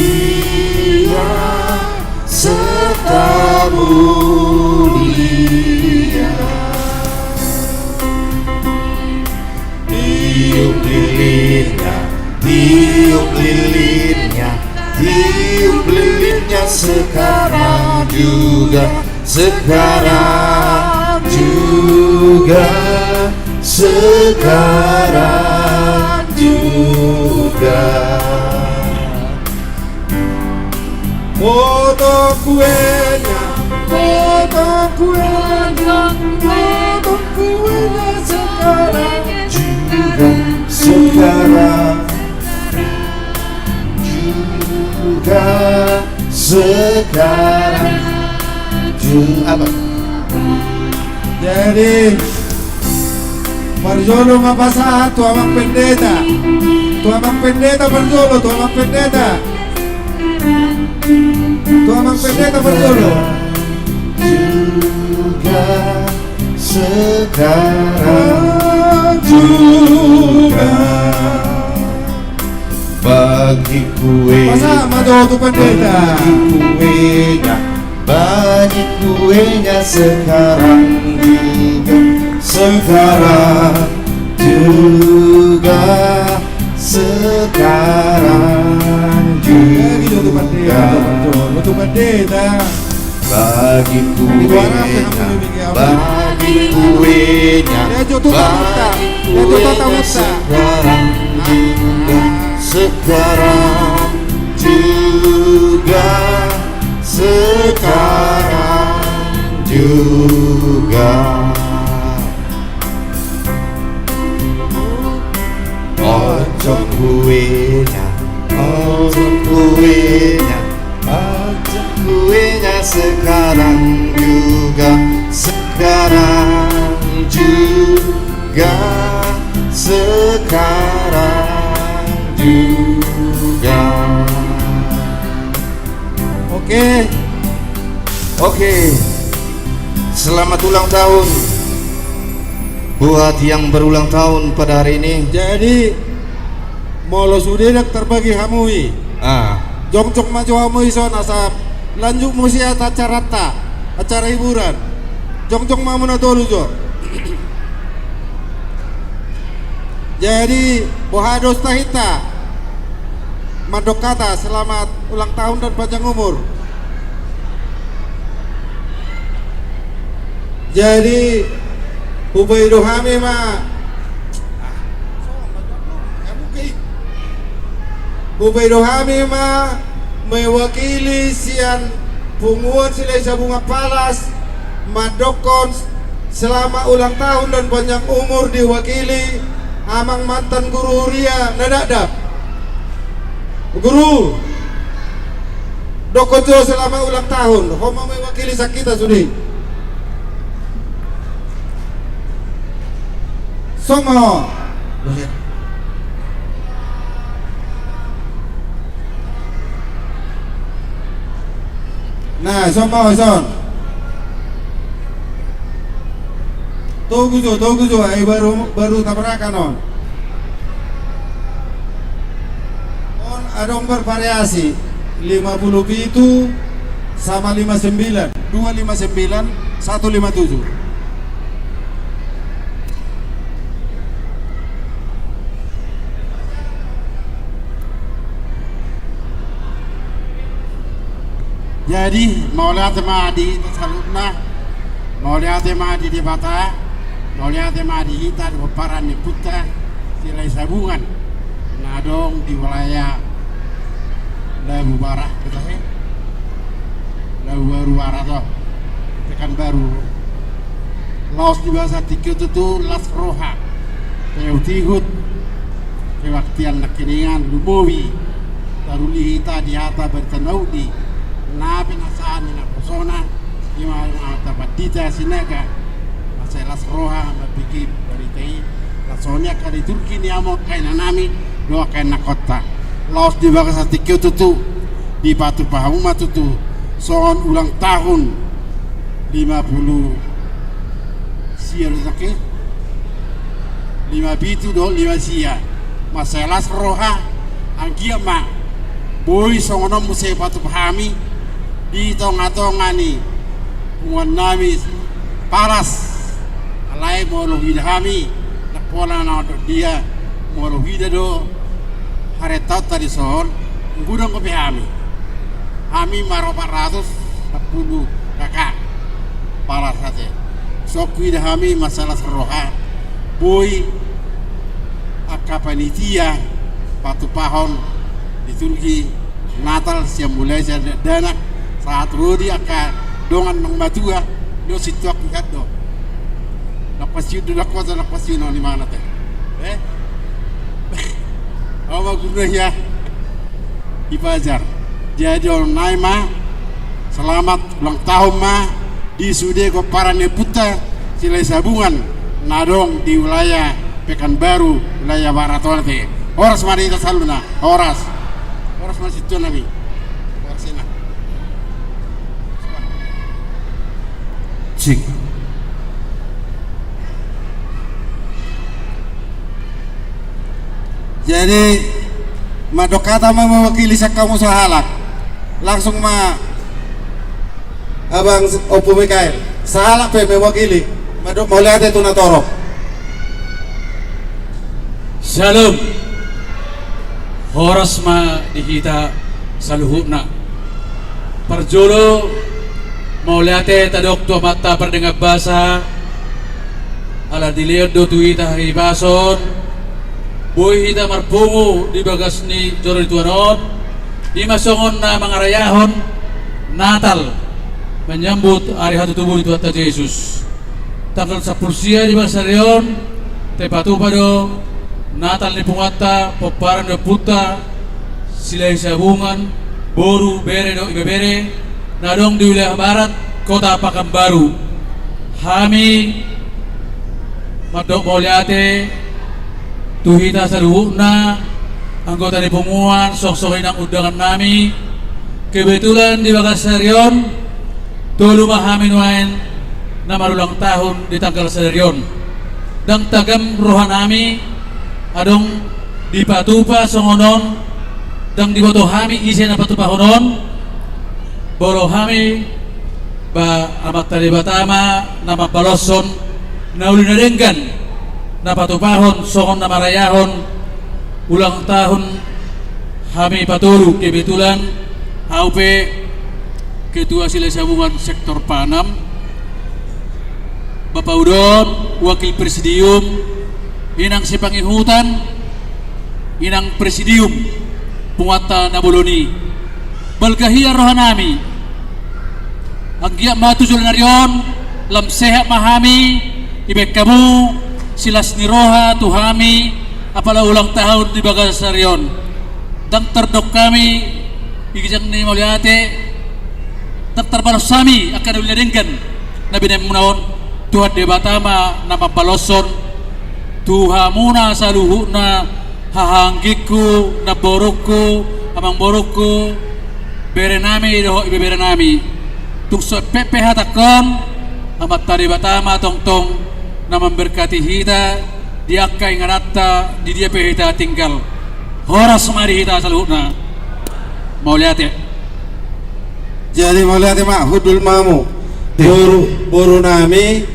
serta mulia. Tiup lilinnya, tiup lilinnya, tiup lilinnya sekarang juga, sekarang juga, sekarang juga. Potong kuenya, potong kuenya, potong kuenya sekarang juga, sekarang juga, sekarang juga. Apa? Jadi, parjolo ma pasahat tu Amang Pendeta. Tu Amang Pendeta parjolo, tu Amang Pendeta. Tu Amang Pendeta parjolo. Juga, sekarang juga. Bagi kuenya, pasahat ma jo tu Pendeta. Bagi kuenya, bagi kuenya sekarang juga, sekarang juga, sekarang juga. Bagi jo tu Pendeta, jo tu Pendeta. Bagi kuenya, bagi kuenya, bagi kuenya sekarang juga, sekarang juga, sekarang juga. Kuenya, oh, kuenya, oh, kuenya sekarang juga, sekarang juga, sekarang juga. Oke. Oke. Selamat ulang tahun buat yang berulang tahun pada hari ini. Jadi, molo sude ndang tarbagi hamu i, ah, jongjong ma jo hamu i son asa lanjut muse acaranta, acara hiburan. Jongjong ma hamu na tolu jo. Jadi, boha do tahinta? Mandok hata selamat ulang tahun dan panjang umur. Jadi, hupaidao hami ma, hupaidao hami ma mewakili sian punguan Silahisabungan Palas, mandokkon selamat ulang tahun dan panjang umur diwakili amang mantan guru huria na dakdak. Guru, dokkon jo selamat ulang tahun, ho ma mewakili sian hita sude. Songon. Nah, songon, songon. Togu jo, togu jo, ai baru, baru tabrakan on. On adong bervariasi, lima puluh pitu sama lima sembilan, dua lima sembilan, satu lima tujuh. Jadi, mauliate ma di hita saluhutna, mauliate ma di Debata, mauliate ma di hita di pomparan ni ompunta Silahisabungan na adong di wilayah Labu Barat, betul he? Labu Baru Barat, oh. Pekanbaru. Laos di bagasan tingki on tutu las roha, paihuthihut kebaktian nangkiningan, lumobi taruli hita di hata barita na uli, na pinasahat ni naposona, i ma hata pandita Sinaga. Mansai las roha mambege barita i, las roha ni angka liturgi ni hamu angka inanami dohot angka inangkonta. Laos di bagasan tingki on tutu, dipatupa hamu ma tutu songon ulang tahun lima puluh sia do, oke? Lima pitu dohot lima sia. Mansai las roha, anggiat ma boi songon on muse patupa hami di tongatonga ni punguannami Palas. Alai molo huida hami, ndang pola na mandok dia, molo huida do harentaonta dison, godang dope hami. Hami ma opat ratus sampulu K K. Palas ate. Songon huida hami mansai las roha, boi angka panitia patupahon liturgi Natal sian mulai sian dakdanak sahat ro di angka dongan nang matua, do sintua, huhut do. Nang pensiun do, nang kota, nang pensiun on, imana te. Eh? Au ma guru na hea. Ipajar. Jadi on nai ma, selamat ulang tahun ma di sude pomparan ni ompunta Silahisabungan na adong di wilayah Pekanbaru, wilayah Barat on ate. Horas ma di hita saluhutna, horas. Horas ma sintuan nami. Horas ina. Sik. Jadi, mandok hata ma mewakili sian hamu sahalak. Langsung ma Abang Ompu Mikael, sahalak pe mewakili, mandok mauliate tu na torop. Syalom. Horas ma di hita saluhutna. Parjolo, mauliate tadok tu Amanta Pardenggan Basa, ala dilehon do tu hita hahipason, boi hita marpungu di bagas ni joro ni Tuhan on, i ma songon na mangarayahon Natal, menyambut ari hatutubu ni Tuhanta Jesus. Tanggal sampulu sia di bagas ari on, tapatupa do Natal ni punguanta, pomparan ni ompunta Silahisabungan, boru, bere dohot ibebere na adong di wilayah Barat, Kota Pakanbaru. Hami mandok mauliate tu hita saluhutna anggota ni punguan, songon songon i nang undangan nami. Kebetulan di bagas ari on, tolu ma hami nuaeng na marulang tahun di tanggal sadari on. Ndang tagam roha nami, adong dipatupa songon on, ndang diboto hami ise na patupahon on, molo hami, ba Amanta Debata ma na mambaloshon na uli na denggan, na patupahon songon na marayahon ulang tahun hami patolu. Kebetulan ahu pe Ketua Silahisabungan Sektor Panam, Bapak Udon, Wakil Presidium, inang sipangihutan, inang Presidium punguanta na bolon i. Balga hian roha nami, anggiat ma tu joloan ari on lam sehat ma hami, dibaen hamu silas ni roha tu hami, apala ulang tahun di bagas ari on. Ndang tardok hami di ginjang ni mauliate, ndang tarbalos hami angka na uli na denggan na binaenmuna on. Tuhan Debata ma na mambaloshon tu hamuna saluhutna, hahaanggingku, namborungku, amangborungku, bere nami dohot ibebere nami. Tung so empe pe hatangkon, Amanta Debata ma tongtong na mamberkati hita di angka ingananta di dia pe hita tinggal. Horas ma di hita saluhutna. Mauliate. Jadi mauliate ma, hundul ma hamu. Boru, boru nami.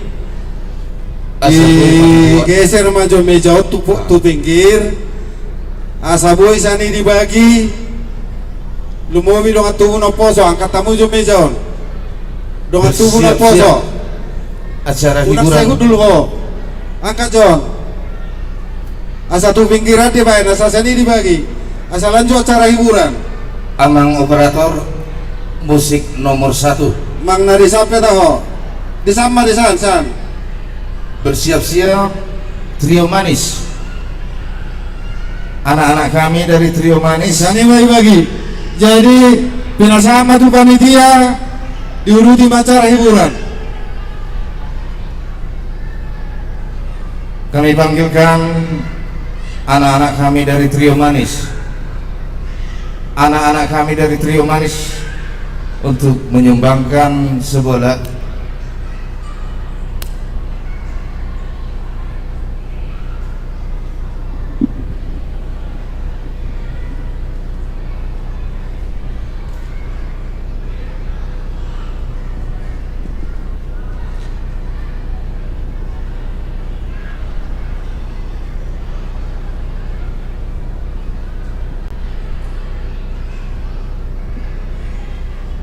Asa boi ma dibuat. Digeser ma jo meja on tu, tu pinggir. Asa boi sian i dibagi. Lumobi dongan tubu na umposo, angkat hamu jo meja on. Dongan tubu na umposo. Bersiap-siap acara hiburan. Unang sai hundul ho. Angkat jo on. Asa tu pinggiran dibaen, asa sian i dibagi. Asa lanjut acara hiburan. Amang operator musik nomor satu. Mang na di san pe taho. Di san ma, di san, san. Bersiap-siap Trio Manis. Anak-anak kami dari Trio Manis. Sian i ma dibagi. Jadi, pinasahat ma tu panitia, diuduti ma acara hiburan. Kami panggilkan anak-anak kami dari Trio Manis. Anak-anak kami dari Trio Manis untuk menyumbangkan sebola.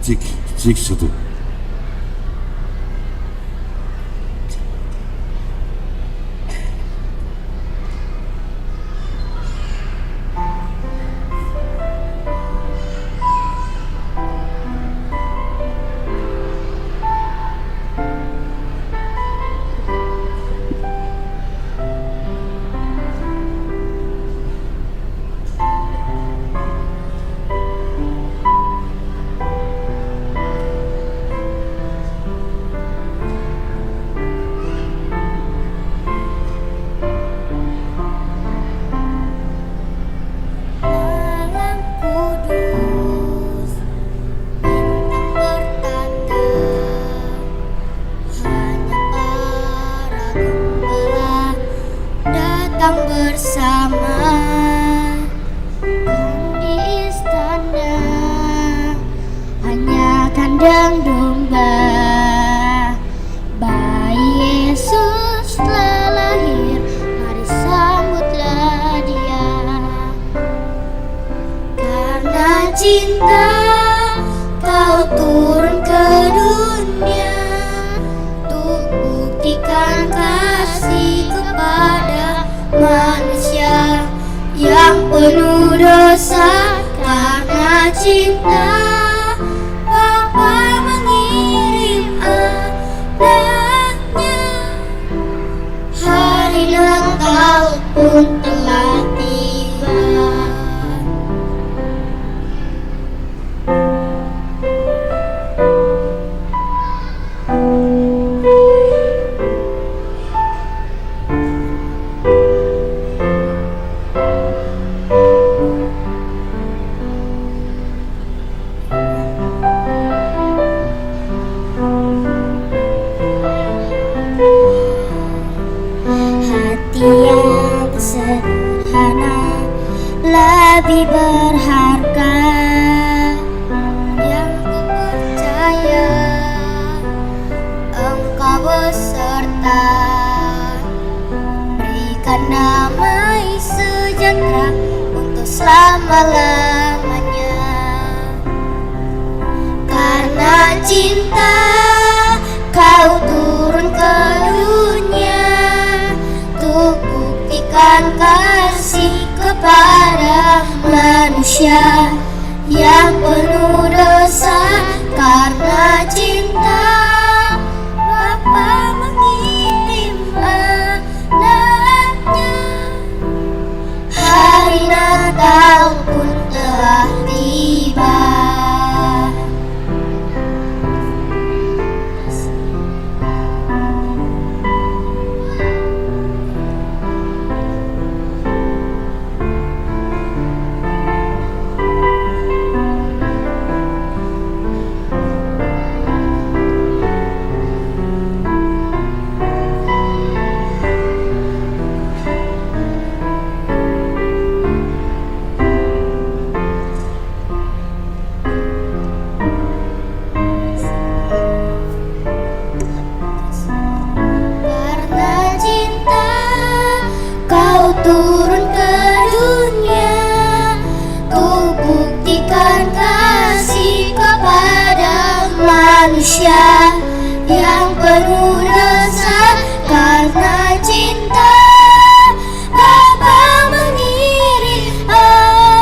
Cik, cik, satu. Malam kudus, bintang bertanda, hanya para gembala datang bersama. Di istana hanya kandang domba. Bayi Yesus telah lahir, mari sambutlah Dia. Karena cinta Kau turun ke dunia untuk buktikan kasih kepada manusia yang penuh dosa. Karena cinta, Bapa mengirim anaknya. Hari Natal pun telah Tapi berharga yang ku percaya, Engkau beserta. Berikan damai sejahtera untuk selama-lamanya. Karena cinta, Kau turun ke dunia untuk buktikan kasih kepada manusia yang penuh dosa. Karena cinta, Bapa mengirim Anaknya. Hari Natal pun telah tiba. Karena cinta, Kau turun ke dunia untuk buktikan kasih kepada manusia yang penuh dosa. Karena cinta, Bapa mengirim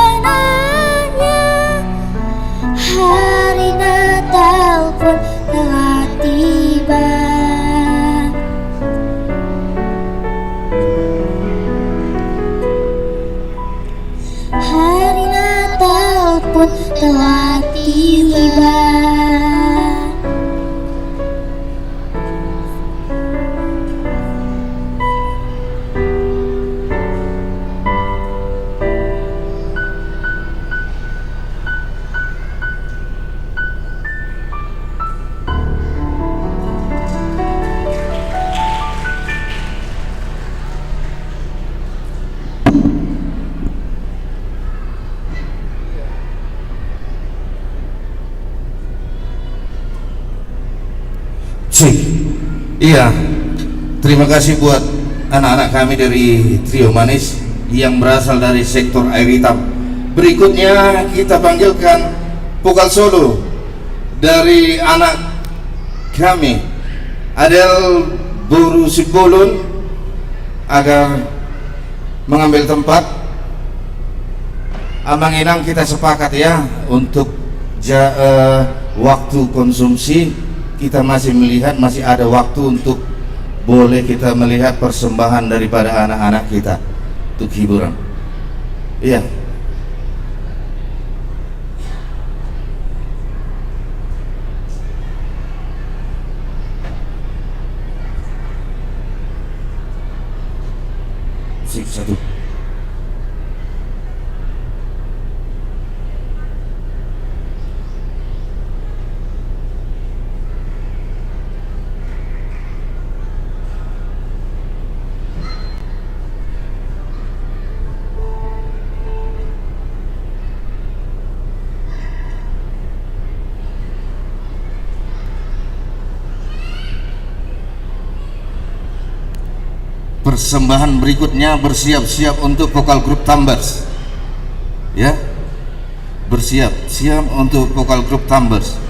Anaknya. Hari Natal pun telah tiba. Hari Natal pun telah tiba. Cik. Iya. Terima kasih buat anak-anak kami dari Trio Manis yang berasal dari sektor Air Hitam. Berikutnya kita panggilkan vokal solo dari anak kami, Adel Boru Sibolon, agar mengambil tempat. Amang inang, kita sepakat ya, untuk ja-, eh, waktu konsumsi, kita masih melihat, masih ada waktu untuk boleh kita melihat persembahan daripada anak-anak kita untuk hiburan. Iya. Sik, satu. Persembahan berikutnya, bersiap-siap untuk vokal grup Thunbirds. Ya. Bersiap, siap untuk vokal grup Thunbirds.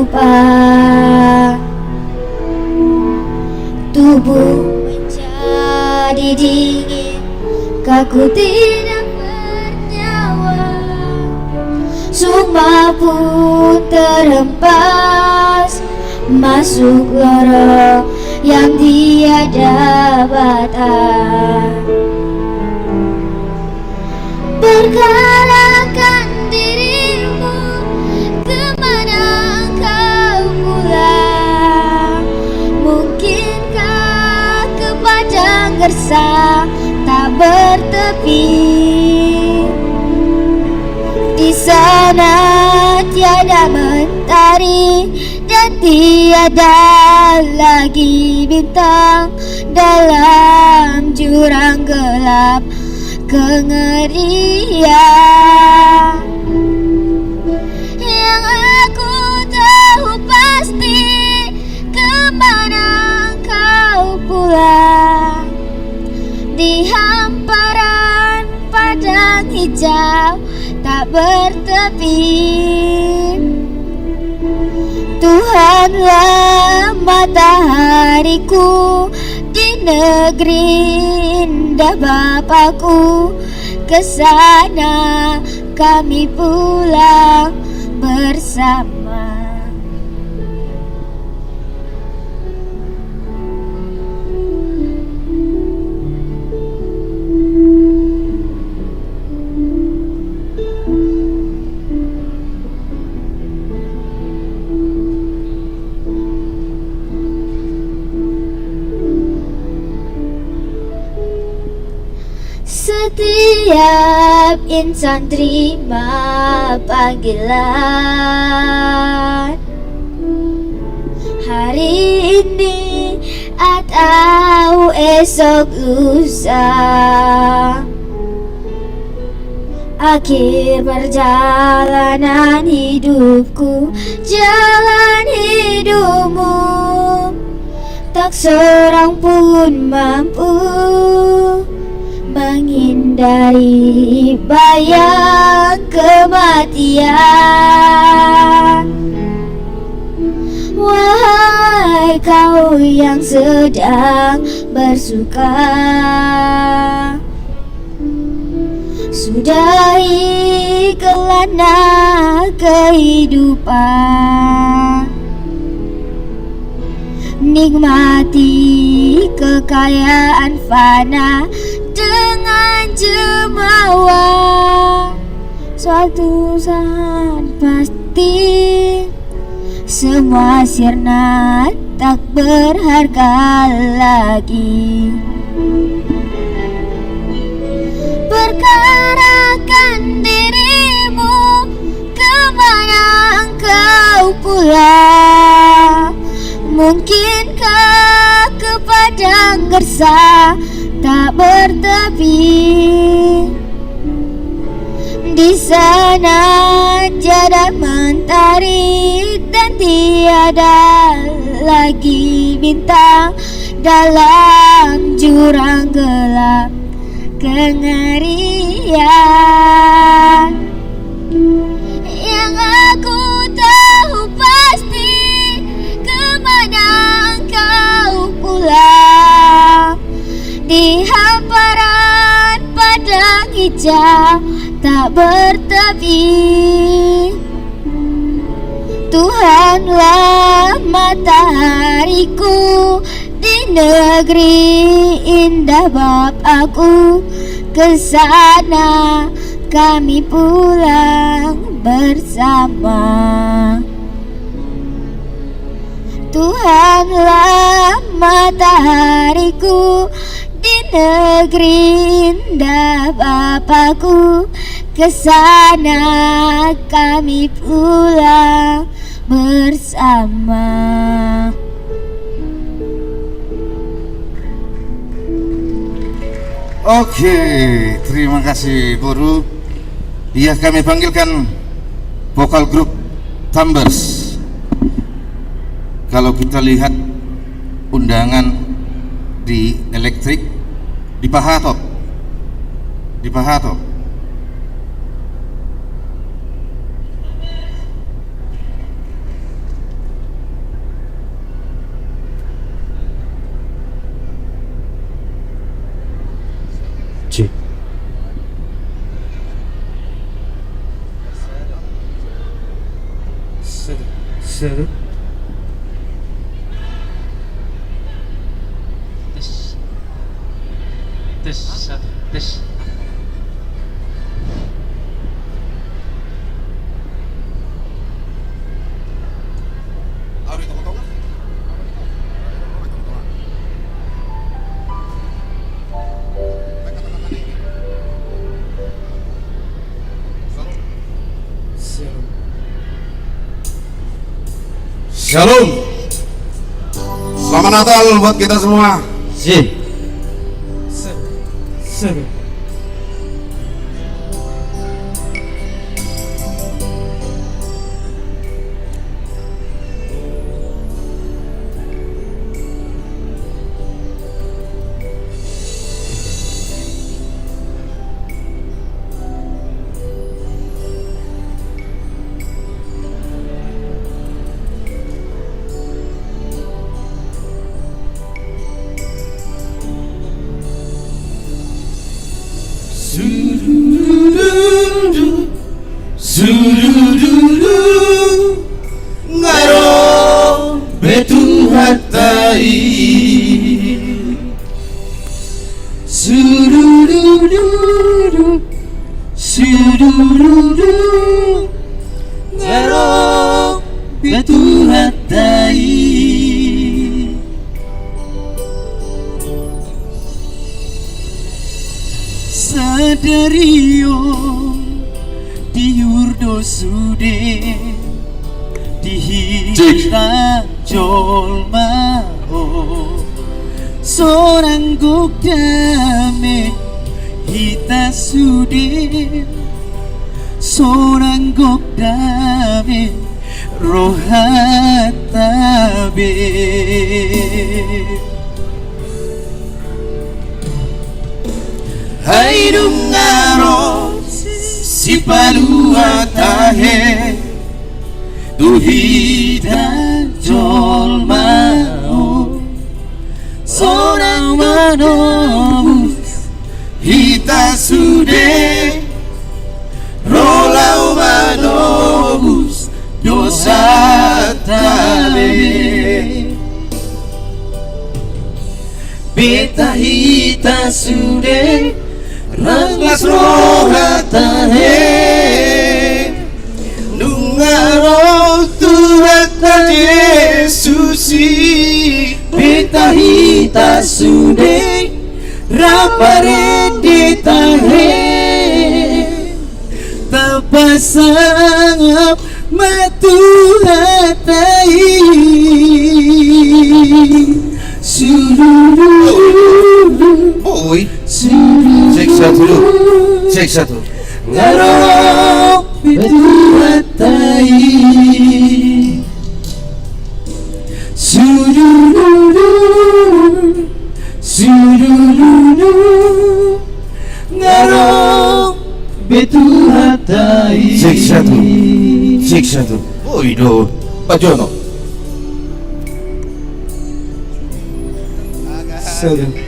Apa tubuh menjadi dingin, kaku tidak bernyawa. Sukma pun terhempas masuk lorong yang tiada batas. Perkarakan dirimu, kemana engkau pulang? Mungkinkah ke padang gersang tak bertepi? Di sana tiada mentari dan tiada lagi bintang, dalam jurang gelap kengerian. Yang aku tahu pasti, kemana engkau pulang? Di hamparan padang hijau tak bertepi. Tuhanlah matahariku, di negeri indah Bapakku, ke sana kami pulang bersama. Setiap insan terima panggilan, hari ini atau esok lusa. Akhir perjalanan hidupku, jalan hidupmu, tak seorang pun mampu menghindari bayang kematian. Wahai kau yang sedang bersuka, sudahi kelana kehidupan. Nikmati kekayaan fana dengan jemawa. Suatu saat pasti semua sirna, tak berharga lagi. Perkarakan dirimu, kemana engkau pulang? Mungkinkah ke padang gersang tak bertepi? Di sana tiada mentari dan tiada lagi bintang, dalam jurang gelap kengerian. Yang aku tahu pasti, kemana engkau pulang? Di hamparan padang hijau tak bertepi. Tuhanlah matahariku, di negeri indah Bapakku, ke sana kami pulang bersama. Tuhanlah matahariku, di negeri indah Bapakku, ke sana kami pulang bersama. Oke, terima kasih, Boru. Iya, kami panggilkan vokal grup Thunders. Kalau kita lihat undangan di Elektrik, di Pahatot. Di Pahatot. Tes. Tes, satu, tes. Shalom. Selamat Natal buat kita semua. Sip. Sip. Sip. Sudududu, sudududu, nga ro be Tuhanta i. Sududududu, sudududu, nga ro be Tuhanta i. Sadari on diur do sude di hita jolma on. Sonang gok dame hita sude, sonang gok dame rohanta be. Ai dung ro Sipalua tahe tu hita jolma on, sonang manobus hita sude, ro laho manobus dosanta be. Beta hita sude, rap las roha tahe. Nunga ro Tuhanta Jesus i, beta hita sude, rap marende tahe. Tapasangap ma Tuhanta i. Sudududu. Oi. Sudududu. Cek satu dulu. Cek satu. Nga ro be Tuhanta i. Sudududu, sudududu, nga ro be Tuhanta i. Cek satu, cek satu. Oi do, pajono. Satu.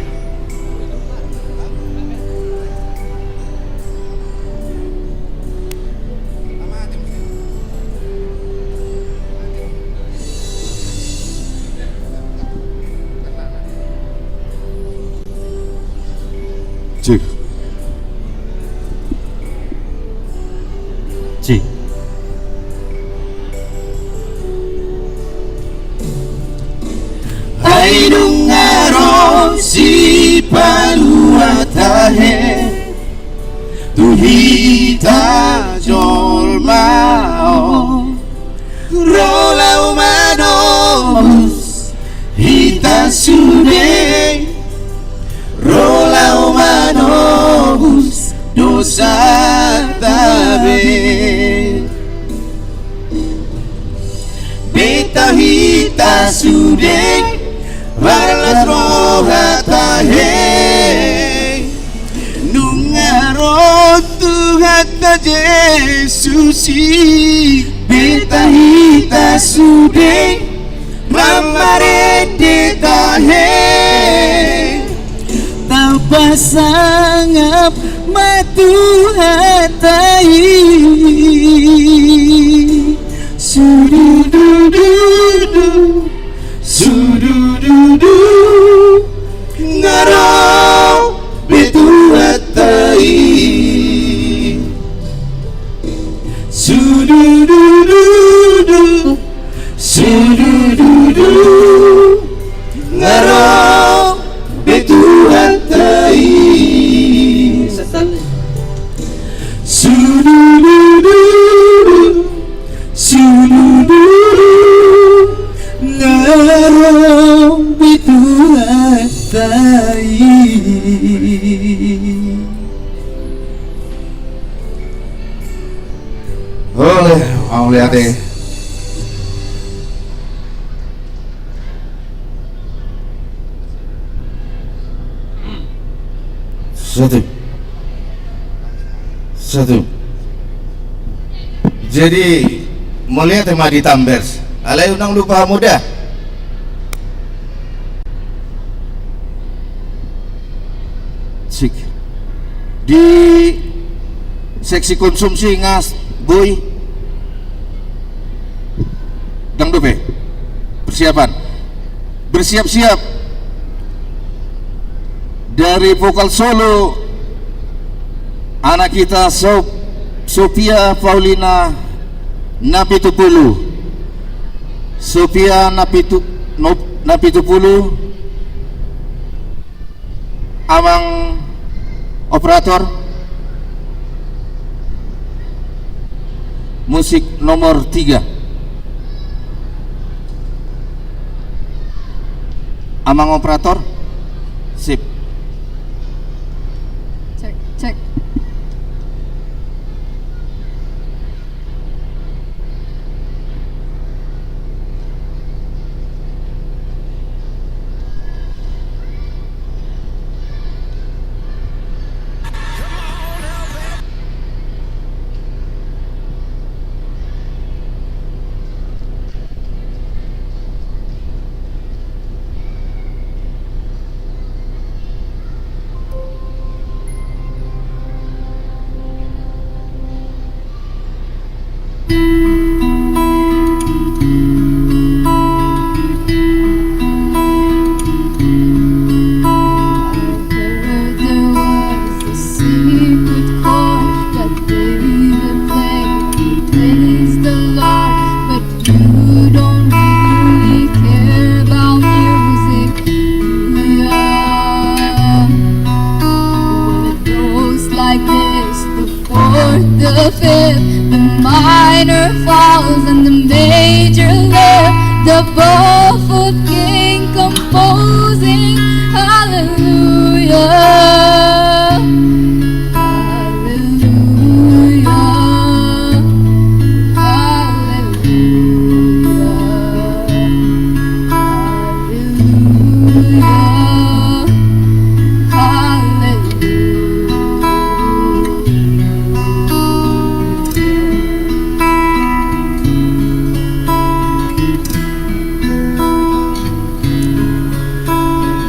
Cek. Cek. Ai nunga ro Sipalua tahe tu hita jolma on, ro laho manobus hita sude, ro laho manobus dosanta be. Beta hita sude, marlas roha tahe. Nunga ro Tuhanta Jesus i, beta hita sude, rap marende tahe. Tapasangap ma Tuhanta i. Sudududu. Sudududu, nga ro be Tuhanta i. Sudududu, sudududu, nga ro be Tuhanta i. Oleh, mauliate. Satu. Satu. Jadi, mauliate ma di Tambers. Alai unang lupa hamu da. Sik. Di seksi konsumsi ngas, boi. Dang dope. Persiapan. Bersiap-siap. Dari vokal solo, anak kita Sof-, Sofia Paulina Napitupulu. Sofia Napitu-, Nop-, Napitupulu. Amang operator, musik nomor tiga. Amang operator, sip. Cek, cek. I heard there was a secret chord that David played. He praised the Lord, but you don't really care about music, do ya? When it goes like this, the fourth, the fifth, the minor falls and the major lift, the bow, fourth king composing, hallelujah, hallelujah, hallelujah, hallelujah, hallelujah.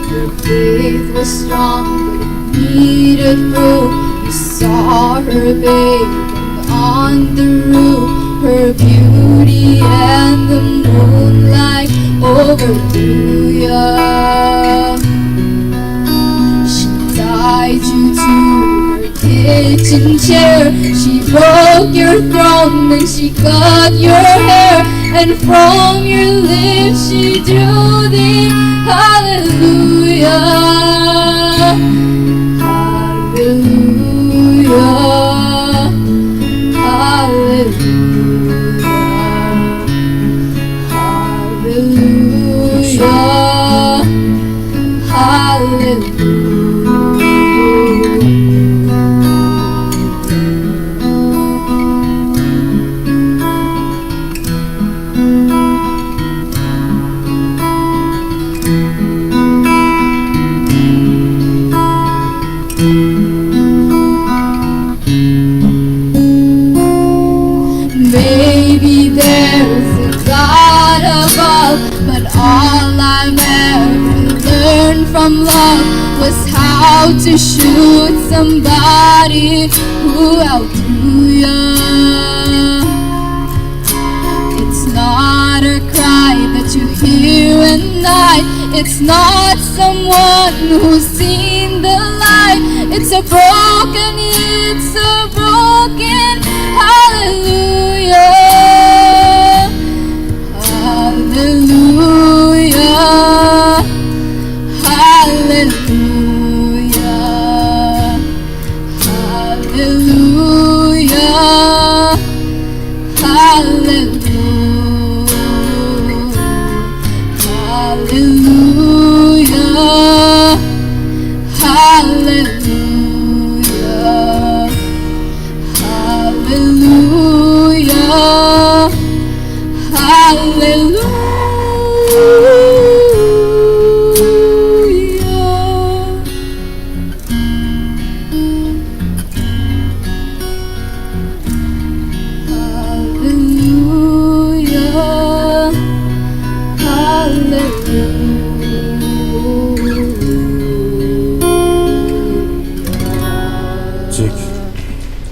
Her faith was strong, but it needed proof. You saw her bathing on the roof, her beauty and the moonlight overthrew ya. She tied you to her kitchen chair. She broke your throne, then she cut your hair. And from your lips she drew thee. Hallelujah, hallelujah, hallelujah. Hallelujah. Hallelujah. Maybe there's a God above, but all I've ever learned from love was how to shoot somebody who outgrew you. It's not a cry that you hear at night. It's not someone who's seen the light. It's a broken, it's a broken hallelujah. Hallelujah. Haleluya, haleluya, haleluya, haleluya, haleluya. Haleluya, haleluya. Haleluya, haleluya. Cek.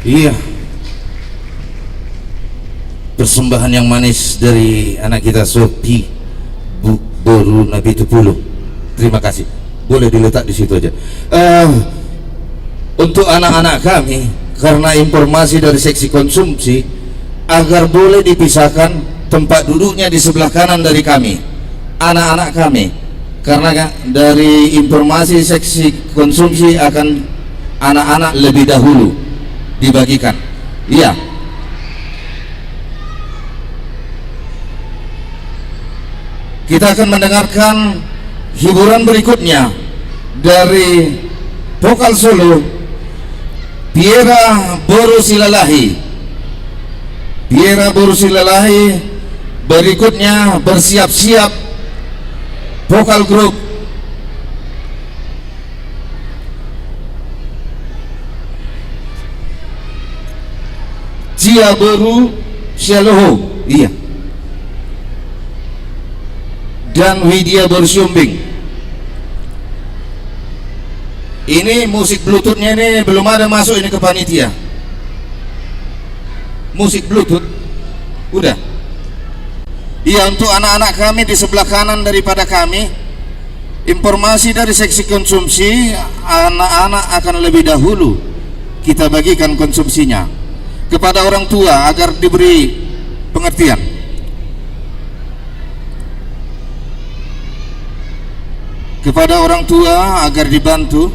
Iya. Persembahan yang manis dari anak kita Sophie, Bu-, Boru Napitupulu. Terima kasih. Boleh diletak di situ aja. Eh, untuk anak-anak kami, karena informasi dari seksi konsumsi, agar boleh dipisahkan tempat duduknya di sebelah kanan dari kami. Anak-anak kami, karena dari informasi seksi konsumsi akan anak-anak lebih dahulu dibagikan. Iya. Kita akan mendengarkan hiburan berikutnya dari vokal solo Piera Boru Silalahi. Piera Boru Silalahi, berikutnya bersiap-siap vokal grup Cia Boru Sialoho. Iya. Dan Widya Boru Siombing. Ini musik bluetoothnya ini belum ada masuk ini ke panitia. Musik bluetooth. Udah. Iya, untuk anak-anak kami di sebelah kanan daripada kami, informasi dari seksi konsumsi, anak-anak akan lebih dahulu kita bagikan konsumsinya kepada orang tua agar diberi pengertian. Kepada orang tua agar dibantu.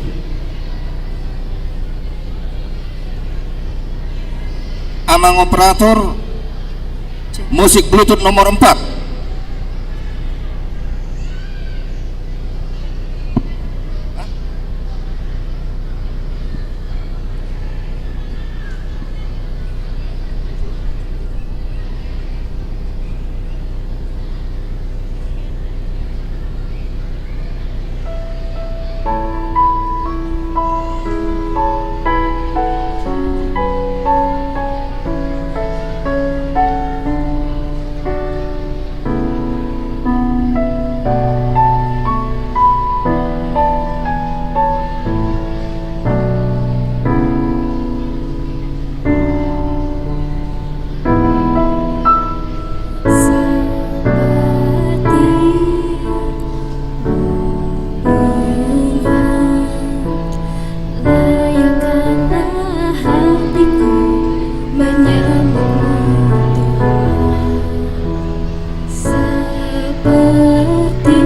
Amang operator, musik bluetooth nomor empat. Seperti bunga, layakkanlah hatiku menyambutmu, Tuhan. Seperti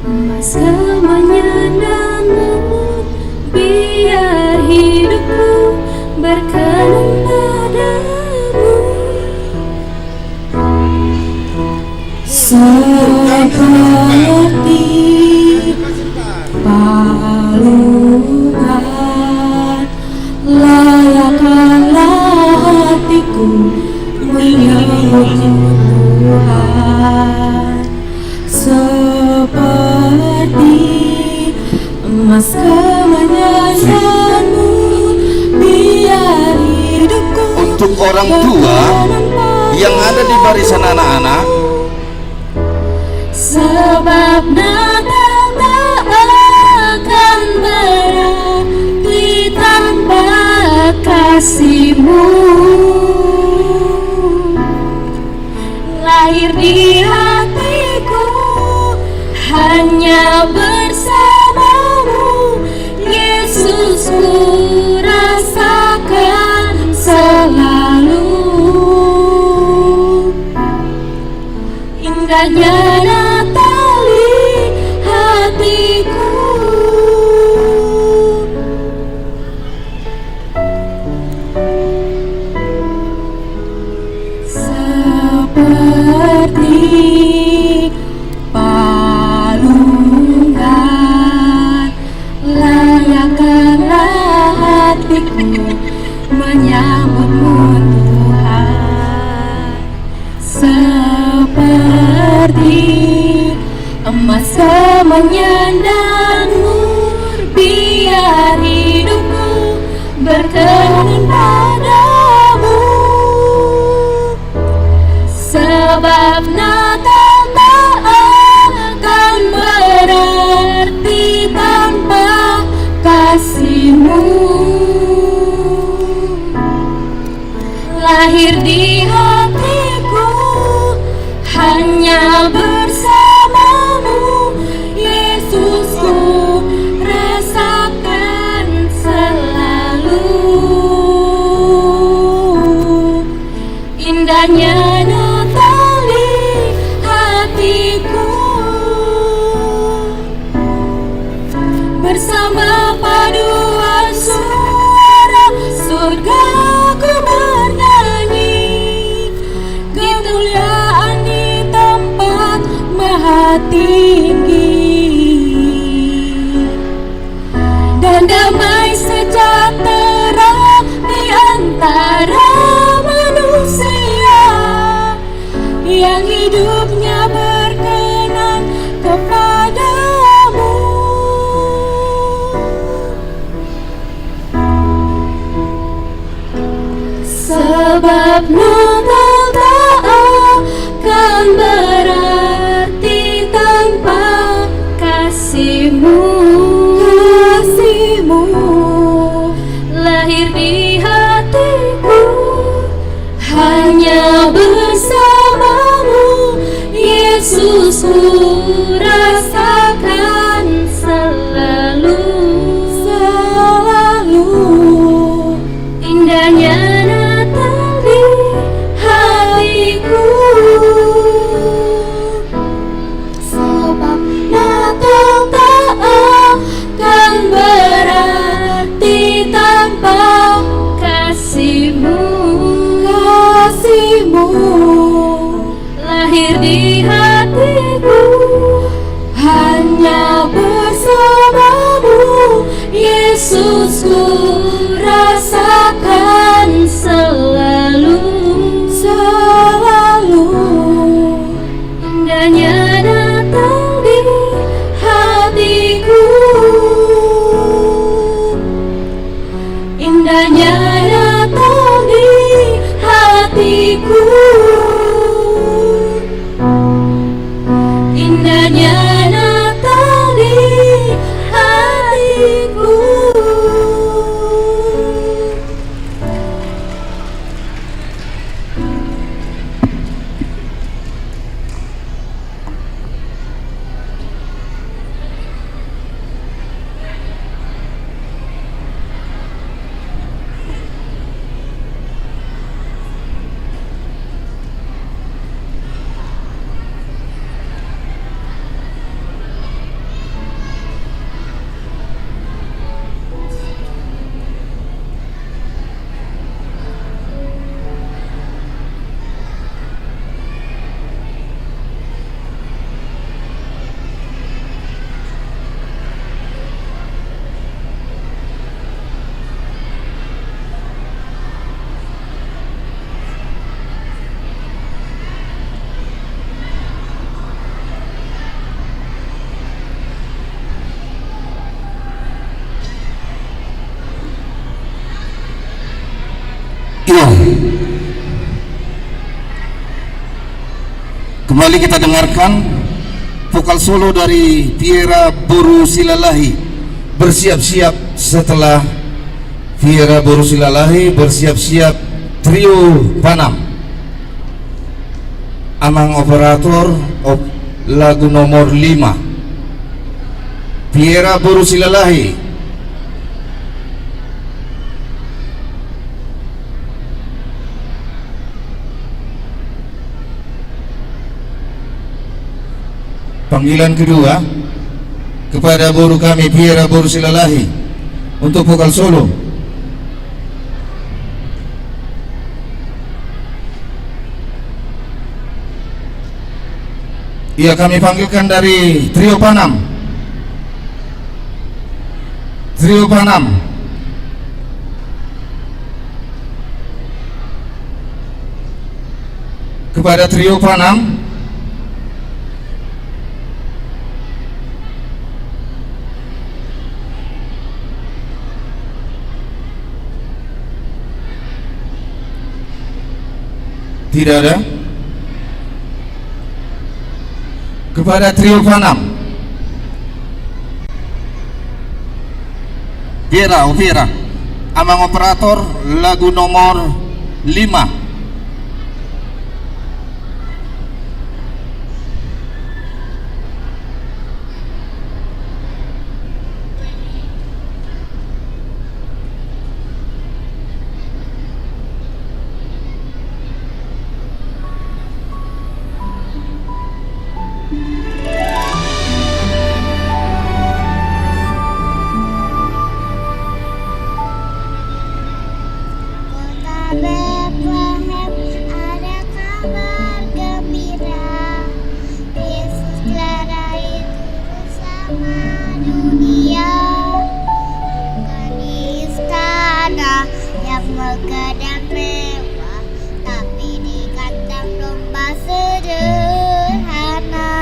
emas kemenyananmu, biar hidupku berkenan padamu. Seperti palungan, layakkanlah hatiku menyambutmu, Tuhan. Seperti emas kemenyanganmu, biar hidupku. Untuk orang tua yang ada di barisan anak-anak, sebab Natal tak akan berarti tanpa kasihmu. Lahir di hatiku hanya bersamamu, Yesus, ku rasakan selalu. Indah Hanya Natal di hatiku. Seperti palungan, layakkanlah hatiku menyambutmu, Tuhan. Seperti emas kemenyan dan mur, biar hidupku berkenan padamu. Sebab Natal tak akan berarti tanpa kasihmu. Lahir di hatiku hanya bersamamu, Yesus, ku rasakan selalu. Indahnya Natal di hatiku. Bersama paduan suara surga ku bernyanyi, kemuliaan di tempat maha tinggi. Dan damai sejahtera di antara manusia yang hidupnya berkenan kepadamu. Sebab Natal tak akan berarti tanpa kasihmu. Kasihmu. Lahir di hatiku hanya bersamamu, Yesus, ku rasakan selalu. Selalu. Indahnya Natal di hatiku. Sebab Natal tak akan berarti tanpa kasihmu. Kasihmu. Lahir di hatiku hanya bersamamu, Yesus, ku rasakan selalu. Selalu. Indahnya Natal di hatiku. Indahnya Natal di hatiku. Indahnya Natal di hatiku. Iya. Kembali kita dengarkan vokal solo dari Piera Boru Silalahi. Bersiap-siap setelah Piera Boru Silalahi, bersiap-siap Trio Panam. Amang operator, op-, lagu nomor lima. Piera Boru Silalahi. Panggilan kedua kepada boru kami, Piera boru Silalahi, untuk vokal solo. Ia kami panggilkan dari Trio Panam. Trio Panam. Kepada Trio Panam. Tidak ada. Kepada Trio Panam. Piera, o Piera. Amang operator, lagu nomor lima. Kota Betlehem, ada kabar gembira. Yesus telah lahir turun sama dunia. Bukan di istana yang megah dan mewah, tapi di kandang domba sederhana.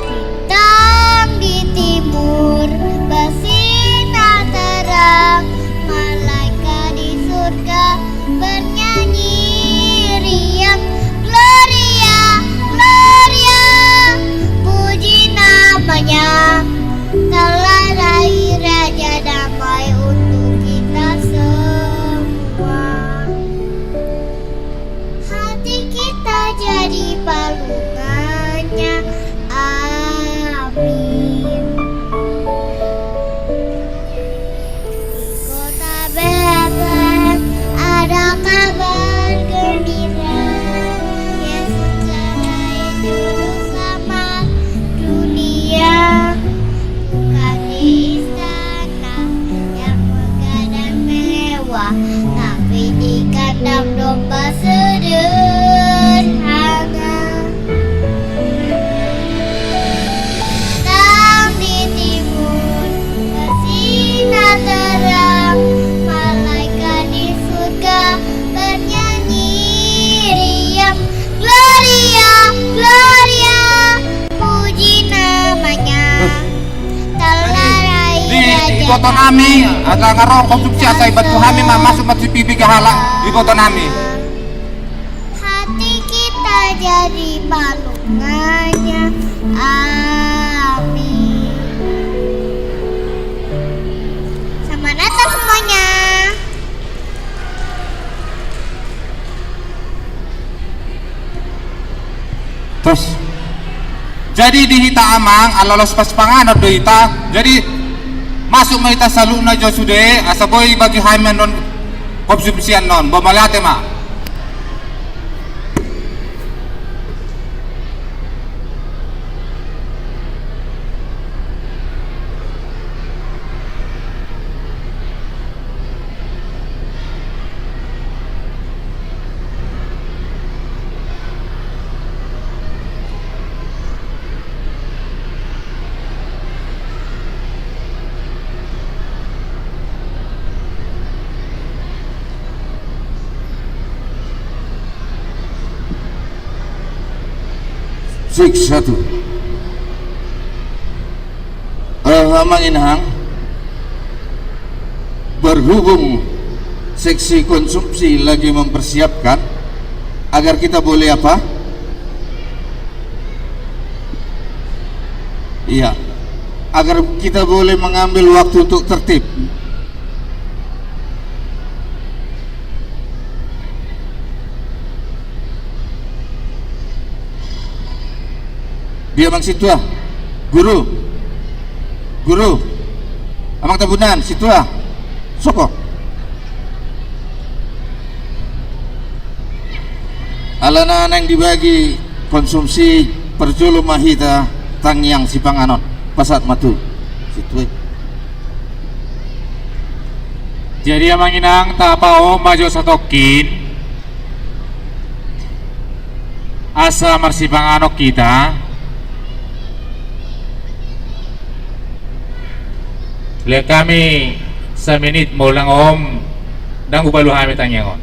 Bintang di timur bersinar terang, malaikat di surga bernyanyi riang, Gloria, Gloria, puji namanya. Telah lahir Raja Damai untuk kita semua. Hati kita jadi palungannya. Amin. Di kota Betlehem ada kabar gembira. Yesus telah lahir sama dunia. Bukan di istana yang megah dan mewah, tapi di kandang domba sederhana. Bintang di timur bersinar terang, malaikat di surga bernyanyi riang, Gloria, Gloria, puji namanya. Telah lahir Raja Damai. Di, di iboto nami, asa nga ro konsumsi asa ibantu hami ma masuk ma C P B ke halak, iboto nami. Hati kita jadi palungannya. Amin. Selamat Natal semuanya. Terus, jadi di hita amang, ala laos pas panganon do hita, jadi masuk ma hita saluhutna jo sude, asa boi bagi hami annon konsumsi annon, ba mauliate ma. Sik, satu. Eh, amang inang, berhubung seksi konsumsi lagi mempersiapkan, agar kita boleh apa? Iya, agar kita boleh mengambil waktu untuk tertib. Dia amang sintua. Guru. Guru. Amang Tambunan, sintua. Sopo? Alana naeng dibagi konsumsi Parjolo ma hita tangiang sipanganon, pasahat ma tu situai. Jadi amang inang, tapaohom ma jo satongkin asa marsipanganon hita. Lean hami saminit, molo ndang on ndang hupalu hami tangiang on.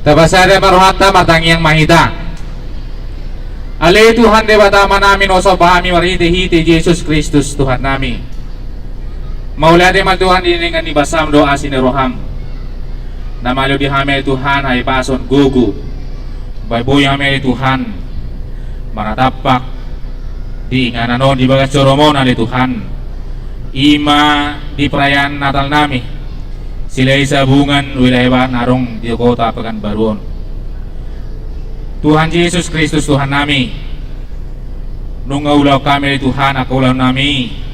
Tapasada ma rohanta, martangiang ma hita. Ale Tuhan Debata Amanami, na so hupahompu hami marhitehite Jesus Kristus Tuhannami. Mauliate ma Tuhan di denggan ni basam dohot asi ni roham, na mangalehon di hami ale Tuhan hahipason, gogo. Boi hami ale Tuhan maratampak di inganan on, di bagas jorom on ale Tuhan. I ma di perayaan Natalnami, Silalahi Sabungan, wilayah Batak na adong di kota Pekanbaru on. Tuhan Jesus Kristus Tuhannami, nunga ulaon hami ale Tuhan angka ulaonnami.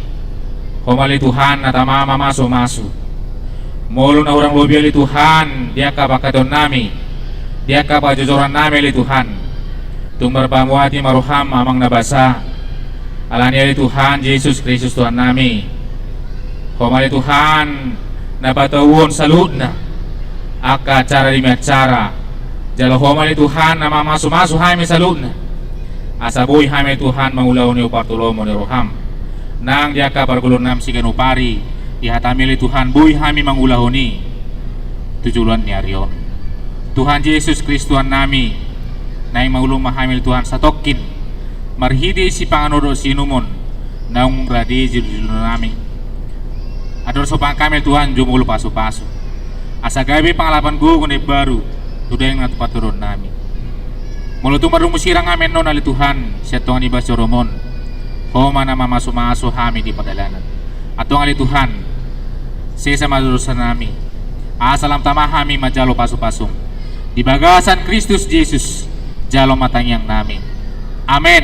Ho ma ale Tuhan na tama mamasumasu. Molo na hurang lobi ale Tuhan di angka pangkataionnami, di angka pajojorannami ale Tuhan, tung marpamuati ma roham Amang na basa. Alani i ale Tuhan Jesus Kristus Tuhannami, ho ma ale Tuhan na patauhon saluhutna angka acara di acara. Jala ho ma ale Tuhan na mamasumasu hami saluhutna, asa boi hami ale Tuhan mangulahon i hombar tu lomo ni roham. Nang di angka pargoluonnami siganup ari, di hatami ale Tuhan boi hami mangulahon i tu joloan ni ari on. Tuhan Jesus Kristus Tuhannami, naeng mangulahon ma hami ale Tuhan satongkin marhite sipanganon dohot siinumon naung rade di jolonami. Andor sombahon hami ale Tuhan jumolo pasupasu, asa gabe pangalapan gogo na imbaru tu daging nang tu partodoonnami. Molo tung mardungkon sirang hami annon ale Tuhan sian tonga ni bagas jorom on, ho ma na mamasumasu hami di pardalanan. Antong ale Tuhan, sesa ma dosanami, asa lam tama hami manjalo pasupasum. Di bagasan Kristus Jesus jalo ma tangiangnami. Amen.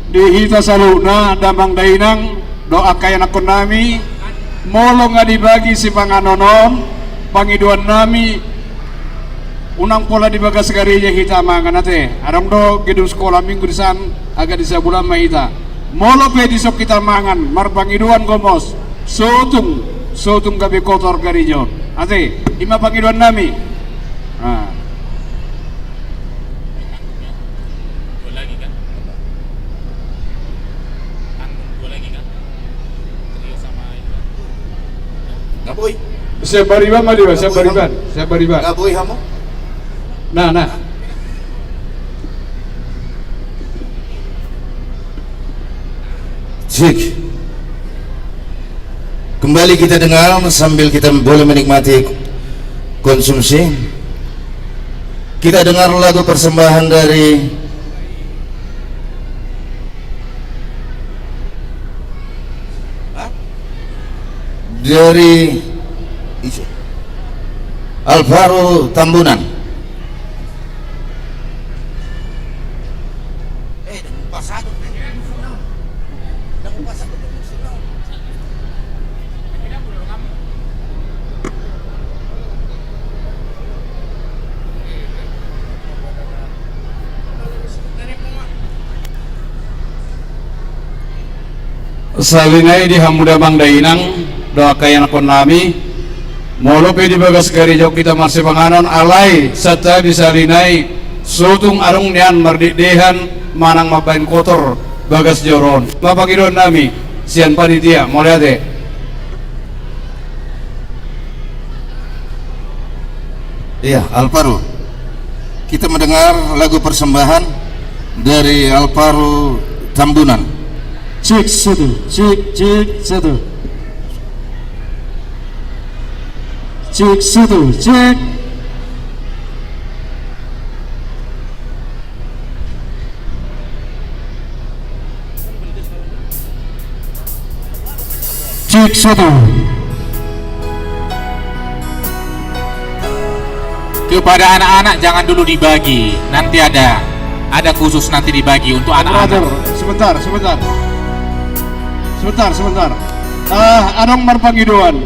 Di hita saluhutna damang dainang dohot angka ianakkonnami, molo nga dibagi sipanganon on, pangidoannami, unang pola di bagas gareja hita mangan ate. Adong do gedung sekolah minggu di san, agak di sabulan ma hita. Molo pe dison hita mangan marpangidoan gomos, sotung, sotung gabe kotor gareja on ate. I ma pangidoannami. Nah. Nga boi. Siap bariban ma dia, siap bariban, siap bariban. Nga boi hamu? Nah, nah. Cek. Kembali kita dengar sambil kita boleh menikmati konsumsi. Kita dengar lagu persembahan dari dari Alvaro Tambunan. Sahali nai di hamu damang dainang dohot angka ianakkonnami, molo pe di bagas gareja on hita marsipanganon, alai santabi sahali nai sotung adong nian mardekdehan manang mambahen kotor bagas joro on. I ma pangidoannami sian panitia, mauliate. Iya, Alvaro. Kita mendengar lagu persembahan dari Alvaro Tambunan. Cek satu, cek, cek satu. Cek satu, cek. Cek satu. Kepada anak-anak jangan dulu dibagi, nanti ada Ada khusus nanti dibagi untuk anak-anak. Moderator, sebentar, sebentar. Sebentar, sebentar. Ah, adong marpangidoan.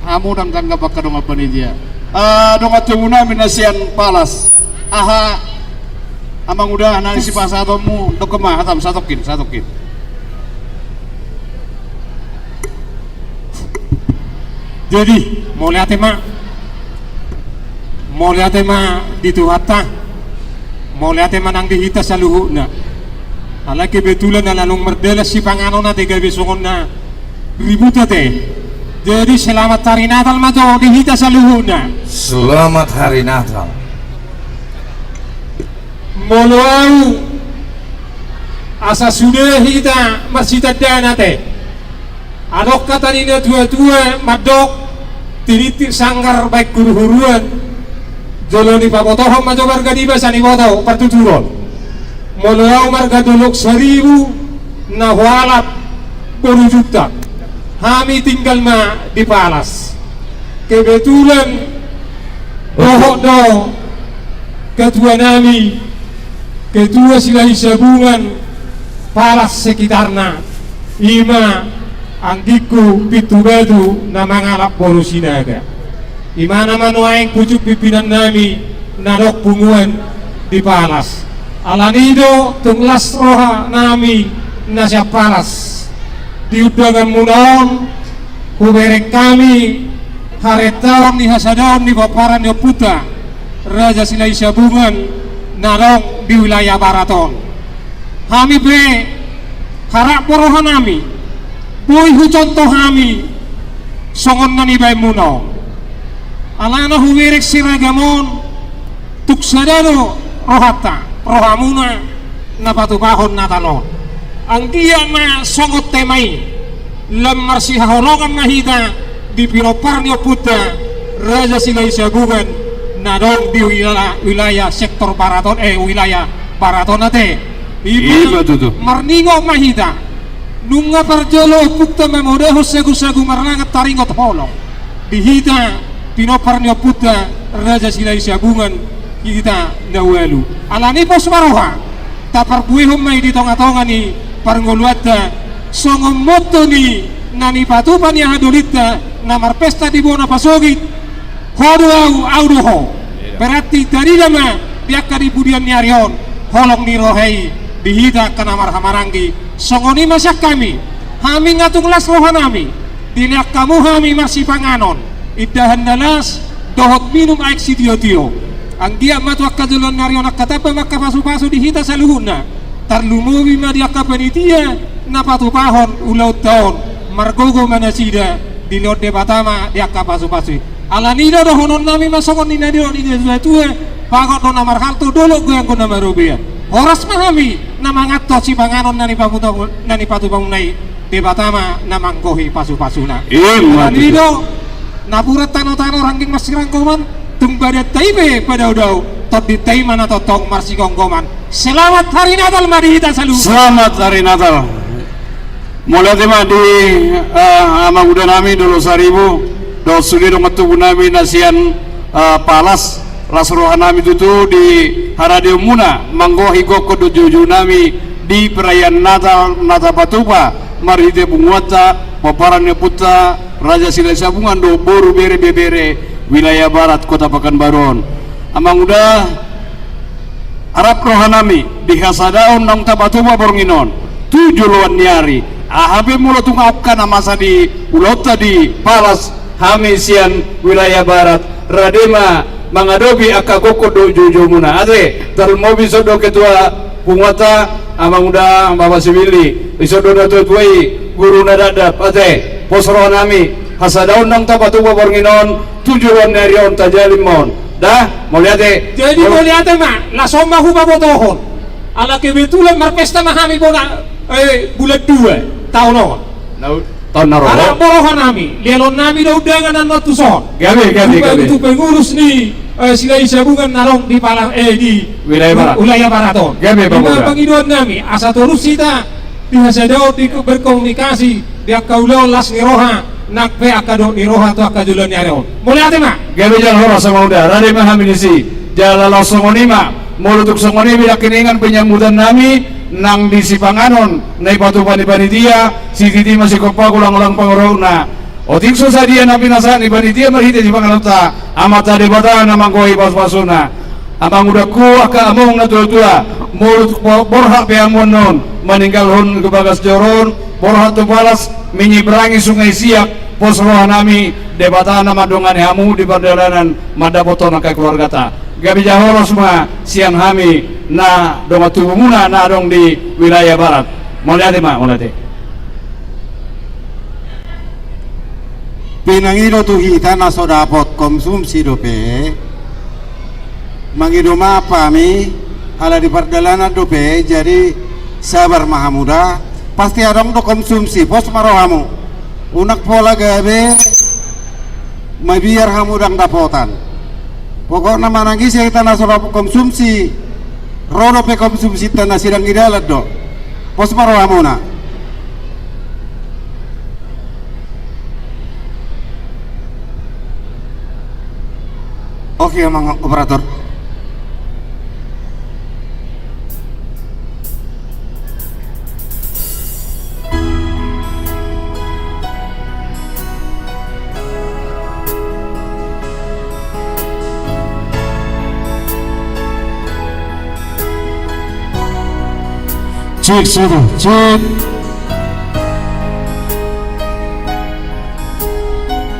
Hamu ndang tanggap angka dongan panitia. Ah, dongan tubu nami na sian Palas. Aha, amang uda, na sipasahatonmu, dok ma, hatam, satongkin, satongkin. Jadi, mauliate ma. Mauliate ma di Tuhanta. Mauliate ma nang di hita saluhutna. Alai kebetulan na lalong mardalan sipanganon ate gabe songon na ribut ate. Jadi selamat hari Natal ma jo di hita saluhutna. Selamat hari Natal. Molo au asa sude hita marsitandaan ate. Adong hata ni natuatua mandok, tinitip sanggar baen huruhuruan. Jolo ni pabotohon ma jo marga Niba sian iboto partuturon. Molo au marga Dolok Saribu na hualap boru Juntak. Hami tinggal ma di Palas. Kebetulan dohot do ketua nami, ketua Silahisabungan Palas sekitarna, ima anggingku Pintu Batu na mangalap boru Sinaga. Imana ma nuaeng pucuk pimpinan nami na adong punguan di Palas. Alani do tung las roha nami na sian Palas. Di undanganmuna on, hubereng hami harentaon ni hasadaon ni pomparan ni ompunta Raja Silahisabungan na adong di wilayah barat on. Hami pe harap roha nami boi hucontoh hami songon na nibaenmuna on. Alana hubereng siragam on, tung sada do rohanta, rohamuna na patupahon Natal on. Anggiat ma songon tema i, lam marsihaholongan ma hita di pinompar ni ompunta Raja Silahisabungan na adong di wilayah, wilayah sektor barat on, eh, wilayah barat on ate. Ima tutu. Marningot ma hita. Nunga parjolo ompunta mamodahon sagusagu marlangan taringot holong di hita pinompar ni ompunta Raja Silahisabungan hita na ualu. Alani pos ma roha, taparbuehon ma i di tongatonga ni parngoluanta songon motto ni na nipatupa ni aha dolinta na marpesta di bona pasogit. Ho do au, au do ho. Berarti tarida ma di angka di pudian ni ari on holong ni roha i di hita angka na marhahamaranggi. Songon i ma sian hami. Hami nga tung las roha nami dilean hamu hami marsipanganon, indahan na las dohot minum aek sitiotio. Anggiat ma tu angka joloan ni ari on angka tamba ma angka pasupasu di hita saluhutna. Tarlumobi ma di angka panitia na patupahon ulaonta on, margogo ma nasida, dilehon Debata ma di angka pasupasu i. Alani do dohonon nami ma songon na nidok ni natuatua, bagot do na marhalto, dolok goyang do na marobean. Horas ma hami na manganhon sipanganon na nipatupa, na nipatupamuna i, Debata ma na manggohi pasupasuna. Ima tutu. Alani do napuran tanotano rangging marsiranggoman, tung badanta i pe padaodao, tondinta i ma na tongtong marsigomgoman. Selamat Hari Natal ma di hita saluhut. Selamat Hari Natal. Mauliate ma di, eh, amang uda nami Dolok Saribu, dohot sude dongan tubu nami na sian, eh, Palas, las roha nami tutu di haradeonmuna manggohi gokhon dohot joujou nami di perayaan Natal na tapatupa marhite punguanta, pomparan ni ompunta Raja Silahisabungan dohot boru, bere, ibebere wilayah barat Kota Pekanbaru on. Amang uda, arap roha nami di hasadaon naung tapatupa borngin on tu joloan ni ari. Aha pe molo tung angka na masa di ulaonta di Palas, hami sian wilayah barat rade ma mangadopi angka gokhon dohot joujoumuna. Ate, tarlumobi songon ketua punguanta, amang uda Bapak Sibilly, songon natuatua i, guru na dakdanak, ate, pos roha nami, hasadaon naung tapatupa borngin on tu joloan ni ari on, tajalim ma on. Da, mauliate. Jadi mauliate ma, laos on ma hupabotohon. Ala kebetulan marpesta ma hami bona, eh, bulan dua taon on. Nau, taon na ro. Ala pos roha nami, lehon nami do undangan annon tuson. Gabe, gabe, gabe. Tu pengurus ni, eh, Silahisabungan na adong di Palas, eh, di wilayah barat, wilayah barat on. Gabe, ima pangidoan nami, asa torus hita di hasadaon, di berkomunikasi di angka ulaon las ni roha, nang pe angka dok ni roha tu angka joloan ni ari on. Mauliate ma. Gabe jala horas amang uda, rade ma hami disi. Jala laos songon i ma Molo tung songon i be nangkiningan penyambutan nami nang di sipanganon na ipatupa ni panitia, sititi ma sikompaku, langlang pangorokna. Otik so sadia na pinasahat ni panitia marhite sipanganonta, Amanta Debata na manggohi pasupasuna. Amangudangku, angka among na tuatua, molo tung bo-, borhat pe hamu annon maninggalhon bagas joro on, borhat tu palas, menyebrangi Sungai Siak, pos roha nami, Debata na mandongani hamu di pardalanan mandapothon angka keluargata. Gabe jala horas ma sian hami na dongan tubumuna na adong di wilayah barat. Mauliate ma, mauliate. Pinangido tu hita na so dapot konsumsi dope. Mangido maaf hami, ala di pardalanan dope, jadi sabar ma hamu da. Pasti adong do konsumsi, pos ma rohamu. Unang pola gabe mabiar hamu ndang dapotan. Pokokna manang ise hita na so dapot konsumsi, ro dope konsumsinta na sidang di dalan do. Pos ma rohamuna. Oke, amang operator. Cek, satu, cek.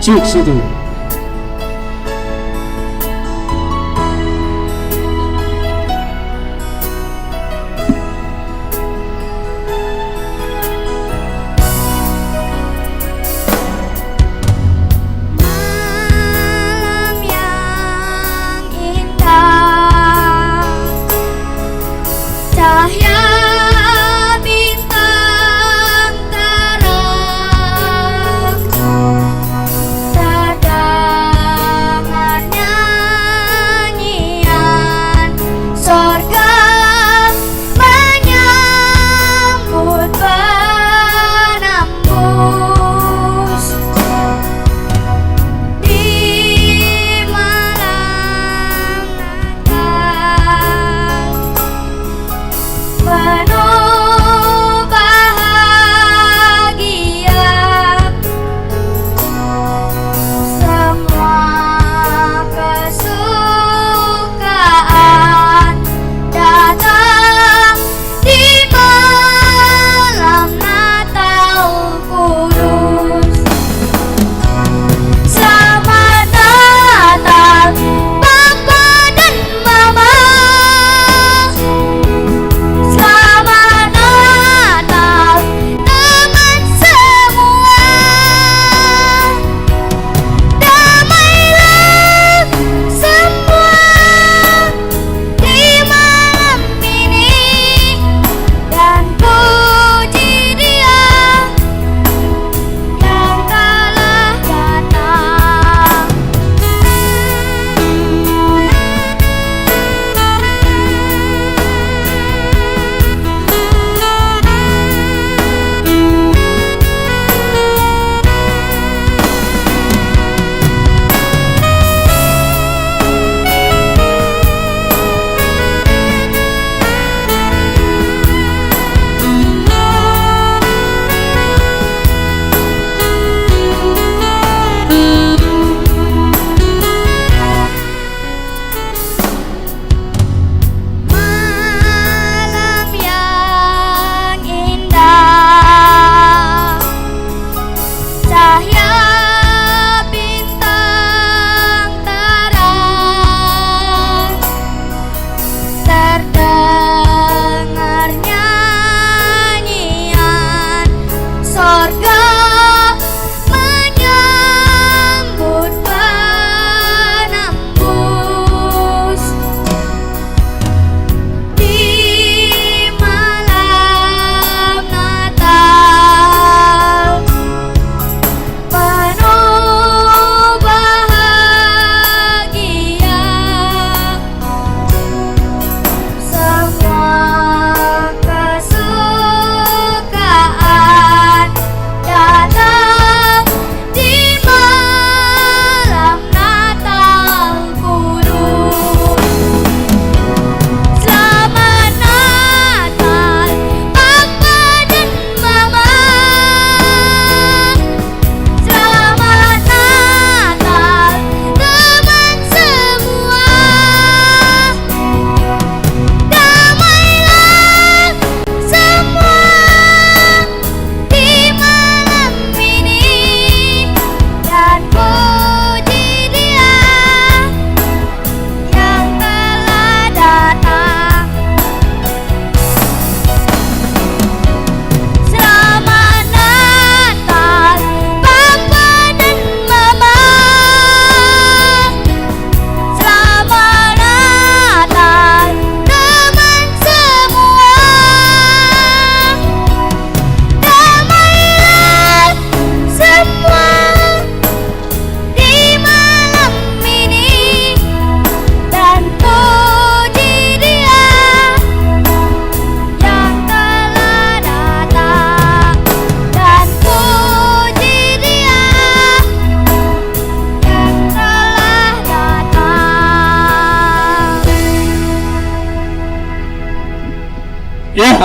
Cek, satu. Malam yang indah, cahaya bintang terang, tak ada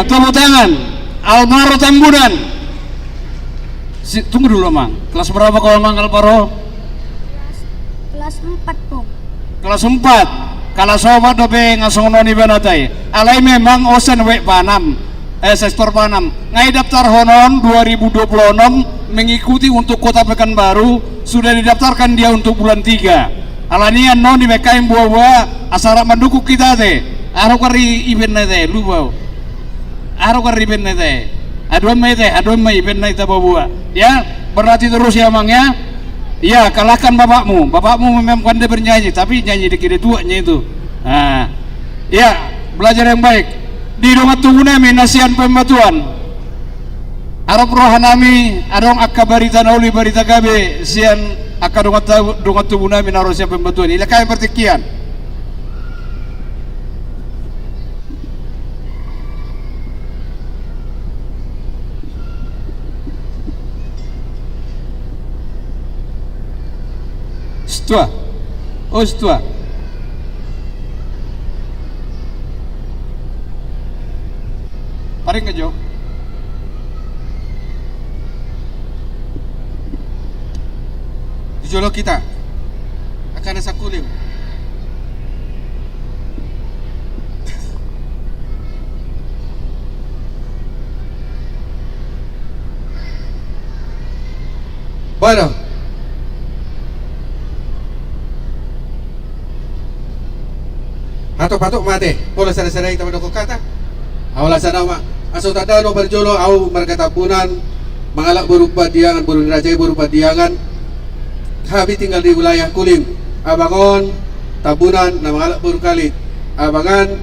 Tepuk tangan. Alvaro Tambunan. Si, tunggu dulu, Amang. Kelas berapa kau, Amang Alvaro? Kelas, kelas empat, Pung. Kelas empat. Kelas opat dope nga songon on ibana, tai. Alai memang on sian web Panam. Eh, sektor Panam. Nga didaftarhon on dua ribu dua puluh enam mengikuti untuk Kota Pekanbaru, sudah didaftarkan dia untuk bulan tiga. Alani annon dibaen hami buabua, asa rap mandukung hita, ate. Aha do ari ibaen na, ate, lupa au. Aha do ari ibaen na, ate. Haduan ma, ate, haduan ma ibaen na hita buabua. Ya, berlatih terus ya, Amang, ya. Ya, kalahkan bapakmu. Bapakmu memang pandai bernyanyi, tapi nyanyi di kiri tuanya itu. Nah, ya, belajar yang baik. Di dongan tubu nami na sian Pembatuan. Arop roha nami, adong angka barita na uli, barita gabe sian angka dongan tabu-, dongan tubu nami na ro sian Pembatuan. Ila hami partingkian. Stua. Oh, stua. Paring aja. Di jolo hita. Angka na sakuling. Boha do? Hatop-hatop ma, ate, pola sada-sada hita mandok hata. Ahu laos na ma. Asa tanda na parjolo, ahu marga Tambunan, mangalap boru Pandiangan, boru ni raja i boru Pandiangan. Hami tinggal di wilayah Kulim. Abang on Tambunan na mangalap boru Kalit. Abang an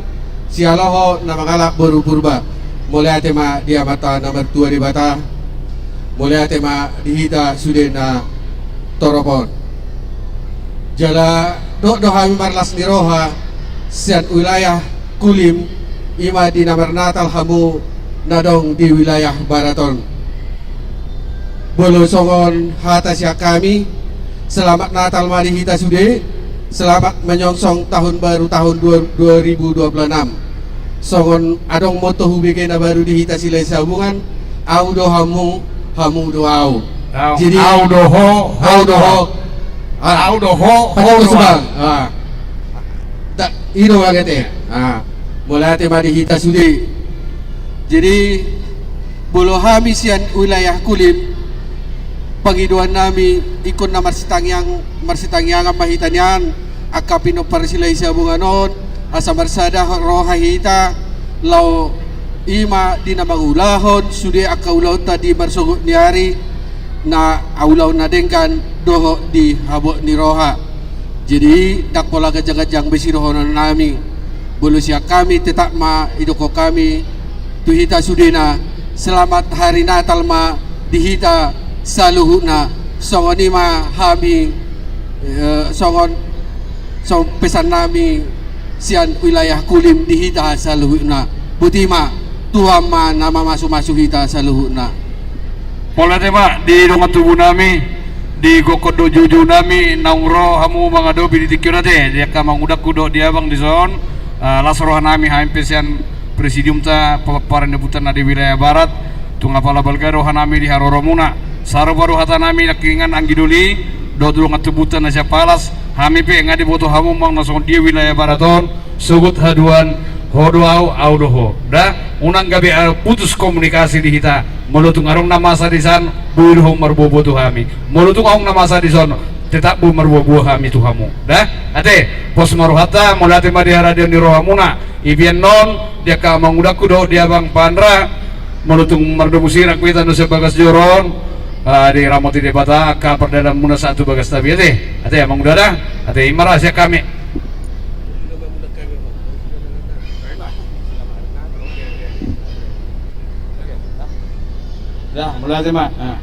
Sihaloho na mangalap boru Purba. Mauliate ma di Amanta na martua Debata. Mauliate ma di hita sude na torop on. Jala dohot do hami marlas ni roha sian wilayah Kulim, i ma di na marnatal hamu na adong di wilayah Barat on. Molo songon hata sian hami, selamat Natal ma di hita sude, selamat menyongsong tahun baru tahun dua, dua ribu dua puluh enam. Songon adong motto hubege na baru di hita Silahisabungan, ahu do hamu, hamu do ahu. Ahu, jadi, ahu do ho, ho do ahu. Ah, ahu do ho, ho do ahu. Ah. Da, i do, ate. Ah. Mauliate ma di hita sude. Jadi, molo hami sian wilayah Kulim, pangidoan nami ingkon na marsitangiang-, marsitangiangan ma hita nian, angka pinompar Silahisabungan on, asa marsada roha hita, laho i ma di na mangulahon sude angka ulaonta di marsogot ni ari, na ulaon na denggan dohot di habot ni roha. Jadi, ndang pola ganjang-ganjang be sidohonon nami. Molo sian hami tetap ma idokkon hami tu hita sudena, selamat hari Natal ma di hita saluhutna. Songon i ma hami, eh, songon, songon pesan nami sian wilayah Kulim di hita saluhutna. Boti ma, Tuhan ma na mamasu-masu hita saluhutna. Mauliate ma di dongan tubu nami, di gokhon dohot joujou nami naung ro hamu mangadopi di tingki on, ate, di angka amangudangku dohot di abang dison. Ah, las roha nami hami pe sian presidiumta, pa-, parandibutan na di wilayah Barat, tung apala balga roha nami di haroromuna. Sarupa do hata nami nangkiningan anggi doli dohot dongan tubuta na sian Palas, hami pe nga diboto hamu manang na songon dia wilayah Barat on, sogot haduan, ho do ahu, ahu do ho. Da, unang gabe, ah, putus komunikasi di hita. Molo tung adong na masa dison, boi do ho marboaboa tu hami. Molo tung adong na masa dison, tetap boi marboaboa hami tu hamu. Da, ate, pos ma rohanta, mauliate ma di haradeon ni rohamuna. Ipian non, di angka amangudangku dohot di abang Pandra, molo tung mardomu sirang hita na sian bagas joro on, ah, diramoti Debata angka pardalananmuna sahat tu bagasta be, ate. Ate, amanguda da, ate, i ma ra sian hami. Da, mauliate ma. Ah.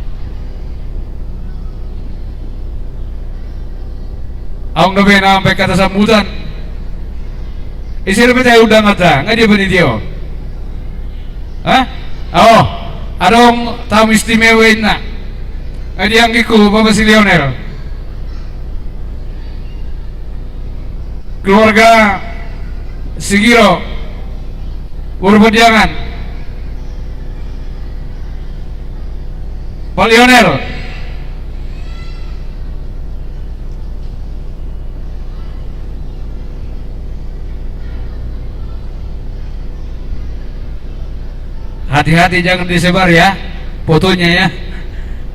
Adong dope na mambaen hata sambutan. Ise dope tahe undanganta, nga dia panitia on? Hah? Oh, adong tamu istimewa inna. Nga dia anggingku, Bapak si Lionel. Keluarga Sigiro, boru Pandiangan. Pak Lionel. Hati-hati, jangan disebar ya fotonya ya.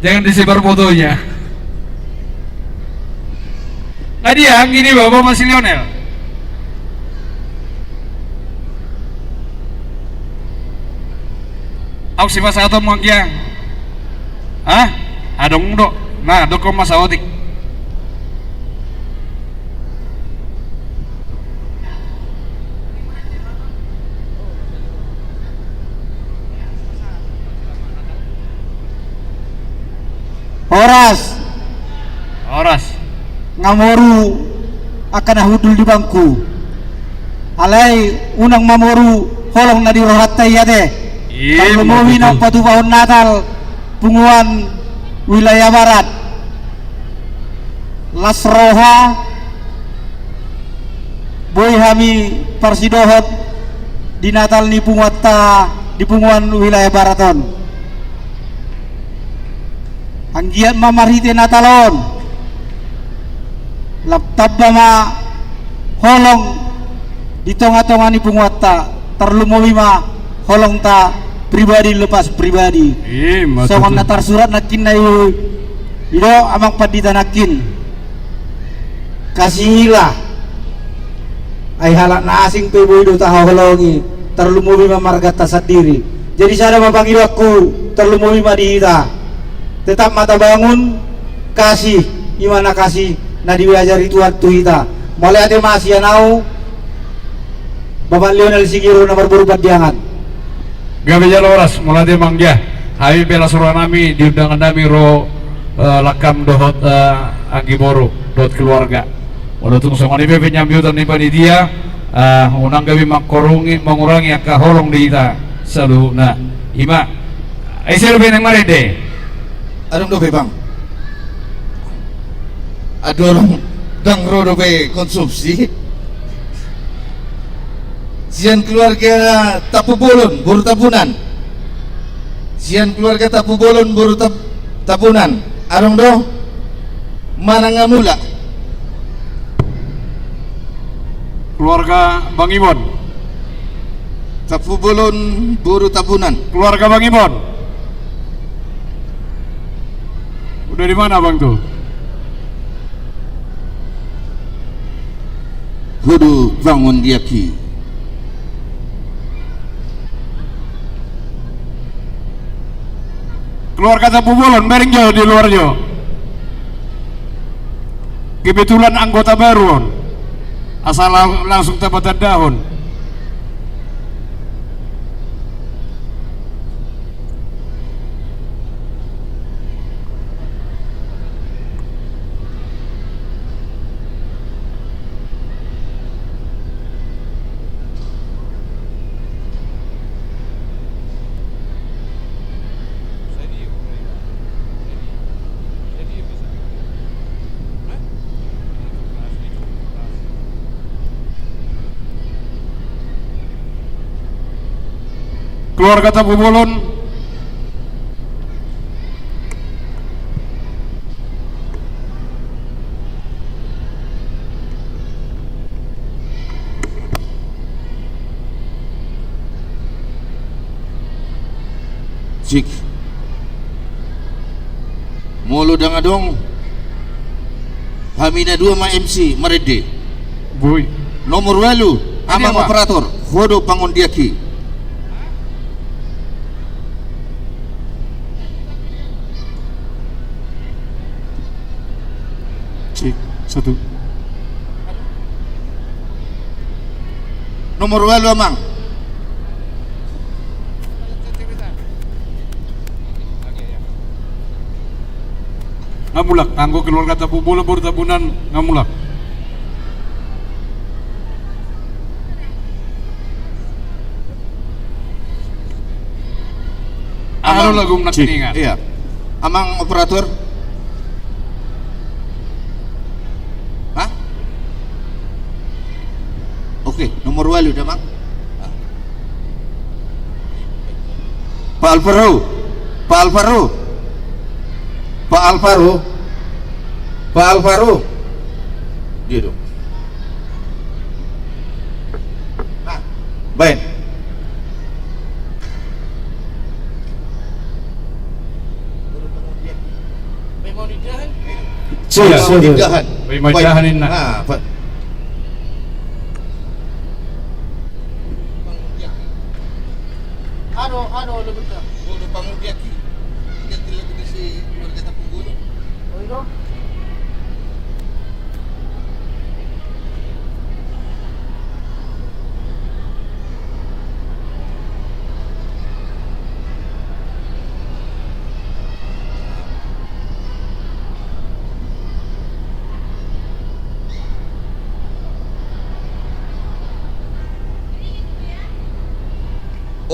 Jangan disebar fotonya. Nah, dia gini, Bapak masih Lionel. Au sipasahaton ma anggiang. Hah? Adong do. Nah, dokkon ma saotik. Horas. Horas. Nga moru angka na hundul di bangku. Alai unang mamoru holong na di rohanta i ate. Iya, tarlumobi na betul. Patupahon Natal punguan wilayah barat. Las roha, boi hami parsidohot di Natal ni punguanta di punguan wilayah barat on. Anggiat ma marhite Natal on lam tamba ma holong di tonga-tonga ni punguanta, tarlumobi ma holongta pribadi lepas pribadi. Ima tutu. Songon na tarsurat nangkin na i, i do amang pandita nangkin. Kasihlah. Ai halak na asing pe boi do tahaholongi, tarlumobi ma marganta sandiri. Jadi sada ma pangidoanku, tarlumobi ma di hita. Tetap ma tabangun kasih, i ma na kasih na diajari Tuhan tu hita. Mauliate ma sian au, Bapak Lionel Sigiro na marboru Pandiangan. Gabe jala horas, mauliate ma anggia. Hami pe las roha nami di undangan nami ro, eh, langkam dohot, eh, anggi boru dohot keluarga. Molo tung songon i pe penyambutan ni panitia, eh, unang gabe mangkorungi, mangurangi angka holong di hita saluhutna. Ima, ai sai dope naeng marende. Adong dope, Bang. Adong, ndang ro dope konsumsi. Sian keluarga Tampubolon, boru Tambunan. Sian keluarga Tampubolon, boru Tam-, Tambunan. Adong do? Manang nga mulak? Keluarga Bang Ibon. Tampubolon, boru Tambunan. Keluarga Bang Ibon. Udah di mana, Bang, tuh? Ho do, bangun dia ki. Keluarga Tampubolon, bereng jo di luar jo. Kebetulan anggota baru on. Asa la-, langsung tapatandahon. Keluarga Tampubolon. Cik. Molo ndang adong, hami na dua ma M C marende. Boi. Nomor ualu, amang operator, ho do bangun dia ki. Cek, satu. Nomor ualu, amang. Nga mulak, anggo keluarga Tampubolon, boru Tambunan, nga mulak. Aha do lagu na piningan? Iya. Amang operator. Hah? Oke, nomor ualu da, Mang. Pak Alvaro, Pak Alvaro. Pak Alvaro. Pak Alvaro. Dia dong. Nah, baen. Siap, siap. Baen. Nah, Pak. Anu, anu, lebih ke. Gua udah panggul dia, Ki. Dia telah kita si keluarga Tampung Gunung. Oh, iya.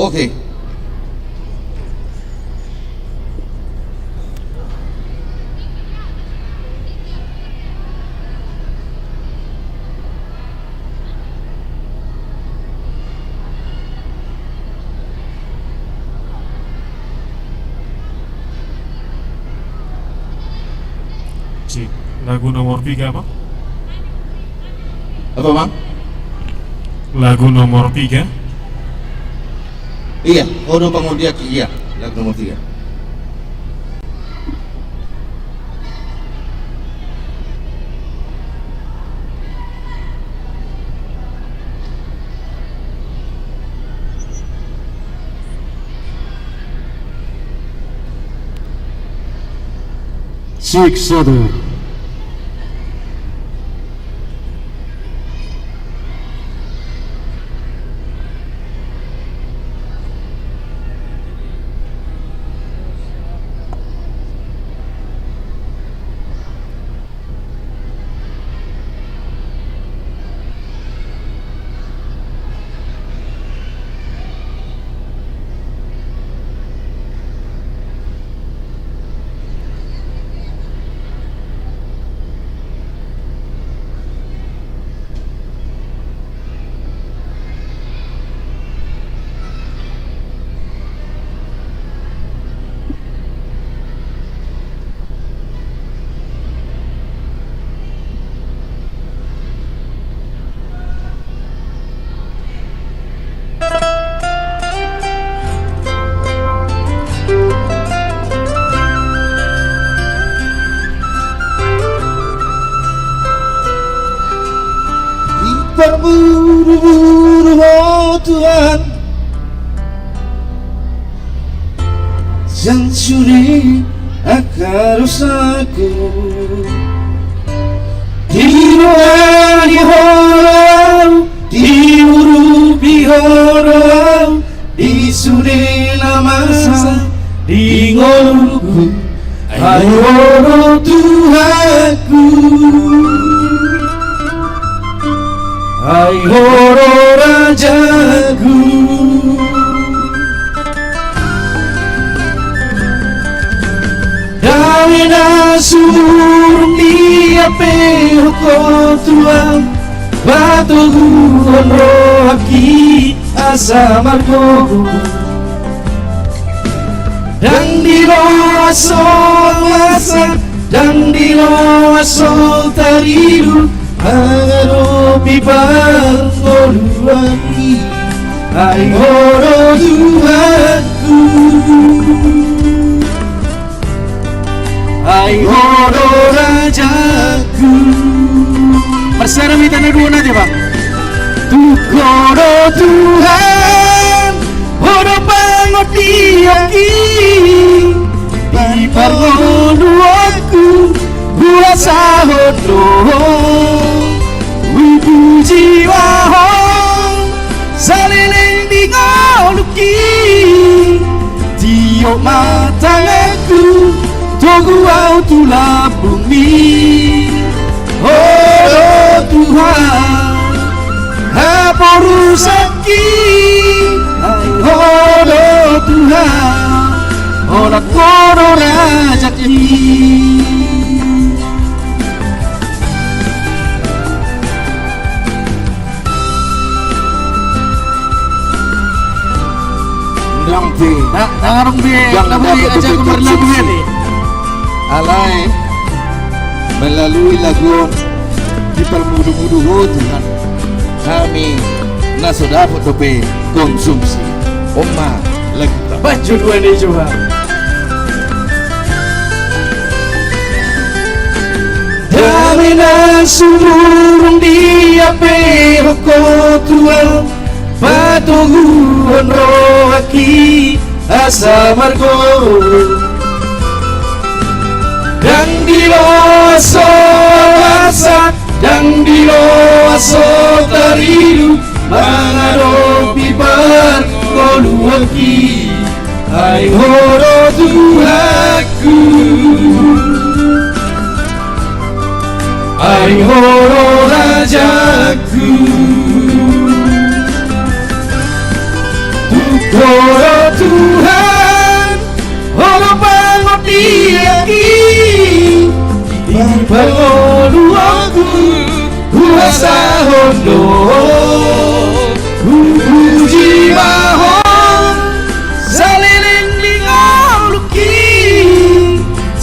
Oke. Cik, lagu nomor tiga apa? Apa, Bang? Lagu nomor tiga. Iya, oh, numpang dia, iya, lagu nomor tiga. Sik, satu. Diparburuburuhon Tuhan, jala sude angka dosaku. Diboanihon Ho, diurupi Ho, di sude na masa di ngolungku. Ai Ho do Tuhanku, ai Ho do rajaku. Dame na sumurung di hape Ho Tuhan, patoguhon rohangki asa margogo. Ndang diloas Ho masa, ndang diloas Ho taridu, mangadopi pangoluanki. Ai Ho do Tuhanku, ai Ho do rajaku. Marsiajar hita na dua nai, Bang. Tung Ho do Tuhan, Ho do pangondianki, di parngoluanku huasahon Ho, hupuji ma Ho saleleng di ngolungki. Tiop ma tanganku, togu ahu tu lambungmi. Ho do Tuhan haporusangki, ai Ho do Tuhan, holan Ho do rajangki. Ndang pe. Ndang adong be. Ndang adong be. Aja aku marlagu be. Alai melalui lagu on diparmudu-mudu Ho Tuhan hami na so dapot dope konsumsi. On ma lagu. Bajo dua ni Johan. Dame na sumurung diapehon Ho Tuhan, patoguhon rohangki asa margou. Ndang diloas ho basa, ndang diloas ho taridu, mangadopi parngoluanki. Ai Ho do Tuhanku, ai Ho do Rajaku. Tung Ho do Tuhan, Ho do pangortianki, di parngoluonku huhasahon do. Hupuji ma Ho saleleng ni ngolungki.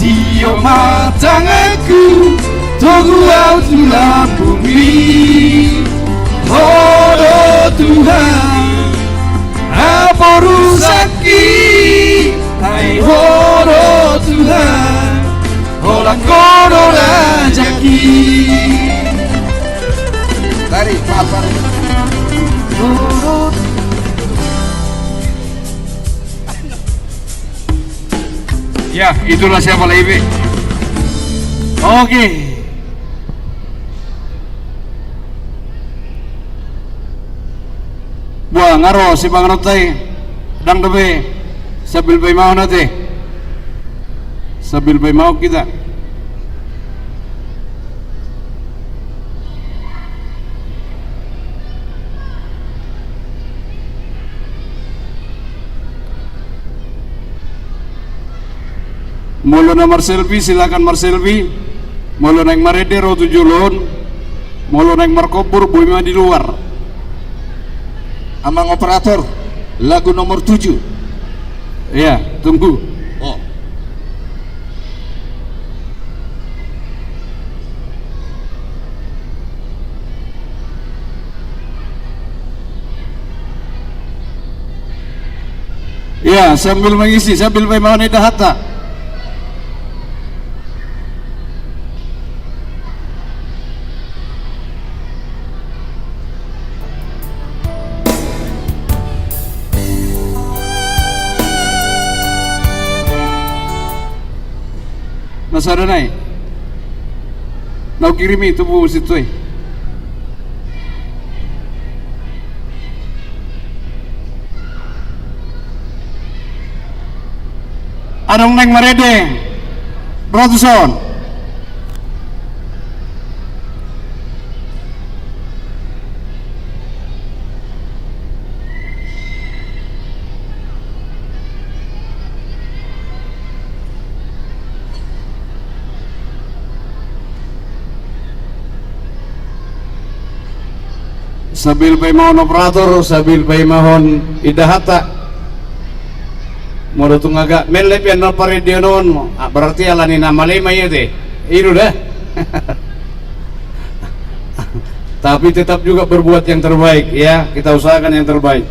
Tiop ma tanganku, togu ahu tu lambungmi. Ho do Tuhan, haporusangki. Ai Ho do Tuhan, holan Ho do Rajaki. Tari, papar. Ya, itulah siapa lagi, Pi. Oke. Buah, nga ro sipanganon ta i. Ndang dope. Sambil paimahon ate. Sambil paimahon hita. Molo na marselfie, silakan marselfie. Molo naeng marende, ro tu jolo on. Molo naeng markombur, boi ma di luar. Amang operator, lagu nomor tujuh. Iya, tunggu. Oh. Iya, sambil mengisi, sambil memahami dahatta. Na sada nai. Na hukirim i tu bubu sintua i. Adong naeng marende. Ro tu son. Sambil paimahon operator, sambil paimahon indahatta. Molo tung agak mele pe annon parendeon on, ah, berarti alani na male ma i ate. I do da. Tapi tetap juga berbuat yang terbaik, ya. Kita usahakan yang terbaik.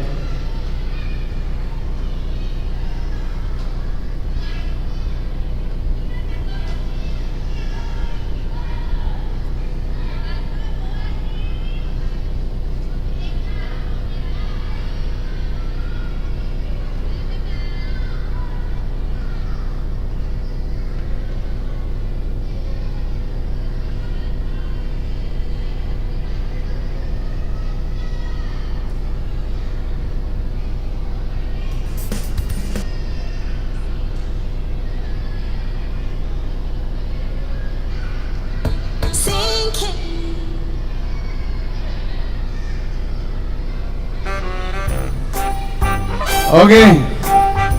Oke,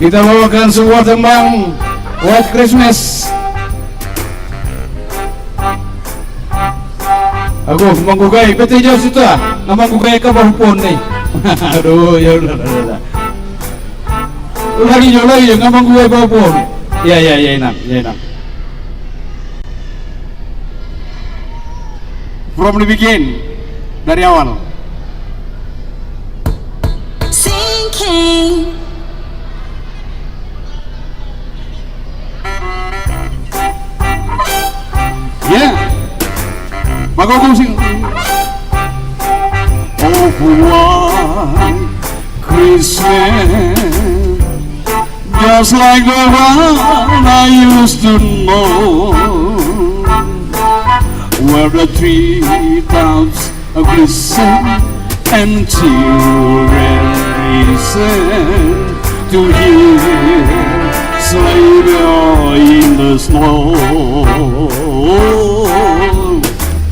kita bawakan sebuah tembang White Christmas. Ago, manggugai, bete jo sita, nga manggugai ka bahu pohon ni. Aduh, ya Allah, Allah, Allah. Ulangi jo, ulangi jo, nga manggugai bahu pohon. Ya, ya, ya, inang, ya, inang. From the beginning, dari awal. Sinking. Yeah. Bagus, sing. Oh, why Christmas just like the one I used to know, where the treetops glisten and children listen to hear sleigh bell in the snow.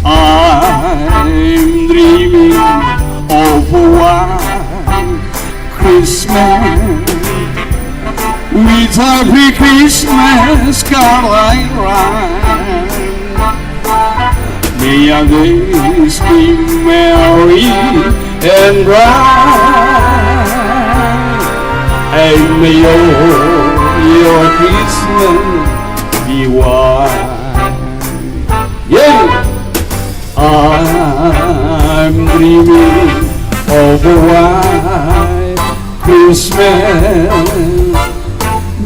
I'm dreaming of a white Christmas, with every Christmas card I write. May your days be merry and bright, and may all your Christmas be white. Yeah! I'm dreaming of a white Christmas,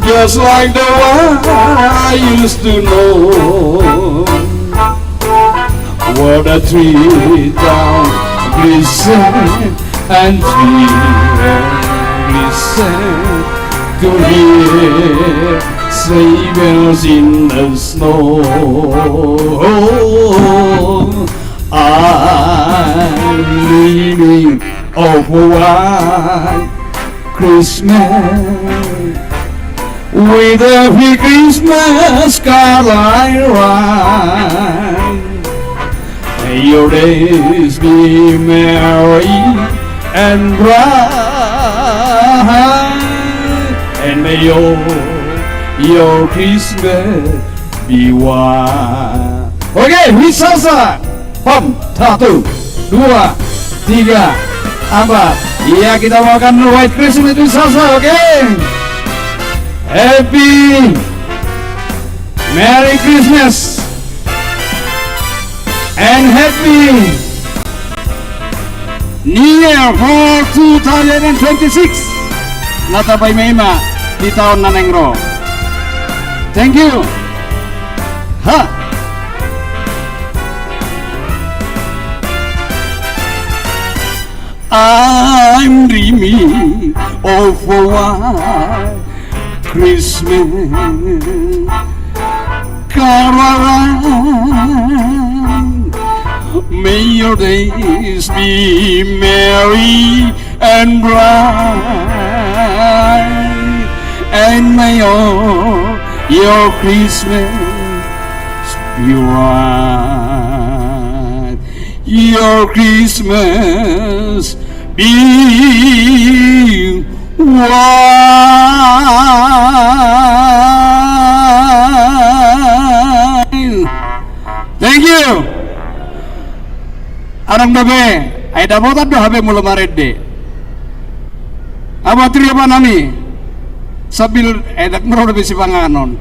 just like the one I used to know, where the treetops glisten and children listen to hear sleigh bells in the snow. I'm dreaming of a white Christmas, with every Christmas card I write. May your days be merry and bright, and may all your Christmas be white. Oke, Hit Salsa. Pam, satu, dua, tiga, empat. Iya, kita bawakan White Christmas with Salsa, oke? Happy Merry Christmas and Happy New Year for two thousand and twenty-six. Na tapaimaima di taon na naeng ro. Thank you. Ha. I'm dreaming of a white Christmas. Come around. May your days be merry and bright, and may all your Christmas be white. Your Christmas be white. Thank you. Adong dope, ai dapotan do hape molo marende. Abat ria panami. Sambil, eh, ndang ro dope sipanganon.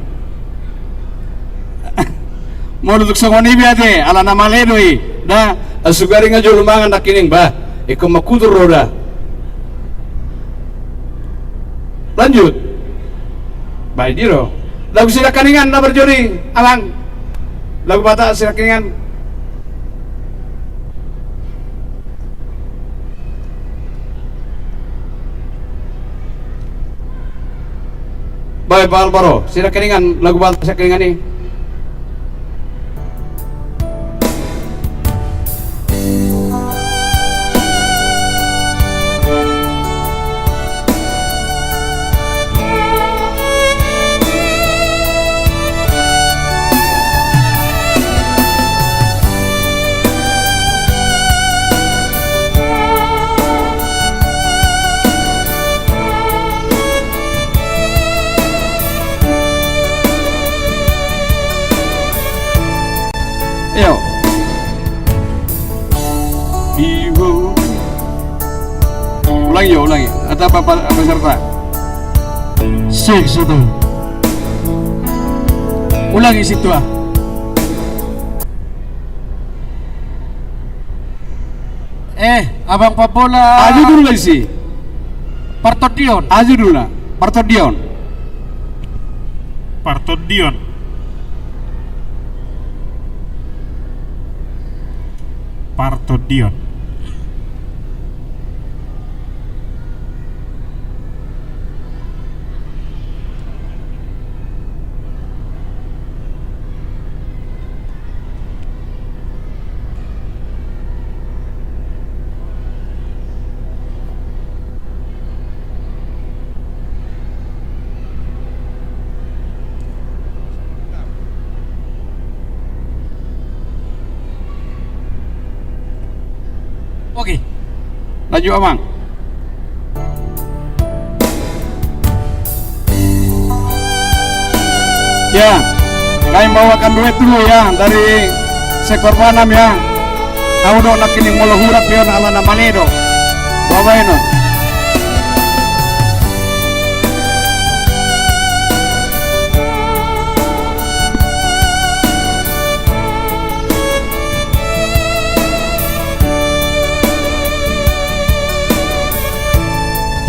Molo tung songon i be ate, ala na male do i. Da, sugari nga jolo mangan nangkining, bah. Ingkon mangkutur do da. Lanjut. Baik, diro. Lagu Sidangkaningan na parjolo i, Amang. Lagu Batak Sidangkaningan. Baik, Pak Alvaro, Sidangkaningan, lagu Batak Sidangkaningan i. Ayo. Iho. Ulangi jo, ulangi. Atap apa, apa serta? Sik, satu. Ulangi situ ah. Eh, abang pambola. Aha judulna disi? Partondion. Aha judulna? Partondion. Partondion. Partondion. Oke. Lanjut, Amang. Ya, kami bawakan duet dulu ya, dari sektor Batam ya. Ahu do nangkining molo hurang pe on alana male do. Babaen on.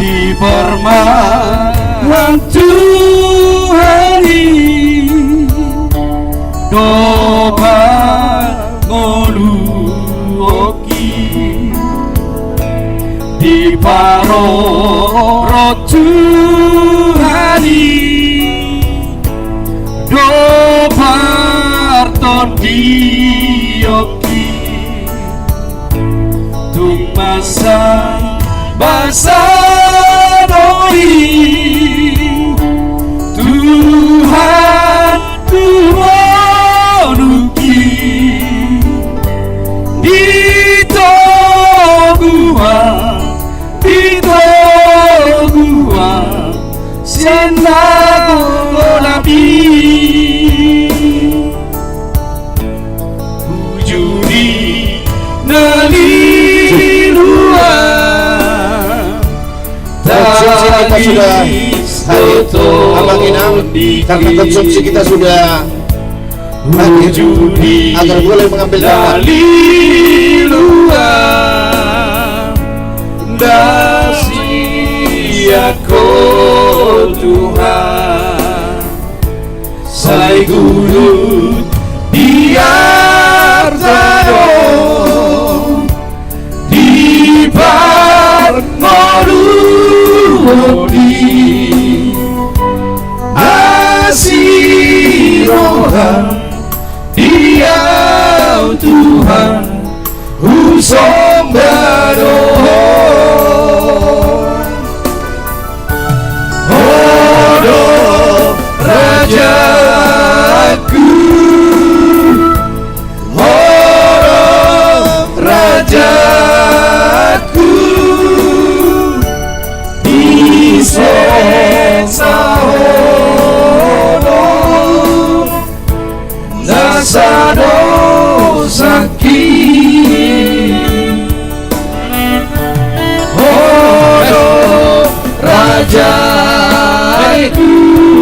Di parmahan Tuhan i do parngoluonki, di parorot Tuhan i do partondionki. Tung mansai basa do i Tuhan tu ngolungki, di toguan, di toguan sian na golap i. Bujur i na lilu. Konsumsi kita sudah hadir, Amang Inang, karena konsumsi kita sudah hadir, agar boleh mengambil gambar. Sai gulut di arta do, di parngoluon i, asi roham di ahu Tuhan, husomba do Ho. Ho do rajaku, Ho do rajaku, di sesa Ho do na sadosangki. Ho do rajaku.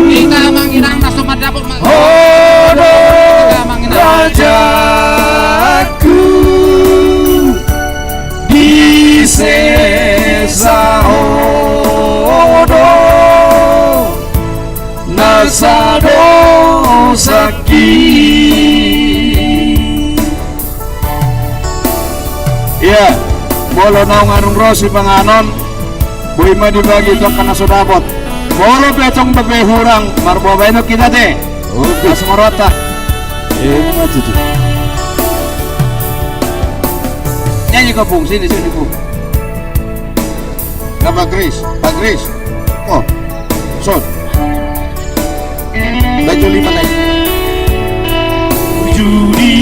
Hita manginang na so mandapot ma-, Ho do hita manginang. Rajaku. Di sesa Ho do na sadosangki. Ia, molo naung adong ro sipanganon, boi ma dibagi tu angka na so dapot. Molo pe tong dope hurang, marboa baenon hita te. Oke. Las ma rohanta. Emma tutu. Nyanyi kau, Pung, sini, sini, Pung. Nah, Pak Kris, Pak Kris. Oh, son. Baju lima naik. Bujur i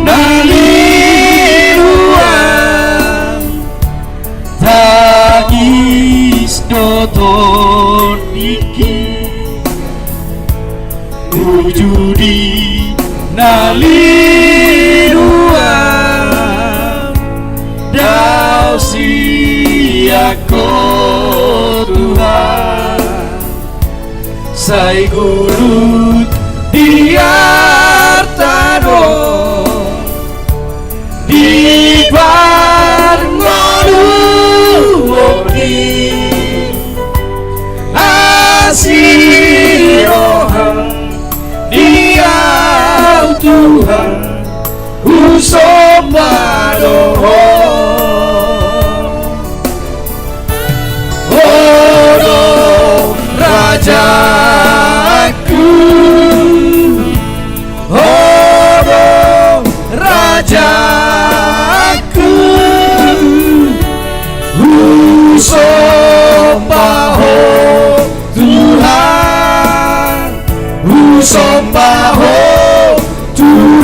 na lilu an, tangis do tondingki. Bujur i na lilu an, dao sian Ho Tuhan, sai gulut di arta do, di par Somba Ho Tuhan,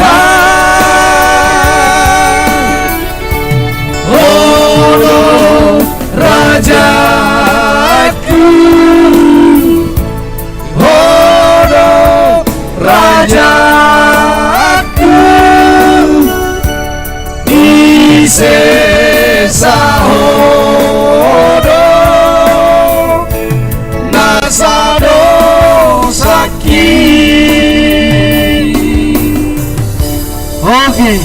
Ho do rajaku, Ho do rajaku, di sesa Ho do na sadosangki. Oke.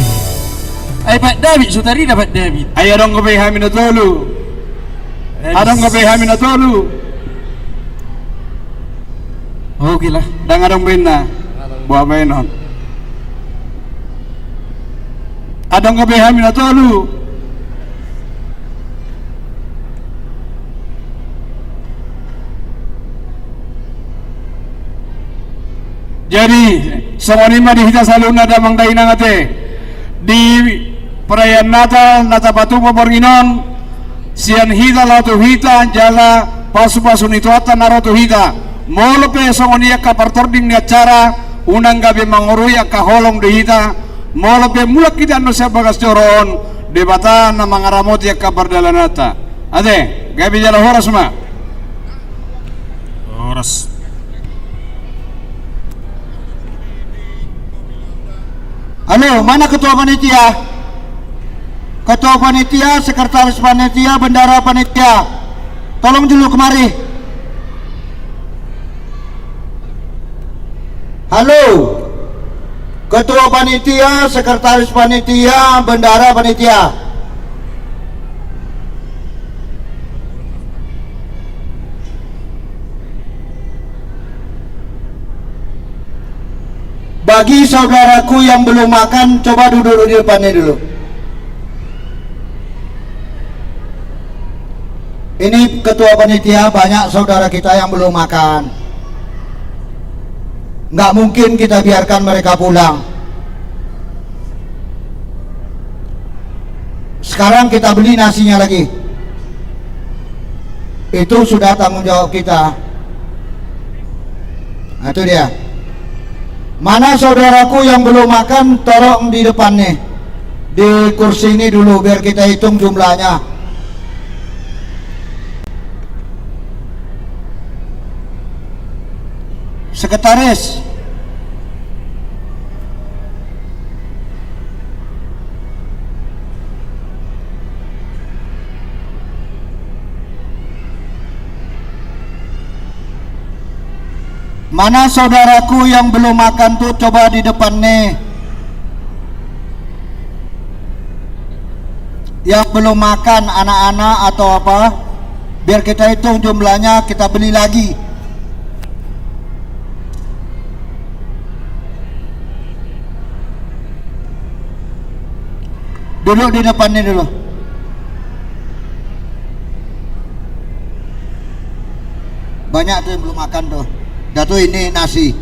Ai Pak David, sutari dapat David. Ai adong gabe hami na tolu. Adong gabe hami na tolu. Oke lah. Ndang adong baenna. Boha baenon? Adong gabe hami na tolu. Jadi songon i ma di hita saluhutna damang dainang ate. Di perayaan Natal na tapatupa borngin on, sian hita laho tu hita jala pasupasu ni Tuhanta na ro tu hita. Molo pe songon i angka partording ni acara, unang gabe mangorui angka holong di hita. Molo pe mulak hita annon sian bagas joro on, Debata na mangaramoti angka pardalananta. Ate, gabe jala horas ma. Horas. Halo, mana ketua panitia? Ketua panitia, sekretaris panitia, bendahara panitia. Tolong dulu kemari. Halo. Ketua panitia, sekretaris panitia, bendahara panitia. Bagi saudaraku yang belum makan, coba duduk di depan ini dulu. Ini ketua panitia, banyak saudara kita yang belum makan. Nggak mungkin kita biarkan mereka pulang. Sekarang kita beli nasinya lagi. Itu sudah tanggung jawab kita. Nah, itu dia. Mana saudaraku yang belum makan, tolong di depan nih. Di kursi ini dulu, biar kita hitung jumlahnya. Sekretaris. Mana saudaraku yang belum makan tuh, coba di depan nih. Yang belum makan, anak-anak atau apa, biar kita hitung jumlahnya, kita beli lagi. Duduk di depan ini dulu. Banyak tuh yang belum makan tuh. Dah tuh, ini nasi.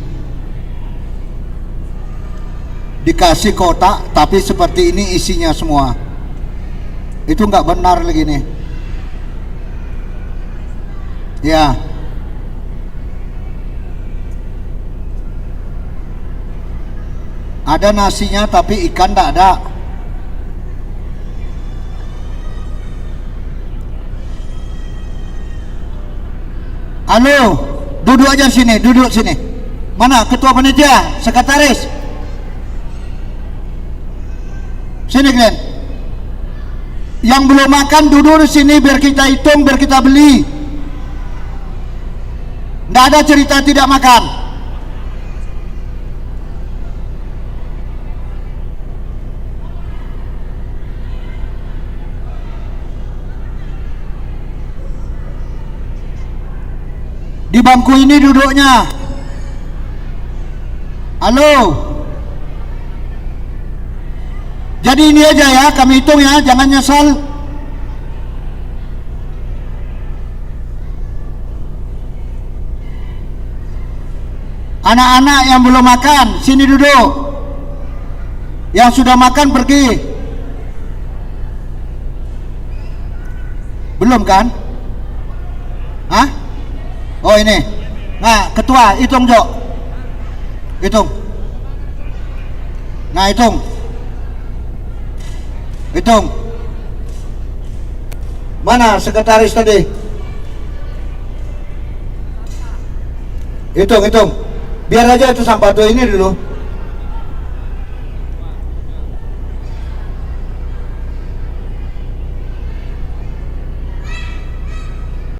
Dikasih kotak, tapi seperti ini isinya semua. Itu nggak benar lagi nih. Ya. Ada nasinya, tapi ikan nggak ada. Halo, duduk aja sini, duduk sini. Mana ketua panitia, sekretaris? Sini kalian. Yang belum makan duduk di sini, biar kita hitung, biar kita beli. Nggak ada cerita tidak makan. Di bangku ini duduknya. Halo. Jadi ini aja ya, kami hitung ya, jangan nyesal. Anak-anak yang belum makan, sini duduk. Yang sudah makan, pergi. Belum, kan? Hah? Oh, ini. Nah, ketua, hitung, Jo. Itung. Nah, itung. Itung. Mana sekretaris tadi? Itung, itung. Biar aja itu sampah tuh ini dulu.